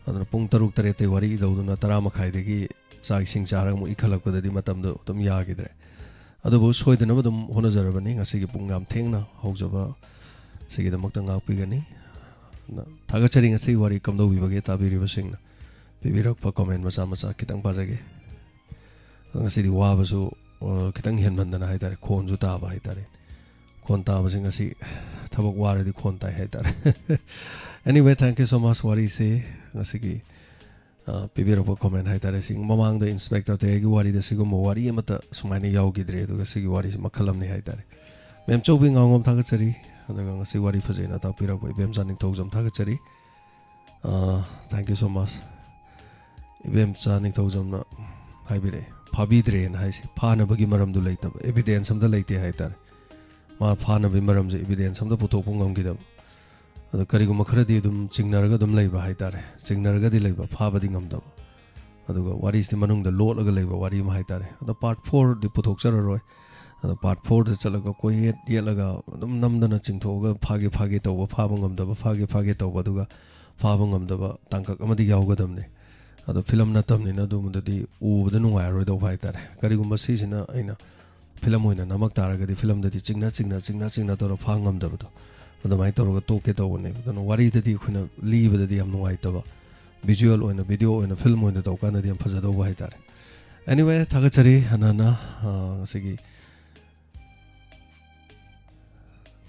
ꯑꯗꯨꯅ ꯄꯨꯡ ꯇꯔꯨꯛ ꯇꯔꯦꯠꯇꯩ ꯋꯥꯔꯤ ꯏꯗꯧꯗꯨꯅ ꯇꯔꯥ ꯃꯈꯥꯏꯗꯒꯤ ꯆꯥꯛ ꯏꯁꯤꯡ ꯆꯥꯔꯒ ꯑꯃꯨꯛ ꯏꯈꯠꯂꯛꯄꯗꯗꯤ ꯃꯇꯝꯗꯣ ꯑꯗꯨꯝ ꯌꯥꯈꯤꯗ꯭ꯔꯦ꯫ ꯑꯗꯨꯕꯨ ꯁꯣꯏꯗꯅꯕ ꯑꯗꯨꯝ ꯍꯣꯠꯅꯖꯔꯕꯅꯤ꯫ ꯉꯁꯤꯒꯤ ꯄꯨꯡ ꯌꯥꯝ ꯊꯦꯡꯅ ꯍꯧꯖꯕ ꯁꯤꯒꯤꯗꯃꯛꯇ ꯉꯥꯛꯄꯤꯒꯅꯤ꯫ ꯊꯥꯒꯠꯆꯔꯤ ꯉꯁꯤꯒꯤ ꯋꯥꯔꯤ ꯀꯝꯗꯧꯕꯤꯕꯒꯦ ꯇꯥꯕꯤꯔꯤꯕꯁꯤꯡꯅ꯫ ꯄꯤꯕꯤꯔꯛꯄ comment ꯃꯆꯥ ꯃꯆꯥ ꯈꯤꯇꯪ ꯄꯥꯖꯒꯦ꯫ ꯑꯗꯣ ꯉꯁꯤꯗꯤ ꯋꯥꯕꯁꯨ, ꯑ, ꯈꯤꯇꯪ ꯍꯦꯟꯃꯟꯗꯅ ꯍꯥꯏ ꯇꯥꯔꯦ, ꯈꯣꯟꯁꯨ ꯇꯥꯕ ꯍꯥꯏ ꯇꯥꯔꯦ꯫ ꯈꯣꯟ ꯇꯥꯕꯁꯤ ꯉꯁꯤ ꯊꯕꯛ ꯋꯥꯔꯗꯤ ꯈꯣꯟ ꯇꯥꯏ ꯍꯥꯏ ꯇꯥꯔꯦ꯫ Anyway, thank you so much꯫ ꯋꯥꯔꯤꯁꯤ ꯉꯁꯤꯒꯤ, ꯑ, ꯄꯤꯕꯤꯔꯛꯄ comment ꯍꯥꯏ ꯇꯥꯔꯦ꯫ ꯁꯤ ꯃꯃꯥꯡꯗ Inspector ꯇꯌꯥꯏꯒꯤ ꯋꯥꯔꯤꯗ ꯁꯤꯒꯨꯝꯕ ꯋꯥꯔꯤ ꯑꯃꯠꯇ ꯁꯨꯃꯥꯏꯅ ꯌꯥꯎꯈꯤꯗ꯭ꯔꯦ, ꯑꯗꯨꯒ ꯁꯤꯒꯤ ꯋꯥꯔꯤꯁꯤ ꯃꯈꯜ ꯑꯃꯅꯤ ꯍꯥꯏ ꯇꯥꯔꯦ꯫ Ma'am ꯆꯧꯕꯤ ꯉꯥꯉꯣꯝ ꯊꯥꯒꯠꯆꯔꯤ, ꯑꯗꯨꯒ ꯉꯁꯤ ꯋꯥꯔꯤ ꯐꯖꯩꯅ ꯇꯥꯛꯄꯤꯔꯛꯄ ꯏꯕꯦꯝꯆꯥ ꯅꯤꯡꯊꯧꯖꯝ ꯊꯥꯒꯠꯆꯔꯤ꯫ ꯑ, thank you so much꯫ ꯏꯕꯦꯝꯆꯥ ꯅꯤꯡꯊꯧꯖꯝꯅ ꯍꯥꯏꯕꯤꯔꯛꯑꯦ, ꯐꯥꯕꯤꯗ꯭ꯔꯦꯅ ꯍꯥꯏꯁꯦ, ꯐꯥꯅꯕꯒꯤ ꯃꯔꯝꯗꯨ ꯂꯩꯇꯕ, evidence ꯑꯝꯇ ꯂꯩꯇꯦ ꯍꯥꯏ ꯇꯥꯔꯦ꯫ ꯃꯥ ꯐꯥꯅꯕꯒꯤ ꯃꯔꯝꯁꯦ evidence ꯑꯝꯇ ꯄꯨꯊꯣꯛꯄ ꯉꯝꯈꯤꯗꯕ꯫ ꯑꯗꯣ ꯀꯔꯤꯒꯨꯝꯕ ꯈꯔꯗꯤ ꯑꯗꯨꯝ ꯆꯤꯡꯅꯔꯒ ꯑꯗꯨꯝ ꯂꯩꯕ ꯍꯥꯏ ꯇꯥꯔꯦ, ꯆꯤꯡꯅꯔꯒꯗꯤ ꯂꯩꯕ, ꯐꯥꯕꯗꯤ ꯉꯝꯗꯕ꯫ ꯑꯗꯨꯒ ꯋꯥꯔꯤꯁꯤꯗꯤ ꯃꯅꯨꯡꯗ ꯂꯣꯠꯂꯒ ꯂꯩꯕ ꯋꯥꯔꯤ ꯑꯃ ꯍꯥꯏ ꯇꯥꯔꯦ꯫ ꯑꯗꯣ part fourꯗꯤ ꯄꯨꯊꯣꯛꯆꯔꯔꯣꯏ꯫ ꯑꯗꯣ part fourꯗ ꯆꯠꯂꯒ ꯀꯣꯏꯌꯦꯠ ꯌꯦꯠꯂꯒ ꯑꯗꯨꯝ ꯅꯝꯗꯅ ꯆꯤꯡꯊꯣꯛꯑꯒ ꯐꯥꯒꯦ ꯐꯥꯒꯦ ꯇꯧꯕ, ꯐꯥꯕ ꯉꯝꯗꯕ, ꯐꯥꯒꯦ ꯐꯥꯒꯦ ꯇꯧꯕ, ꯑꯗꯨꯒ ꯐꯥꯕ ꯉꯝꯗꯕ ꯇꯥꯡꯀꯛ ꯑꯃꯗꯤ ꯌꯥꯎꯒꯗꯕꯅꯤ꯫ ꯑꯗꯣ film ꯅꯠꯇꯕꯅꯤꯅ ꯑꯗꯨꯝꯕꯗꯗꯤ ꯎꯕꯗ ꯅꯨꯡꯉꯥꯏꯔꯔꯣꯏꯗꯧꯕ ꯍꯥꯏ ꯇꯥꯔꯦ꯫ ꯀꯔꯤꯒꯨꯝꯕ ꯁꯤꯁꯤꯅ ꯑꯩꯅ film ꯑꯣꯏꯅ ꯅꯝꯃꯛ ꯇꯥꯔꯒꯗꯤ filmꯗꯗꯤ ꯆꯤꯡꯅ ꯆꯤꯡꯅ ꯆꯤꯡꯅ ꯆꯤꯡꯅ ꯇꯧꯔ ꯐꯥ ꯉꯝꯗꯕꯗꯣ, ꯑꯗꯨꯃꯥꯏꯅ ꯇꯧꯔꯒ ꯇꯣꯛꯀꯦ ꯇꯧꯕꯅꯦꯕ꯫ ꯑꯗꯨꯅ ꯋꯥꯔꯤꯗꯗꯤ ꯑꯩꯈꯣꯏꯅ ꯂꯤꯕꯗꯗꯤ ꯌꯥꯝ ꯅꯨꯡꯉꯥꯏꯇꯕ, visual ꯑꯣꯏꯅ, video ꯑꯣꯏꯅ, film ꯑꯣꯏꯅ ꯇꯧꯀꯥꯟꯗꯗꯤ ꯌꯥꯝ ꯐꯖꯗꯧꯕ ꯍꯥꯏ ꯇꯥꯔꯦ꯫ Anyway, ꯊꯥꯒꯠꯆꯔꯤ ꯍꯟꯅ ꯍꯟꯅ, ꯑ, ꯉꯁꯤꯒꯤ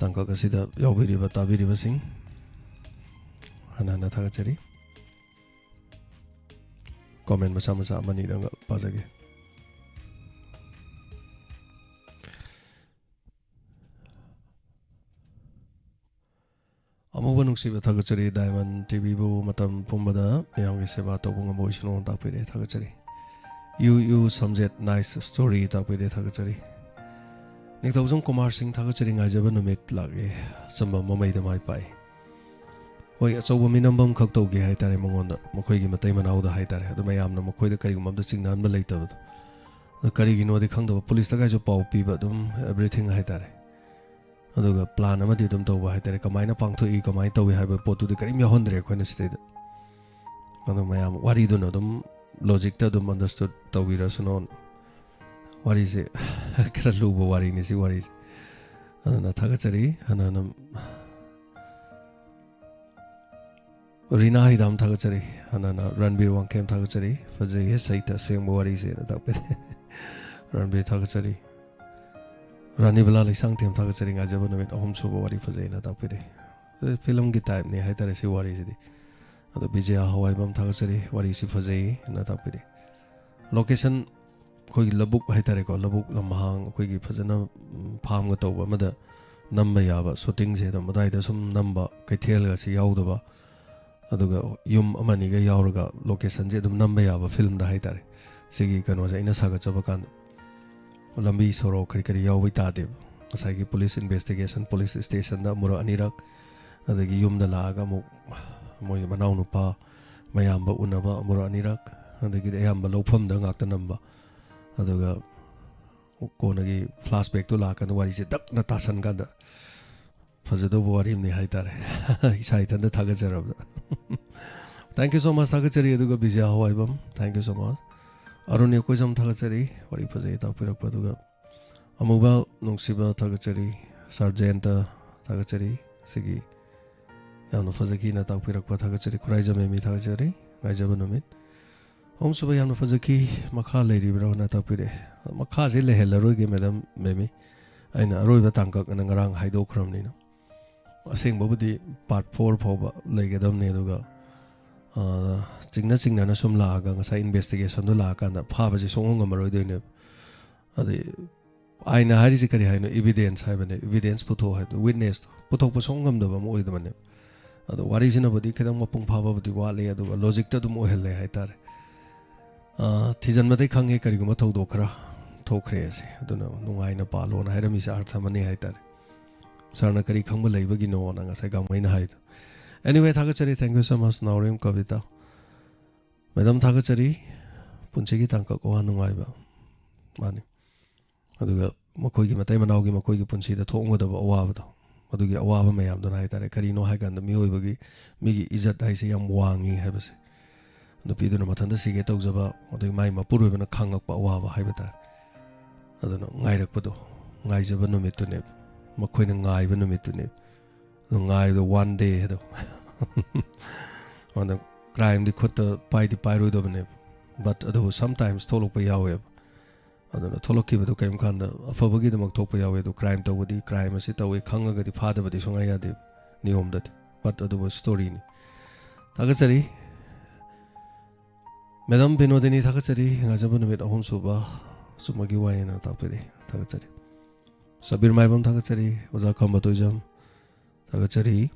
ꯇꯥꯡꯀꯛ ꯑꯁꯤꯗ ꯌꯥꯎꯕꯤꯔꯤꯕ, ꯇꯥꯕꯤꯔꯤꯕꯁꯤꯡ ꯍꯟꯅ ꯍꯟꯅ ꯊꯥꯒꯠꯆꯔꯤ꯫ ꯀꯣꯃꯦꯟ ꯃꯆꯥ ꯃꯆꯥ ꯑꯃꯅꯤꯗꯪꯒ ꯄꯥꯖꯒꯦ꯫ ꯑꯃꯨꯕ ꯅꯨꯡꯁꯤꯕ ꯊꯥꯒꯠꯆꯔꯤ꯫ ꯗꯥꯏꯃꯟ ꯇꯤꯚꯤꯕꯨ ꯃꯇꯝ ꯄꯨꯝꯕꯗ ꯃꯌꯥꯝꯒꯤ ꯁꯦꯕꯥ ꯇꯧꯕ ꯉꯝꯕ ꯑꯣꯏꯁꯅꯨ ꯇꯥꯛꯄꯤꯔꯦ, ꯊꯥꯒꯠꯆꯔꯤ꯫ ꯌꯨ ꯌꯨ ꯁꯝꯖꯦꯠ, ꯅꯥꯏꯁ ꯁ꯭ꯇꯣꯔꯤ ꯇꯥꯛꯄꯤꯔꯦ, ꯊꯥꯒꯠꯆꯔꯤ꯫ ꯅꯤꯡꯊꯧꯖꯝ ꯀꯨꯃꯥꯔ ꯁꯤꯡ ꯊꯥꯒꯠꯆꯔꯤ꯫ ꯉꯥꯏꯖꯕ ꯅꯨꯃꯤꯠ ꯂꯥꯛꯑꯦ, ꯑꯆꯝꯕ ꯃꯃꯩꯗ ꯃꯥꯏ ꯄꯥꯛꯏ꯫ ꯍꯣꯏ, ꯑꯆꯧꯕ ꯃꯤꯅꯝꯕ ꯑꯃꯈꯛ ꯇꯧꯒꯦ ꯍꯥꯏꯇꯥꯔꯦ ꯃꯉꯣꯟꯗ, ꯃꯈꯣꯏꯒꯤ ꯃꯇꯩ ꯃꯅꯥꯎꯗ ꯍꯥꯏꯇꯥꯔꯦ꯫ ꯑꯗꯨ ꯃꯌꯥꯝꯅ ꯃꯈꯣꯏꯗ ꯀꯔꯤꯒꯨꯝꯕ ꯑꯝꯇ ꯆꯤꯡꯅꯍꯟꯕ ꯂꯩꯇꯕꯗꯣ꯫ ꯑꯗꯣ ꯀꯔꯤꯒꯤꯅꯣꯗꯤ ꯈꯪꯗꯕ, ꯄꯨꯂꯤꯁꯇꯒꯥꯏꯁꯨ ꯄꯥꯎ ꯄꯤꯕ, ꯑꯗꯨꯝ ꯑꯦꯕ꯭ꯔꯤꯊꯤꯡ ꯍꯥꯏꯇꯥꯔꯦ꯫ ꯑꯗꯨꯒ ꯄ꯭ꯂꯥꯟ ꯑꯃꯗꯤ ꯑꯗꯨꯝ ꯇꯧꯕ ꯍꯥꯏꯇꯥꯔꯦ, ꯀꯃꯥꯏꯅ ꯄꯥꯡꯊꯣꯛꯏ, ꯀꯃꯥꯏꯅ ꯇꯧꯏ ꯍꯥꯏꯕ ꯄꯣꯠꯇꯨꯗꯤ ꯀꯔꯤꯝ ꯌꯥꯎꯍꯟꯗ꯭ꯔꯦ ꯑꯩꯈꯣꯏꯅ ꯁꯤꯗꯩꯗ꯫ ꯑꯗꯣ ꯃꯌꯥꯝ ꯋꯥꯔꯤꯗꯨꯅ ꯑꯗꯨꯝ ꯂꯣꯖꯤꯛꯇ ꯑꯗꯨꯝ ꯑꯟꯗꯔꯁꯇꯨꯠ ꯇꯧꯕꯤꯔꯁꯅꯣ꯫ ꯋꯥꯔꯤꯁꯦ ꯈꯔ ꯂꯨꯕ ꯋꯥꯔꯤꯅꯤ ꯁꯤ ꯋꯥꯔꯤꯁꯦ꯫ ꯑꯗꯨꯅ ꯊꯥꯒꯠꯆꯔꯤ ꯍꯥꯟꯅ ꯍꯥꯟꯅ꯫ ꯔꯤꯅꯥ ꯍꯩꯗꯥꯝ ꯊꯥꯒꯠꯆꯔꯤ꯫ ꯍꯥꯟꯅ ꯍꯥꯟꯅ ꯔꯟꯕꯤꯔ ꯋꯥꯡꯈꯦꯝ ꯊꯥꯒꯠꯆꯔꯤ꯫ ꯐꯖꯩꯍꯦ ꯁꯩꯇ, ꯑꯁꯦꯡꯕ ꯋꯥꯔꯤꯁꯦꯅ ꯇꯥꯛꯄꯤꯔꯦ꯫ ꯔꯟꯕꯤꯔ ꯊꯥꯒꯠꯆꯔꯤ꯫ ꯔꯥꯅꯤꯕꯂꯥ ꯂꯩꯁꯥꯡꯊꯦꯝ ꯊꯥꯒꯠꯆꯔꯤ꯫ ꯉꯥꯏꯖꯕ ꯅꯨꯃꯤꯠ ꯑꯍꯨꯝ ꯁꯨꯕ ꯋꯥꯔꯤ ꯐꯖꯩꯅ ꯇꯥꯛꯄꯤꯔꯦ꯫ ꯐꯤꯂꯝꯒꯤ ꯇꯥꯏꯞꯅꯤ ꯍꯥꯏꯇꯥꯔꯦ ꯁꯤ ꯋꯥꯔꯤꯁꯤꯗꯤ꯫ ꯑꯗꯣ ꯕꯤꯖꯌ ꯍꯋꯥꯏꯕꯝ ꯊꯥꯒꯠꯆꯔꯤ, ꯋꯥꯔꯤꯁꯤ ꯐꯖꯩꯅ ꯇꯥꯛꯄꯤꯔꯦ꯫ ꯂꯣꯀꯦꯁꯟ ꯑꯩꯈꯣꯏꯒꯤ ꯂꯧꯕꯨꯛ ꯍꯥꯏꯇꯥꯔꯦꯀꯣ, ꯂꯧꯕꯨꯛ ꯂꯝꯍꯥꯡ, ꯑꯩꯈꯣꯏꯒꯤ ꯐꯖꯅ, ꯎꯝ, ꯐꯥꯝꯒ ꯇꯧꯕ ꯑꯃꯗ ꯅꯝꯕ ꯌꯥꯕ ꯁꯨꯇꯤꯡꯁꯦ ꯑꯗꯨꯝ ꯑꯗꯥꯏꯗ ꯁꯨꯝ ꯅꯝꯕ, ꯀꯩꯊꯦꯜꯒꯁꯤ ꯌꯥꯎꯗꯕ, ꯑꯗꯨꯒ ꯌꯨꯝ ꯑꯃꯅꯤꯒ ꯌꯥꯎꯔꯒ ꯂꯣꯀꯦꯁꯟꯁꯦ ꯑꯗꯨꯝ ꯅꯝꯕ ꯌꯥꯕ ꯐꯤꯂꯝꯗ ꯍꯥꯏꯇꯥꯔꯦ꯫ ꯁꯤꯒꯤ ꯀꯩꯅꯣꯁꯦ ꯑꯩꯅ ꯁꯥꯒꯠꯆꯕ ꯀꯥꯟꯗ ꯂꯝꯕꯤ ꯁꯣꯔꯣꯛ ꯀꯔꯤ ꯀꯔꯤ ꯌꯥꯎꯕꯩ ꯇꯥꯗꯦꯕ꯫ ꯉꯁꯥꯏꯒꯤ ꯄꯨꯂꯤꯁ ꯏꯟꯚꯦꯁꯇꯤꯒꯦꯁꯟ, ꯄꯨꯂꯤꯁ ꯏꯁꯇꯦꯁꯟꯗ ꯑꯃꯨꯔꯛ ꯑꯅꯤꯔꯛ, ꯑꯗꯒꯤ ꯌꯨꯝꯗ ꯂꯥꯛꯑꯒ ꯑꯃꯨꯛ ꯃꯣꯏꯒꯤ ꯃꯅꯥꯎꯅꯨꯄꯥ ꯃꯌꯥꯝꯕ ꯎꯅꯕ ꯑꯃꯨꯔꯛ ꯑꯅꯤꯔꯛ, ꯑꯗꯒꯤꯗꯤ ꯑꯌꯥꯝꯕ ꯂꯧꯐꯝꯗ ꯉꯥꯛꯇ ꯅꯝꯕ꯫ ꯑꯗꯨꯒ ꯀꯣꯟꯅꯒꯤ ꯐ꯭ꯂꯥꯁꯕꯦꯛꯇꯣ ꯂꯥꯛꯀꯥꯟꯗ ꯋꯥꯔꯤꯁꯦ ꯗꯛꯅ ꯇꯥꯁꯟ ꯀꯥꯟꯗ ꯐꯖꯗꯧꯕ ꯋꯥꯔꯤ ꯑꯃꯅꯤ ꯍꯥꯏꯇꯥꯔꯦ꯫ ꯏꯁꯥ ꯏꯊꯟꯇ ꯊꯥꯒꯠꯆꯔꯕꯗ꯫ Thank you so much, ꯊꯥꯒꯠꯆꯔꯤ꯫ ꯑꯗꯨꯒ Bijay ꯍꯋꯥꯏꯕꯝ, thank you so much꯫ Arun ꯌꯦꯛꯀꯣꯏꯖꯝ ꯊꯥꯒꯠꯆꯔꯤ, ꯋꯥꯔꯤ ꯐꯖꯩ ꯇꯥꯛꯄꯤꯔꯛꯄ꯫ ꯑꯗꯨꯒ ꯑꯃꯨꯕ ꯅꯨꯡꯁꯤꯕ ꯊꯥꯒꯠꯆꯔꯤ, ꯁꯥꯔ ꯖꯌꯟꯇ ꯊꯥꯒꯠꯆꯔꯤ꯫ ꯁꯤꯒꯤ ꯌꯥꯝꯅ ꯐꯖꯈꯤꯅ ꯇꯥꯛꯄꯤꯔꯛꯄ ꯊꯥꯒꯠꯆꯔꯤ꯫ ꯈꯨꯔꯥꯏꯖꯝ ꯃꯦꯃꯤ ꯊꯥꯒꯠꯆꯔꯤ꯫ ꯉꯥꯏꯖꯕ ꯅꯨꯃꯤꯠ ꯑꯍꯨꯝꯁꯨꯕ ꯌꯥꯝꯅ ꯐꯖꯈꯤ꯫ ꯃꯈꯥ ꯂꯩꯔꯤꯕ꯭ꯔꯥꯅ ꯇꯥꯛꯄꯤꯔꯛꯑꯦ꯫ ꯃꯈꯥꯁꯦ ꯂꯩꯍꯜꯂꯔꯣꯏꯒꯦ ꯃꯦꯗꯥꯝ ꯃꯦꯃꯤ꯫ ꯑꯩꯅ ꯑꯔꯣꯏꯕ ꯇꯥꯡꯀꯛ ꯑꯅ ꯉꯔꯥꯡ ꯍꯥꯏꯗꯣꯛꯈ꯭ꯔꯕꯅꯤꯅ꯫ ꯑꯁꯦꯡꯕꯕꯨꯗꯤ part four ꯐꯥꯎꯕ ꯂꯩꯒꯗꯕꯅꯤ, ꯑꯗꯨꯒ, ꯑ, ꯆꯤꯡꯅ ꯆꯤꯡꯅꯅ ꯁꯨꯝ ꯂꯥꯛꯑꯒ ꯉꯁꯥꯏ investigationꯗꯣ ꯂꯥꯛꯑꯀꯥꯟꯗ ꯐꯥꯕꯁꯦ ꯁꯨꯡꯉꯝ ꯉꯝꯃꯔꯣꯏꯗꯣꯏꯅꯦꯕ꯫ ꯑꯗꯩ ꯑꯥꯏꯟꯅ ꯍꯥꯏꯔꯤꯁꯦ ꯀꯔꯤ ꯍꯥꯏꯅꯣ? Evidence ꯍꯥꯏꯕꯅꯦ, evidence ꯄꯨꯊꯣꯛꯑꯣ ꯍꯥꯏꯕꯗꯣ, witnessꯇꯣ ꯄꯨꯊꯣꯛꯄ ꯁꯨꯡꯉꯝ ꯉꯝꯗꯕ ꯑꯃ ꯑꯣꯏꯗꯕꯅꯦꯕ꯫ ꯑꯗꯣ ꯋꯥꯔꯤꯁꯤꯅꯕꯨꯗꯤ ꯈꯤꯇꯪ ꯃꯄꯨꯡ ꯐꯥꯕꯕꯨꯗꯤ ꯋꯥꯠꯂꯤ, ꯑꯗꯨꯒ logicꯇ ꯑꯗꯨꯝ ꯑꯣꯏꯍꯜꯂꯦ ꯍꯥꯏꯇꯥꯔꯦ꯫ ꯑ, ꯊꯤꯖꯤꯟꯕꯗꯩ ꯈꯪꯉꯦ ꯀꯔꯤꯒꯨꯝꯕ ꯊꯧꯗꯣꯛ ꯈꯔ ꯊꯣꯛꯈ꯭ꯔꯦ ꯑꯁꯦ, ꯑꯗꯨꯅ ꯅꯨꯡꯉꯥꯏꯅ ꯄꯥꯜꯂꯣꯅ ꯍꯥꯏꯔꯝꯃꯤꯁꯦ ꯑꯥꯔꯊ ꯑꯃꯅꯤ ꯍꯥꯏꯇꯥꯔꯦ꯫ Sirꯅ ꯀꯔꯤ ꯈꯪꯕ ꯂꯩꯕꯒꯤꯅꯣꯅ ꯉꯁꯥꯏ ꯒꯥꯡꯃꯩꯅ ꯍꯥꯏꯗꯣ꯫ Anyway, ꯊꯥꯒꯠꯆꯔꯤ, thank you so much, Naorem Kavita. Madam, ꯊꯥꯒꯠꯆꯔꯤ꯫ ꯄꯨꯟꯁꯤꯒꯤ ꯇꯥꯡꯀꯛ ꯑꯋꯥ ꯅꯨꯡꯉꯥꯏꯕ꯫ ꯃꯥꯅꯤ꯫ ꯑꯗꯨꯒ ꯃꯈꯣꯏꯒꯤ ꯃꯇꯩ ꯃꯅꯥꯎꯒꯤ ꯃꯈꯣꯏꯒꯤ ꯄꯨꯟꯁꯤꯗ ꯊꯣꯛꯑꯝꯒꯗꯕ ꯑꯋꯥꯕꯗꯣ, ꯑꯗꯨꯒꯤ ꯑꯋꯥꯕ ꯃꯌꯥꯝꯗꯨꯅ ꯍꯥꯏꯇꯥꯔꯦ꯫ ꯀꯔꯤꯅꯣ ꯍꯥꯏꯀꯥꯟꯗ ꯃꯤꯑꯣꯏꯕꯒꯤ, ꯃꯤꯒꯤ ꯏꯖꯠ ꯍꯥꯏꯁꯦ ꯌꯥꯝ ꯋꯥꯡꯉꯤ ꯍꯥꯏꯕꯁꯦ꯫ ꯅꯨꯄꯤꯗꯨꯅ ꯃꯊꯟꯇ ꯁꯤꯒꯦ ꯇꯧꯖꯕ, ꯑꯗꯨꯒꯤ ꯃꯥꯏ ꯃꯄꯨꯔꯣꯏꯕꯅ ꯈꯪꯉꯛꯄ ꯑꯋꯥꯕ ꯍꯥꯏꯕ ꯇꯥꯔꯦ꯫ ꯑꯗꯨꯅ ꯉꯥꯏꯔꯛꯄꯗꯣ, ꯉꯥꯏꯖꯕ ꯅꯨꯃꯤꯠꯇꯨꯅꯦꯕ꯫ ꯃꯈꯣꯏꯅ ꯉꯥꯏꯕ ꯅꯨꯃꯤꯠꯇꯨꯅꯦꯕ꯫ ꯑꯗꯨ ꯉꯥꯏꯕꯗꯣ one day ꯍꯥꯏꯗꯣ꯫ ꯑꯗꯨꯅ crimeꯗꯤ ꯈꯨꯠꯇ ꯄꯥꯏꯗꯤ ꯄꯥꯏꯔꯣꯏꯗꯕꯅꯦꯕ꯫ But ꯑꯗꯨꯕꯨ sometimes ꯊꯣꯛꯂꯛꯄ ꯌꯥꯎꯋꯦꯕ꯫ ꯑꯗꯨꯅ ꯊꯣꯛꯂꯛꯈꯤꯕꯗꯣ ꯀꯔꯤꯒꯨꯝꯕ ꯀꯥꯟꯗ ꯑꯐꯕꯒꯤꯗꯃꯛ ꯊꯣꯛꯄ ꯌꯥꯎꯋꯦ꯫ ꯑꯗꯨ crime ꯇꯧꯕꯗꯤ, crime ꯑꯁꯤ ꯇꯧꯋꯤ ꯈꯪꯉꯒꯗꯤ ꯐꯥꯗꯕꯗꯤ ꯁꯨꯡꯌꯥ ꯌꯥꯗꯦ ꯅꯤꯌꯣꯝꯗꯗꯤ꯫ But ꯑꯗꯨꯕꯨ storyꯅꯤ꯫ ꯊꯥꯒꯠꯆꯔꯤ꯫ Madam ꯕꯤꯅꯣꯗꯤꯅꯤ, ꯊꯥꯒꯠꯆꯔꯤ꯫ ꯉꯥꯏꯖꯕ ꯅꯨꯃꯤꯠ ꯑꯍꯨꯝ ꯁꯨꯕ ꯆꯨꯝꯃꯒꯤ ꯋꯥꯌꯦꯜꯅ ꯇꯥꯛꯄꯤꯔꯤ꯫ ꯊꯥꯒꯠꯆꯔꯤ꯫ ꯁꯕꯤꯔ ꯃꯥꯏꯕꯝ, ꯊꯥꯒꯠꯆꯔꯤ꯫ ꯑꯣꯖꯥ ꯈꯝꯕ ꯇꯣꯏꯖꯝ, ꯊꯥꯒꯠꯆꯔꯤ꯫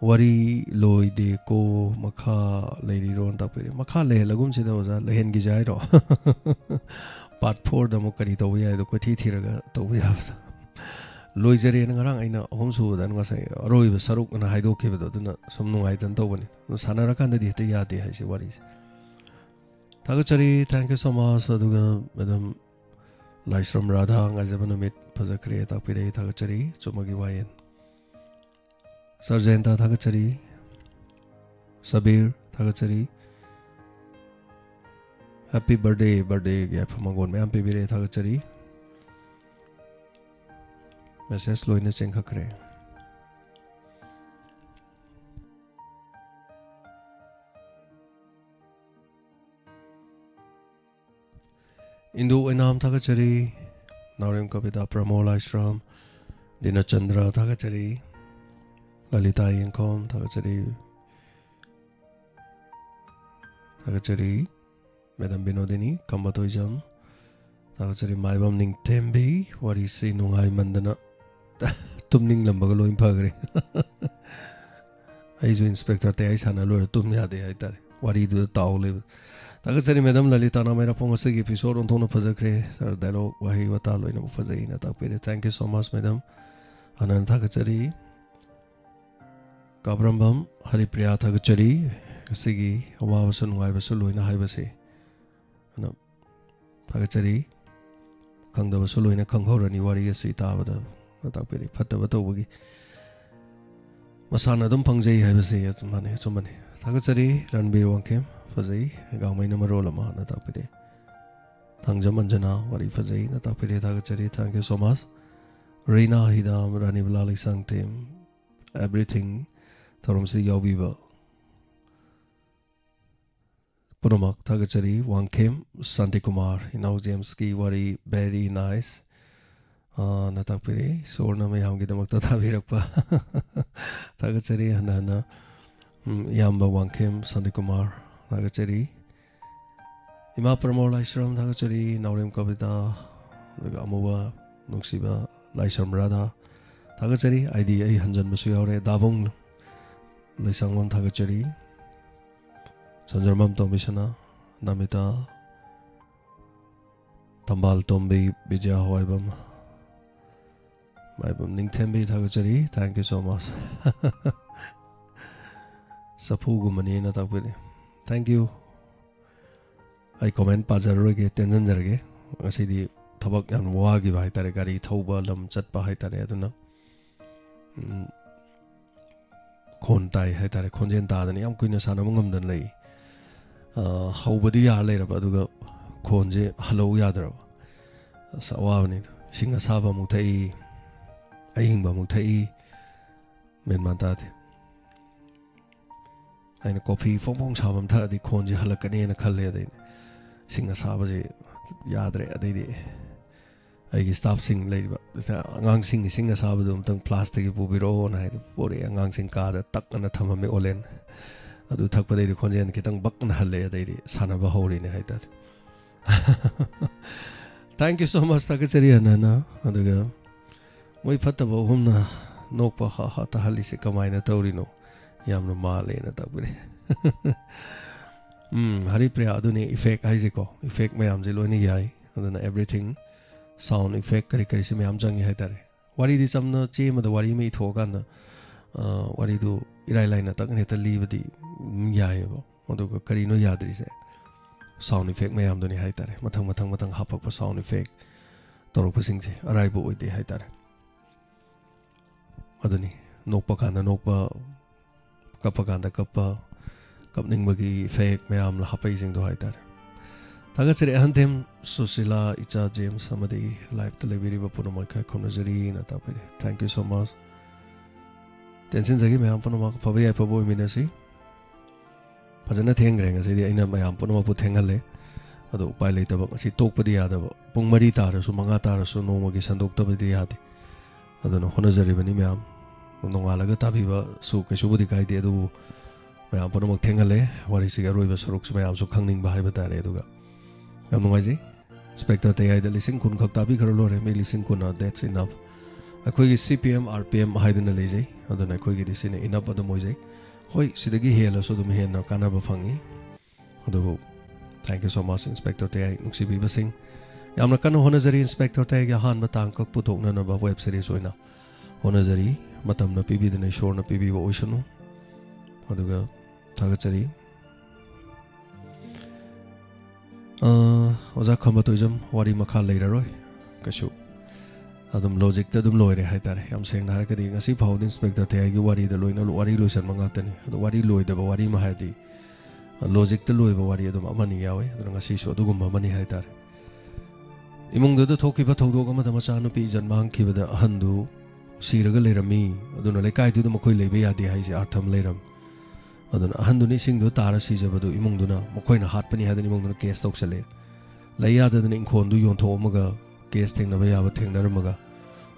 ꯋꯥꯔꯤ ꯂꯣꯏꯗꯦꯀꯣ, ꯃꯈꯥ ꯂꯩꯔꯤꯔꯣꯅ ꯇꯥꯛꯄꯤꯔꯦ꯫ ꯃꯈꯥ ꯂꯩꯍꯜꯂꯒꯨꯝꯁꯤꯗ ꯑꯣꯖꯥ, ꯂꯩꯍꯟꯈꯤꯁꯦ ꯍꯥꯏꯔꯣ? Part fourꯗ ꯑꯃꯨꯛ ꯀꯔꯤ ꯇꯧꯕ ꯌꯥꯏꯗꯣ ꯀꯣꯏꯊꯤ ꯊꯤꯔꯒ ꯇꯧꯕ ꯌꯥꯕꯗꯣ꯫ ꯂꯣꯏꯖꯔꯦꯅ ꯉꯔꯥꯡ ꯑꯩꯅ ꯑꯍꯨꯝ ꯁꯨꯕꯗ ꯉꯁꯥꯏ ꯑꯔꯣꯏꯕ ꯁꯔꯨꯛ ꯑꯅ ꯍꯥꯏꯗꯣꯛꯈꯤꯕꯗꯣ, ꯑꯗꯨꯅ ꯁꯨꯝ ꯅꯨꯡꯉꯥꯏꯇꯅ ꯇꯧꯕꯅꯤ꯫ ꯑꯗꯨ ꯁꯥꯟꯅꯔꯀꯥꯟꯗꯗꯤ ꯍꯦꯛꯇ ꯌꯥꯗꯦ ꯍꯥꯏꯁꯦ ꯋꯥꯔꯤꯁꯦ꯫ ꯊꯥꯒꯠꯆꯔꯤ, thank you so much꯫ ꯑꯗꯨꯒ Madam ꯂꯥꯏꯁ꯭ꯔꯝ ꯔꯥꯙꯥ, ꯉꯥꯏꯖꯕ ꯅꯨꯃꯤꯠ ꯐꯖꯈ꯭ꯔꯦ ꯇꯥꯛꯄꯤꯔꯛꯏ, ꯊꯥꯒꯠꯆꯔꯤ꯫ ꯆꯨꯝꯃꯒꯤ ꯋꯥꯌꯦꯜ꯫ Sir ꯖꯌꯟꯇ, ꯊꯥꯒꯠꯆꯔꯤ꯫ ꯁꯕꯤꯔ, ꯊꯥꯒꯠꯆꯔꯤ꯫ Happy birthday, birthdayꯒꯤ ꯌꯥꯏꯐ ꯃꯪꯒꯣꯜ ꯃꯌꯥꯝ ꯄꯤꯕꯤꯔꯛꯑꯦ, ꯊꯥꯒꯠꯆꯔꯤ꯫ Message ꯂꯣꯏꯅ ꯆꯦꯟꯈꯠꯈ꯭ꯔꯦ꯫ ꯏꯟꯗꯨ ꯑꯣꯏꯅꯥꯝ ꯊꯥꯒꯠꯆꯔꯤ꯫ ꯅꯥꯎꯔꯦꯝ ꯀꯕꯤꯇꯥ, ꯄ꯭ꯔꯃꯣ ꯂꯥꯏꯁ꯭ꯔꯝ, ꯗꯤꯅꯆꯟꯗ꯭ꯔ ꯊꯥꯒꯠꯆꯔꯤ꯫ ꯂꯂꯤꯇꯥ ꯌꯦꯡꯈꯣꯝ ꯊꯥꯒꯠꯆꯔꯤ꯫ ꯊꯥꯒꯠꯆꯔꯤ꯫ ꯃꯦꯗꯥꯝ ꯕꯤꯅꯣꯗꯤꯅꯤ ꯀꯝꯕ ꯊꯣꯏꯖꯝ ꯊꯥꯒꯠꯆꯔꯤ꯫ ꯃꯥꯏꯕꯝ ꯅꯤꯡꯊꯦꯝꯕꯤ, ꯋꯥꯔꯤꯁꯤ ꯅꯨꯡꯉꯥꯏꯃꯟꯗꯅ ꯇꯨꯝꯅꯤꯡꯂꯝꯕꯒ ꯂꯣꯏ ꯐꯈ꯭ꯔꯦ꯫ ꯑꯩꯁꯨ ꯏꯟꯁꯄꯦꯛꯇꯔ ꯇꯌꯥꯏ ꯁꯥꯟꯅ ꯂꯣꯏꯔ ꯇꯨꯝ ꯌꯥꯗꯦ ꯍꯥꯏꯇꯥꯔꯦ, ꯋꯥꯔꯤꯗꯨꯗ ꯇꯥꯎ ꯂꯩꯕ꯫ ꯊꯥꯒꯠꯆꯔꯤ ꯃꯦꯗꯥꯝ ꯂꯂꯤꯇꯥ ꯅꯥꯃꯩꯔꯥꯛꯄꯝ, ꯉꯁꯤꯒꯤ ꯏꯄꯤꯁꯣꯗ ꯑꯣꯟꯊꯣꯛꯅ ꯐꯖꯈ꯭ꯔꯦ꯫ ꯁꯥꯔ, ꯗꯥꯏꯂꯣꯒ, ꯋꯥꯍꯩ ꯋꯥꯇꯥ ꯂꯣꯏꯅꯃꯛ ꯐꯖꯩꯅ ꯇꯥꯛꯄꯤꯔꯦ꯫ Thank you so much madam. ꯍꯟꯅ ꯍꯟꯅ ꯊꯥꯒꯠꯆꯔꯤ꯫ ꯀꯥꯕ꯭ꯔꯝꯕꯝ ꯍꯔꯤꯄ꯭ꯔꯤꯌꯥ ꯊꯥꯒꯠꯆꯔꯤ꯫ ꯉꯁꯤꯒꯤ ꯑꯋꯥꯕꯁꯨ ꯅꯨꯡꯉꯥꯏꯕꯁꯨ ꯂꯣꯏꯅ ꯍꯥꯏꯕꯁꯦ ꯑꯗꯨꯅ ꯊꯥꯒꯠꯆꯔꯤ꯫ ꯈꯪꯗꯕꯁꯨ ꯂꯣꯏꯅ ꯈꯪꯍꯧꯔꯅꯤ ꯋꯥꯔꯤ ꯑꯁꯤ ꯇꯥꯕꯗ꯫ ꯇꯥꯛꯄꯤꯔꯤ꯫ ꯐꯠꯇꯕ ꯇꯧꯕꯒꯤ ꯃꯁꯥꯅ ꯑꯗꯨꯝ ꯐꯪꯖꯩ ꯍꯥꯏꯕꯁꯤ ꯑꯆꯨꯝꯕꯅꯤ, ꯑꯆꯨꯝꯕꯅꯤ꯫ ꯊꯥꯒꯠꯆꯔꯤ ꯔꯟꯕꯤꯔ ꯋꯥꯡꯈꯦꯝ, ꯐꯖꯩ꯫ ꯒꯥꯡꯃꯩꯅ ꯃꯔꯣꯜ ꯑꯃ ꯍꯥꯏꯅ ꯇꯥꯛꯄꯤꯔꯤ꯫ ꯊꯥꯡꯖꯝ ꯑꯟꯖꯅꯥ, ꯋꯥꯔꯤ ꯐꯖꯩꯅ ꯇꯥꯛꯄꯤꯔꯤ꯫ ꯊꯥꯒꯠꯆꯔꯤ꯫ Thank you so much꯫ Rina ꯍꯤꯗꯥꯝ, Ranibala Leishangthem, everything ꯊꯧꯔꯝꯁꯤꯗ ꯌꯥꯎꯕꯤꯕ ꯄꯨꯝꯅꯃꯛ ꯊꯥꯒꯠꯆꯔꯤ꯫ ꯋꯥꯡꯈꯦꯝ ꯁꯥꯟꯇꯤꯀꯨꯃꯥꯔ, ꯏꯅꯥꯎ ꯖꯦꯝꯁꯀꯤ ꯋꯥꯔꯤ very nice, ꯑꯥ, ꯅ ꯇꯥꯛꯄꯤꯔꯛꯏ꯫ ꯏꯁꯣꯔꯅ ꯃꯌꯥꯝꯒꯤꯗꯃꯛꯇ ꯊꯥꯕꯤꯔꯛꯄ꯫ ꯊꯥꯒꯠꯆꯔꯤ ꯍꯟꯅ ꯍꯟꯅ꯫ ꯎꯝ, ꯏꯌꯥꯝꯕ ꯋꯥꯡꯈꯦꯝ ꯁꯥꯟꯇꯤꯀꯨꯃꯥꯔ, ꯊꯥꯒꯠꯆꯔꯤ꯫ ꯏꯃꯥ ꯄ꯭ꯔꯃꯣ ꯂꯥꯏꯁ꯭ꯔꯝ, ꯊꯥꯒꯠꯆꯔꯤ꯫ ꯅꯥꯎꯔꯦꯝ ꯀꯕꯤꯇꯥ, ꯑꯗꯨꯒ ꯑꯃꯨꯕ ꯅꯨꯡꯁꯤꯕ ꯂꯥꯏꯁ꯭ꯔꯝ ꯔꯥꯙꯥ, ꯊꯥꯒꯠꯆꯔꯤ꯫ ꯑꯥꯏ ꯗꯤ ꯑꯩ ꯍꯟꯖꯟꯕꯁꯨ ꯌꯥꯎꯔꯦ꯫ ꯗꯥꯕꯨꯡ ꯂꯩꯁꯥꯡꯕꯝ, ꯊꯥꯒꯠꯆꯔꯤ꯫ ꯁꯟꯖꯔꯃꯝ ꯇꯣꯝꯕꯤꯁꯅꯥ, ꯅꯃꯤꯇꯥ, ꯊꯝꯕꯥꯜ ꯇꯣꯝꯕꯤ, ꯕꯤꯖꯌ ꯍꯋꯥꯏꯕꯝ, ꯃꯥꯏꯕꯝ ꯅꯤꯡꯊꯦꯝꯕꯤ, ꯊꯥꯒꯠꯆꯔꯤ꯫ Thank you so much꯫ ꯆꯐꯨꯒꯨꯝꯕꯅꯦꯅ ꯇꯥꯛꯄꯤꯔꯦ꯫ Thank you꯫ ꯑꯩ comment ꯄꯥꯖꯔꯔꯣꯏꯒꯦ, ꯇꯦꯟꯖꯟꯖꯔꯒꯦ꯫ ꯉꯁꯤꯗꯤ ꯊꯕꯛ ꯌꯥꯝ ꯋꯥꯈꯤꯕ ꯍꯥꯏꯇꯥꯔꯦ, ꯒꯥꯔꯤ ꯊꯧꯕ, ꯂꯝ ꯆꯠꯄ ꯍꯥꯏꯇꯥꯔꯦ꯫ ꯑꯗꯨꯅ, ꯎꯝ, ꯈꯣꯟ ꯇꯥꯏ ꯍꯥꯏꯇꯥꯔꯦ, ꯈꯣꯟꯖꯦꯜ ꯇꯥꯗꯅ ꯌꯥꯝ ꯀꯨꯏꯅ ꯁꯥꯟꯅꯕ ꯉꯝꯗꯅ ꯂꯩ꯫ ꯑ, ꯍꯧꯕꯗꯤ ꯌꯥꯔ ꯂꯩꯔꯕ, ꯑꯗꯨꯒ ꯈꯣꯟꯁꯦ ꯍꯜꯂꯧ ꯌꯥꯗ꯭ꯔꯕ꯫ ꯑꯁ, ꯑꯋꯥꯕꯅꯤꯗ꯫ ꯏꯁꯤꯡ ꯑꯁꯥꯕ ꯑꯃꯨꯛ ꯊꯛꯏ, ꯑꯏꯪꯕ ꯑꯃꯨꯛ ꯊꯛꯏ, ꯃꯦꯟ ꯃꯥꯟ ꯇꯥꯗꯦ꯫ ꯑꯩꯅ ꯀꯣꯐꯤ ꯐꯣꯡ ꯐꯣꯡ ꯁꯥꯕ ꯑꯃ ꯊꯛꯑꯗꯤ ꯈꯣꯟꯁꯦ ꯍꯜꯂꯛꯀꯅꯦꯅ ꯈꯜꯂꯦ꯫ ꯑꯗꯩꯗꯤ ꯏꯁꯤꯡ ꯑꯁꯥꯕꯁꯦ ꯌꯥꯗ꯭ꯔꯦ꯫ ꯑꯗꯩꯗꯤ ꯑꯩꯒꯤ ꯁ꯭ꯇꯥꯐꯁꯤꯡ ꯂꯩꯔꯤꯕ ꯑꯉꯥꯡꯁꯤꯡ ꯏꯁꯤꯡ ꯑꯁꯥꯕꯗꯣ ꯑꯝꯇꯪ ꯐ꯭ꯂꯥꯁꯇꯒꯤ ꯄꯨꯕꯤꯔꯛꯑꯣꯅ ꯍꯥꯏꯗꯣ ꯄꯨꯔꯛꯑꯦ꯫ ꯑꯉꯥꯡꯁꯤꯡ ꯀꯥꯗ ꯇꯛ ꯑꯅ ꯊꯝꯃꯝꯃꯦ ꯑꯣꯂꯦꯟ꯫ ꯑꯗꯨ ꯊꯛꯄꯗꯩꯗꯤ ꯈꯣꯟꯖꯦꯜ ꯈꯤꯇꯪ ꯕꯛꯅ ꯍꯜꯂꯛꯑꯦ꯫ ꯑꯗꯩꯗꯤ ꯁꯥꯟꯅꯕ ꯍꯧꯔꯤꯅꯦ ꯍꯥꯏꯇꯥꯔꯦ꯫ Thank you so much, ꯊꯥꯒꯠꯆꯔꯤ ꯍꯟꯅ ꯍꯟꯅ꯫ ꯑꯗꯨꯒ ꯃꯣꯏ ꯐꯠꯇꯕ ꯑꯍꯨꯝꯅ ꯅꯣꯛꯄ ꯍꯥ ꯍꯥ ꯇꯥꯍꯜꯂꯤꯁꯦ ꯀꯃꯥꯏꯅ ꯇꯧꯔꯤꯅꯣ? ꯌꯥꯝꯅ ꯃꯥꯜꯂꯦꯅ ꯇꯥꯛꯄꯤꯔꯦ꯫ ꯎꯝ, ꯍꯔꯤꯄ꯭ꯔꯤꯌꯥ, ꯑꯗꯨꯅꯤ ꯏꯐꯦꯛ ꯍꯥꯏꯁꯦꯀꯣ꯫ ꯏꯐꯦꯛ ꯃꯌꯥꯝꯁꯦ ꯂꯣꯏꯅ ꯌꯥꯏ꯫ ꯑꯗꯨꯅ everything, sound effect ꯀꯔꯤ ꯀꯔꯤꯁꯦ ꯃꯌꯥꯝ ꯆꯪꯉꯤ ꯍꯥꯏꯇꯥꯔꯦ꯫ ꯋꯥꯔꯤꯗꯤ ꯆꯝꯅ ꯆꯦ ꯑꯃꯗ ꯋꯥꯔꯤ ꯑꯃ ꯏꯊꯣꯛꯑꯀꯥꯟꯗ, ꯑ, ꯋꯥꯔꯤꯗꯨ ꯏꯔꯥꯏ ꯂꯥꯏꯅ ꯇꯛꯅ ꯍꯦꯛꯇ ꯂꯤꯕꯗꯤ, ꯎꯝ, ꯌꯥꯏꯑꯕ꯫ ꯑꯗꯨꯒ ꯀꯔꯤꯅꯣ ꯌꯥꯗ꯭ꯔꯤꯁꯦ? Sound effect ꯃꯌꯥꯝꯗꯨꯅꯤ ꯍꯥꯏꯇꯥꯔꯦ꯫ ꯃꯊꯪ, ꯃꯊꯪ, ꯃꯊꯪ ꯍꯥꯞꯄꯛꯄ sound effect ꯇꯧꯔꯛꯄꯁꯤꯡꯁꯦ ꯑꯔꯥꯏꯕ ꯑꯣꯏꯗꯦ ꯍꯥꯏꯇꯥꯔꯦ꯫ ꯑꯗꯨꯅꯤ, ꯅꯣꯛꯄ ꯀꯥꯟꯗ ꯅꯣꯛꯄ, ꯀꯞꯄ ꯀꯥꯟꯗ ꯀꯞꯄ, ꯀꯞꯅꯤꯡꯕꯒꯤ effect ꯃꯌꯥꯝ ꯍꯥꯞꯄꯛꯏꯁꯤꯡꯗꯣ ꯍꯥꯏꯇꯥꯔꯦ꯫ ꯊꯥꯒꯠꯆꯔꯤ ꯑꯍꯟꯊꯦꯝ, ꯁꯨꯁꯤꯂꯥ, ꯏꯆꯥ ꯖꯦꯝꯁ ꯑꯃꯗꯤ live ꯇ ꯂꯩꯕꯤꯔꯤꯕ ꯄꯨꯝꯅꯃꯛ ꯏꯀꯥꯏ ꯈꯨꯝꯅꯖꯔꯤꯅ ꯇꯥꯛꯄꯤꯔꯤ꯫ Thank you so much꯫ ꯇꯦꯟꯁꯤꯟꯖꯒꯤ ꯃꯌꯥꯝ ꯄꯨꯝꯅꯃꯛ꯫ ꯑꯐꯕ ꯌꯥꯏꯐꯕ ꯑꯣꯏꯃꯤꯟꯅꯁꯤ꯫ ꯐꯖꯅ ꯊꯦꯡꯈ꯭ꯔꯦ ꯉꯁꯤꯗꯤ꯫ ꯑꯩꯅ ꯃꯌꯥꯝ ꯄꯨꯝꯅꯃꯛꯄꯨ ꯊꯦꯡꯍꯜꯂꯦ꯫ ꯑꯗꯣ ꯎꯄꯥꯏ ꯂꯩꯇꯕ, ꯉꯁꯤ ꯇꯣꯛꯄꯗꯤ ꯌꯥꯗꯕ꯫ ꯄꯨꯡ ꯃꯔꯤ ꯇꯥꯔꯁꯨ, ꯃꯉꯥ ꯇꯥꯔꯁꯨ ꯅꯣꯡꯃꯒꯤ ꯁꯟꯗꯣꯛꯇꯕꯗꯤ ꯌꯥꯗꯦ꯫ ꯑꯗꯨꯅ ꯍꯣꯠꯅꯖꯔꯤꯕꯅꯤ ꯃꯌꯥꯝ꯫ ꯅꯣꯡꯉꯥꯜꯂꯒ ꯇꯥꯕꯤꯕꯁꯨ ꯀꯩꯁꯨꯕꯨꯗꯤ ꯀꯥꯏꯗꯦ, ꯑꯗꯨꯕꯨ ꯃꯌꯥꯝ ꯄꯨꯝꯅꯃꯛ ꯊꯦꯡꯍꯜꯂꯦ꯫ ꯋꯥꯔꯤꯁꯤꯒꯤ ꯑꯔꯣꯏꯕ ꯁꯔꯨꯛꯁꯨ ꯃꯌꯥꯝꯁꯨ ꯈꯪꯅꯤꯡꯕ ꯍꯥꯏꯕ ꯇꯥꯔꯦ꯫ ꯑꯗꯨꯒ ꯌꯥꯝ ꯅꯨꯡꯉꯥꯏꯖꯩ꯫ Inspector ꯇꯌꯥꯏꯗ ꯂꯤꯁꯤꯡ ꯀꯨꯟ ꯈꯛ ꯇꯥꯕꯤꯈ꯭ꯔ ꯂꯣꯏꯔꯦ꯫ ꯃꯤ ꯂꯤꯁꯤꯡ ꯀꯨꯟꯅ that's enough꯫ ꯑꯩꯈꯣꯏꯒꯤ C P M, R P M ꯍꯥꯏꯗꯨꯅ ꯂꯩꯖꯩ꯫ ꯑꯗꯨꯅ ꯑꯩꯈꯣꯏꯒꯤꯗꯤ ꯁꯤꯅ enough ꯑꯗꯨꯝ ꯑꯣꯏꯖꯩ꯫ ꯍꯣꯏ, ꯁꯤꯗꯒꯤ ꯍꯦꯜꯂꯁꯨ ꯑꯗꯨꯝ ꯍꯦꯟꯅ ꯀꯥꯟꯅꯕ ꯐꯪꯉꯤ꯫ ꯑꯗꯨꯕꯨ thank you so much, Inspector ꯇꯌꯥꯏ ꯅꯨꯡꯁꯤꯕꯤꯕꯁꯤꯡ꯫ ꯌꯥꯝꯅ ꯀꯟꯅ ꯍꯣꯠꯅꯖꯔꯤ Inspector ꯇꯌꯥꯏꯒꯤ ꯑꯍꯥꯟꯕ ꯇꯥꯡꯀꯛ ꯄꯨꯊꯣꯛꯅꯅꯕ web series ꯑꯣꯏꯅ ꯍꯣꯠꯅꯖꯔꯤ꯫ ꯃꯇꯝꯅ ꯄꯤꯕꯤꯗꯅ ꯏꯁꯣꯔꯅ ꯄꯤꯕꯤꯕ ꯑꯣꯏꯁꯅꯨ꯫ ꯑꯗꯨꯒ ꯊꯥꯒꯠꯆꯔꯤ꯫ ꯑ, ꯑꯣꯖꯥ ꯈꯝꯕ ꯇꯣꯏꯖꯝ, ꯋꯥꯔꯤ ꯃꯈꯥ ꯂꯩꯔꯔꯣꯏ ꯀꯩꯁꯨ꯫ ꯑꯗꯨꯝ logic ꯇ ꯑꯗꯨꯝ ꯂꯣꯏꯔꯦ ꯍꯥꯏꯇꯥꯔꯦ꯫ ꯌꯥꯝ ꯁꯦꯡꯅ ꯍꯥꯏꯔꯒꯗꯤ ꯉꯁꯤ ꯐꯥꯎꯗꯤ Inspector ꯇꯌꯥꯏꯒꯤ ꯋꯥꯔꯤꯗ ꯂꯣꯏꯅ ꯋꯥꯔꯤ ꯂꯣꯏꯁꯟꯕ ꯉꯥꯛꯇꯅꯤ꯫ ꯑꯗꯣ ꯋꯥꯔꯤ ꯂꯣꯏꯗꯕ ꯋꯥꯔꯤ ꯑꯃ ꯍꯥꯏꯔꯗꯤ, logic ꯇ ꯂꯣꯏꯕ ꯋꯥꯔꯤ ꯑꯗꯨꯝ ꯑꯃꯅꯤ ꯌꯥꯎꯋꯦ꯫ ꯑꯗꯨꯅ ꯉꯁꯤꯁꯨ ꯑꯗꯨꯒꯨꯝꯕ ꯑꯃꯅꯤ ꯍꯥꯏꯇꯥꯔꯦ꯫ ꯏꯃꯨꯡꯗꯨꯗ ꯊꯣꯛꯈꯤꯕ ꯊꯧꯗꯣꯛ ꯑꯃꯗ ꯃꯆꯥꯅꯨꯄꯤ ꯏꯖꯟ ꯃꯥꯡꯈꯤꯕꯗ ꯑꯍꯟꯗꯨ ꯁꯤꯔꯒ ꯂꯩꯔꯝꯃꯤ꯫ ꯑꯗꯨꯅ ꯂꯩꯀꯥꯏꯗꯨꯗ ꯃꯈꯣꯏ ꯂꯩꯕ ꯌꯥꯗꯦ ꯍꯥꯏꯁꯦ ꯑꯥꯔꯊ ꯑꯃ ꯂꯩꯔꯝꯃꯤ꯫ ꯑꯗꯨꯅ ꯑꯍꯟꯗꯨꯅ ꯏꯁꯤꯡꯗꯨ ꯇꯥꯔ ꯁꯤꯖꯕꯗꯨ ꯏꯃꯨꯡꯗꯨꯅ ꯃꯈꯣꯏꯅ ꯍꯥꯠꯄꯅꯤ ꯍꯥꯏꯗꯨꯅ ꯏꯃꯨꯡꯗꯨꯅ case ꯇꯧꯁꯜꯂꯛꯑꯦ꯫ ꯂꯩ ꯌꯥꯗꯗꯅ ꯏꯪꯈꯣꯜꯗꯨ ꯌꯣꯟꯊꯣꯛꯑꯝꯃꯒ ꯀꯦꯁ ꯊꯦꯡꯅꯕ ꯌꯥꯕ ꯊꯦꯡꯅꯔꯝꯃꯒ,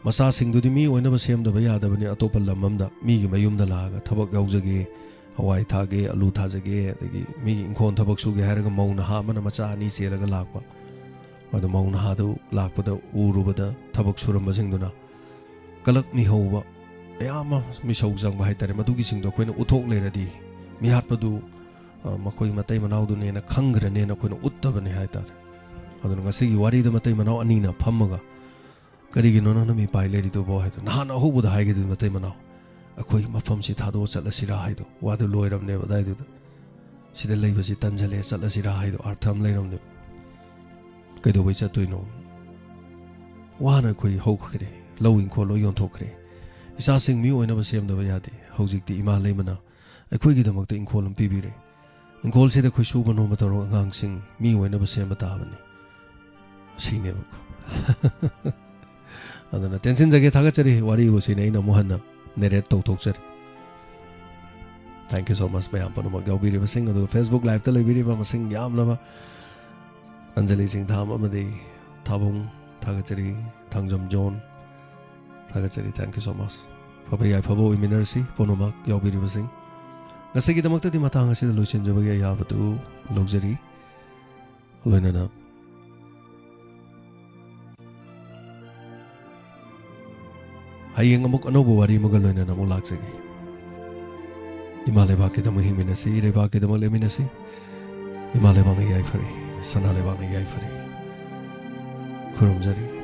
ꯃꯆꯥꯁꯤꯡꯗꯨꯗꯤ ꯃꯤ ꯑꯣꯏꯅꯕ ꯁꯦꯝꯗꯕ ꯌꯥꯗꯕꯅꯤ, ꯑꯇꯣꯞꯄ ꯂꯝ ꯑꯃꯗ ꯃꯤꯒꯤ ꯃꯌꯨꯝꯗ ꯂꯥꯛꯑꯒ ꯊꯕꯛ ꯌꯥꯎꯖꯒꯦ, ꯍꯋꯥꯏ ꯊꯥꯒꯦ, ꯑꯂꯨ ꯊꯥꯖꯒꯦ, ꯑꯗꯒꯤ ꯃꯤꯒꯤ ꯏꯪꯈꯣꯜ ꯊꯕꯛ ꯁꯨꯒꯦ ꯍꯥꯏꯔꯒ ꯃꯧ ꯅꯍꯥ ꯑꯃꯅ ꯃꯆꯥ ꯑꯅꯤ ꯆꯦꯜꯂꯒ ꯂꯥꯛꯄ꯫ ꯑꯗꯨ ꯃꯧ ꯅꯍꯥꯗꯨ ꯂꯥꯛꯄꯗ ꯎꯔꯨꯕꯗ ꯊꯕꯛ ꯁꯨꯔꯝꯕꯁꯤꯡꯗꯨꯅ ꯀꯂꯛ ꯃꯤꯍꯧꯕ ꯃꯌꯥꯝ ꯑꯃ, ꯃꯤꯁꯧ ꯆꯪꯕ ꯍꯥꯏꯇꯥꯔꯦ, ꯃꯗꯨꯒꯤꯁꯤꯡꯗꯣ ꯑꯩꯈꯣꯏꯅ ꯎꯠꯊꯣꯛ ꯂꯩꯔꯗꯤ ꯃꯤꯍꯥꯠꯄꯗꯨ, ꯑ, ꯃꯈꯣꯏ ꯃꯇꯩ ꯃꯅꯥꯎꯗꯨꯅꯦꯅ ꯈꯪꯈ꯭ꯔꯅꯦꯅ ꯑꯩꯈꯣꯏꯅ ꯎꯠꯇꯕꯅꯤ ꯍꯥꯏꯇꯥꯔꯦ꯫ ꯑꯗꯨꯅ ꯉꯁꯤꯒꯤ ꯋꯥꯔꯤꯗ ꯃꯇꯩ ꯃꯅꯥꯎ ꯑꯅꯤꯅ ꯐꯝꯃꯒ, "ꯀꯔꯤꯒꯤꯅꯣ ꯅꯪꯅ ꯃꯤꯄꯥꯏ ꯂꯩꯔꯤꯗꯨꯕꯣ?" ꯍꯥꯏꯗꯣ, ꯅꯍꯥꯟ ꯑꯍꯧꯕꯗ ꯍꯥꯏꯒꯗꯣꯏ ꯃꯇꯩ ꯃꯅꯥꯎ, "ꯑꯩꯈꯣꯏ ꯃꯐꯝꯁꯤ ꯊꯥꯗꯣꯛꯑ ꯆꯠꯂꯁꯤꯔꯥ?" ꯍꯥꯏꯗꯣ, ꯋꯥꯗꯨ ꯂꯣꯏꯔꯕꯅꯦꯕ ꯑꯗꯥꯏꯗꯨꯗ꯫ "ꯁꯤꯗ ꯂꯩꯕꯁꯤ ꯇꯟꯖꯜꯂꯛꯑꯦ, ꯆꯠꯂꯁꯤꯔꯥ?" ꯍꯥꯏꯗꯣ ꯑꯥꯔꯊ ꯑꯃ ꯂꯩꯔꯝꯅꯦꯕ꯫ ꯀꯩꯗꯧꯕꯩ ꯆꯠꯇꯣꯏꯅꯣ? ꯋꯥꯅ ꯑꯩꯈꯣꯏ ꯍꯧꯈ꯭ꯔꯦ, ꯂꯧ ꯏꯪꯈꯣꯜ ꯂꯣꯏ ꯌꯣꯟꯊꯣꯛꯈ꯭ꯔꯦ꯫ ꯏꯆꯥꯁꯤꯡ ꯃꯤ ꯑꯣꯏꯅꯕ ꯁꯦꯝꯗꯕ ꯌꯥꯗꯦ꯫ ꯍꯧꯖꯤꯛꯇꯤ ꯏꯃꯥ ꯂꯩꯃꯅ ꯑꯩꯈꯣꯏꯒꯤꯗꯃꯛꯇ ꯏꯪꯈꯣꯜ ꯑꯃ ꯄꯤꯕꯤꯔꯦ꯫ ꯏꯪꯈꯣꯜꯁꯤꯗ ꯑꯩꯈꯣꯏ ꯁꯨꯕ ꯅꯣꯝꯕ ꯇꯧꯔꯒ ꯑꯉꯥꯡꯁꯤꯡ ꯃꯤ ꯑꯣꯏꯅꯕ ꯁꯦꯝꯕ ꯇꯥꯕꯅꯤ꯫ ꯁꯤꯅꯦꯕꯀꯣ꯫ ꯑꯗꯨꯅ ꯇꯦꯟꯁꯤꯟꯖꯒꯦ, ꯊꯥꯒꯠꯆꯔꯤ꯫ ꯋꯥꯔꯤꯕꯨ ꯁꯤꯅꯤ, ꯑꯩꯅ ꯑꯃꯨꯛ ꯍꯟꯅ ꯅꯦꯔꯦꯠ ꯇꯧꯊꯣꯛꯆꯔꯤ꯫ Thank you so much ꯃꯌꯥꯝ ꯄꯨꯝꯅꯃꯛ ꯌꯥꯎꯕꯤꯔꯤꯕꯁꯤꯡ, ꯑꯗꯨꯒ Facebook Liveꯇ ꯂꯩꯕꯤꯔꯤꯕ ꯃꯁꯤꯡ ꯌꯥꯝꯂꯕ ꯑꯟꯖꯂꯤ ꯁꯤꯡꯊꯥꯝ ꯑꯃꯗꯤ ꯊꯥꯕꯨꯡ, ꯊꯥꯒꯠꯆꯔꯤ, ꯊꯥꯡꯖꯝ ꯖꯣꯟ, ꯊꯥꯒꯠꯆꯔꯤ꯫ Thank you so much꯫ ꯐꯕ ꯌꯥꯏꯐꯕ ꯑꯣꯏꯃꯤꯟꯅꯔꯁꯤ ꯄꯨꯝꯅꯃꯛ ꯌꯥꯎꯕꯤꯔꯤꯕꯁꯤꯡ꯫ ꯉꯁꯤꯒꯤꯗꯃꯛꯇꯗꯤ ꯃꯇꯥꯡ ꯑꯁꯤꯗ ꯂꯣꯏꯁꯤꯟꯖꯕꯒꯤ ꯑꯌꯥꯕꯗꯨ ꯂꯧꯖꯔꯤ꯫ ꯂꯣꯏꯅꯅ ꯍꯌꯦꯡ ꯑꯃꯨꯛ ꯑꯅꯧꯕ ꯋꯥꯔꯤ ꯑꯃꯒ ꯂꯣꯏꯅꯅ ꯑꯃꯨꯛ ꯂꯥꯛꯆꯒꯦ꯫ ꯏꯃꯥ ꯂꯩꯕꯥꯛꯀꯤꯗꯃꯛ ꯍꯤꯡꯃꯤꯟꯅꯁꯤ, ꯏꯔꯩꯕꯥꯛꯀꯤꯗꯃꯛ ꯂꯦꯞꯃꯤꯟꯅꯁꯤ꯫ ꯏꯃꯥ ꯂꯩꯕꯥꯛꯅ ꯌꯥꯏꯐꯔꯦ, ꯁꯅꯥ ꯂꯩꯕꯥꯛꯅ ꯌꯥꯏꯐꯔꯦ꯫ ꯈꯨꯔꯨꯝꯖꯔꯤ꯫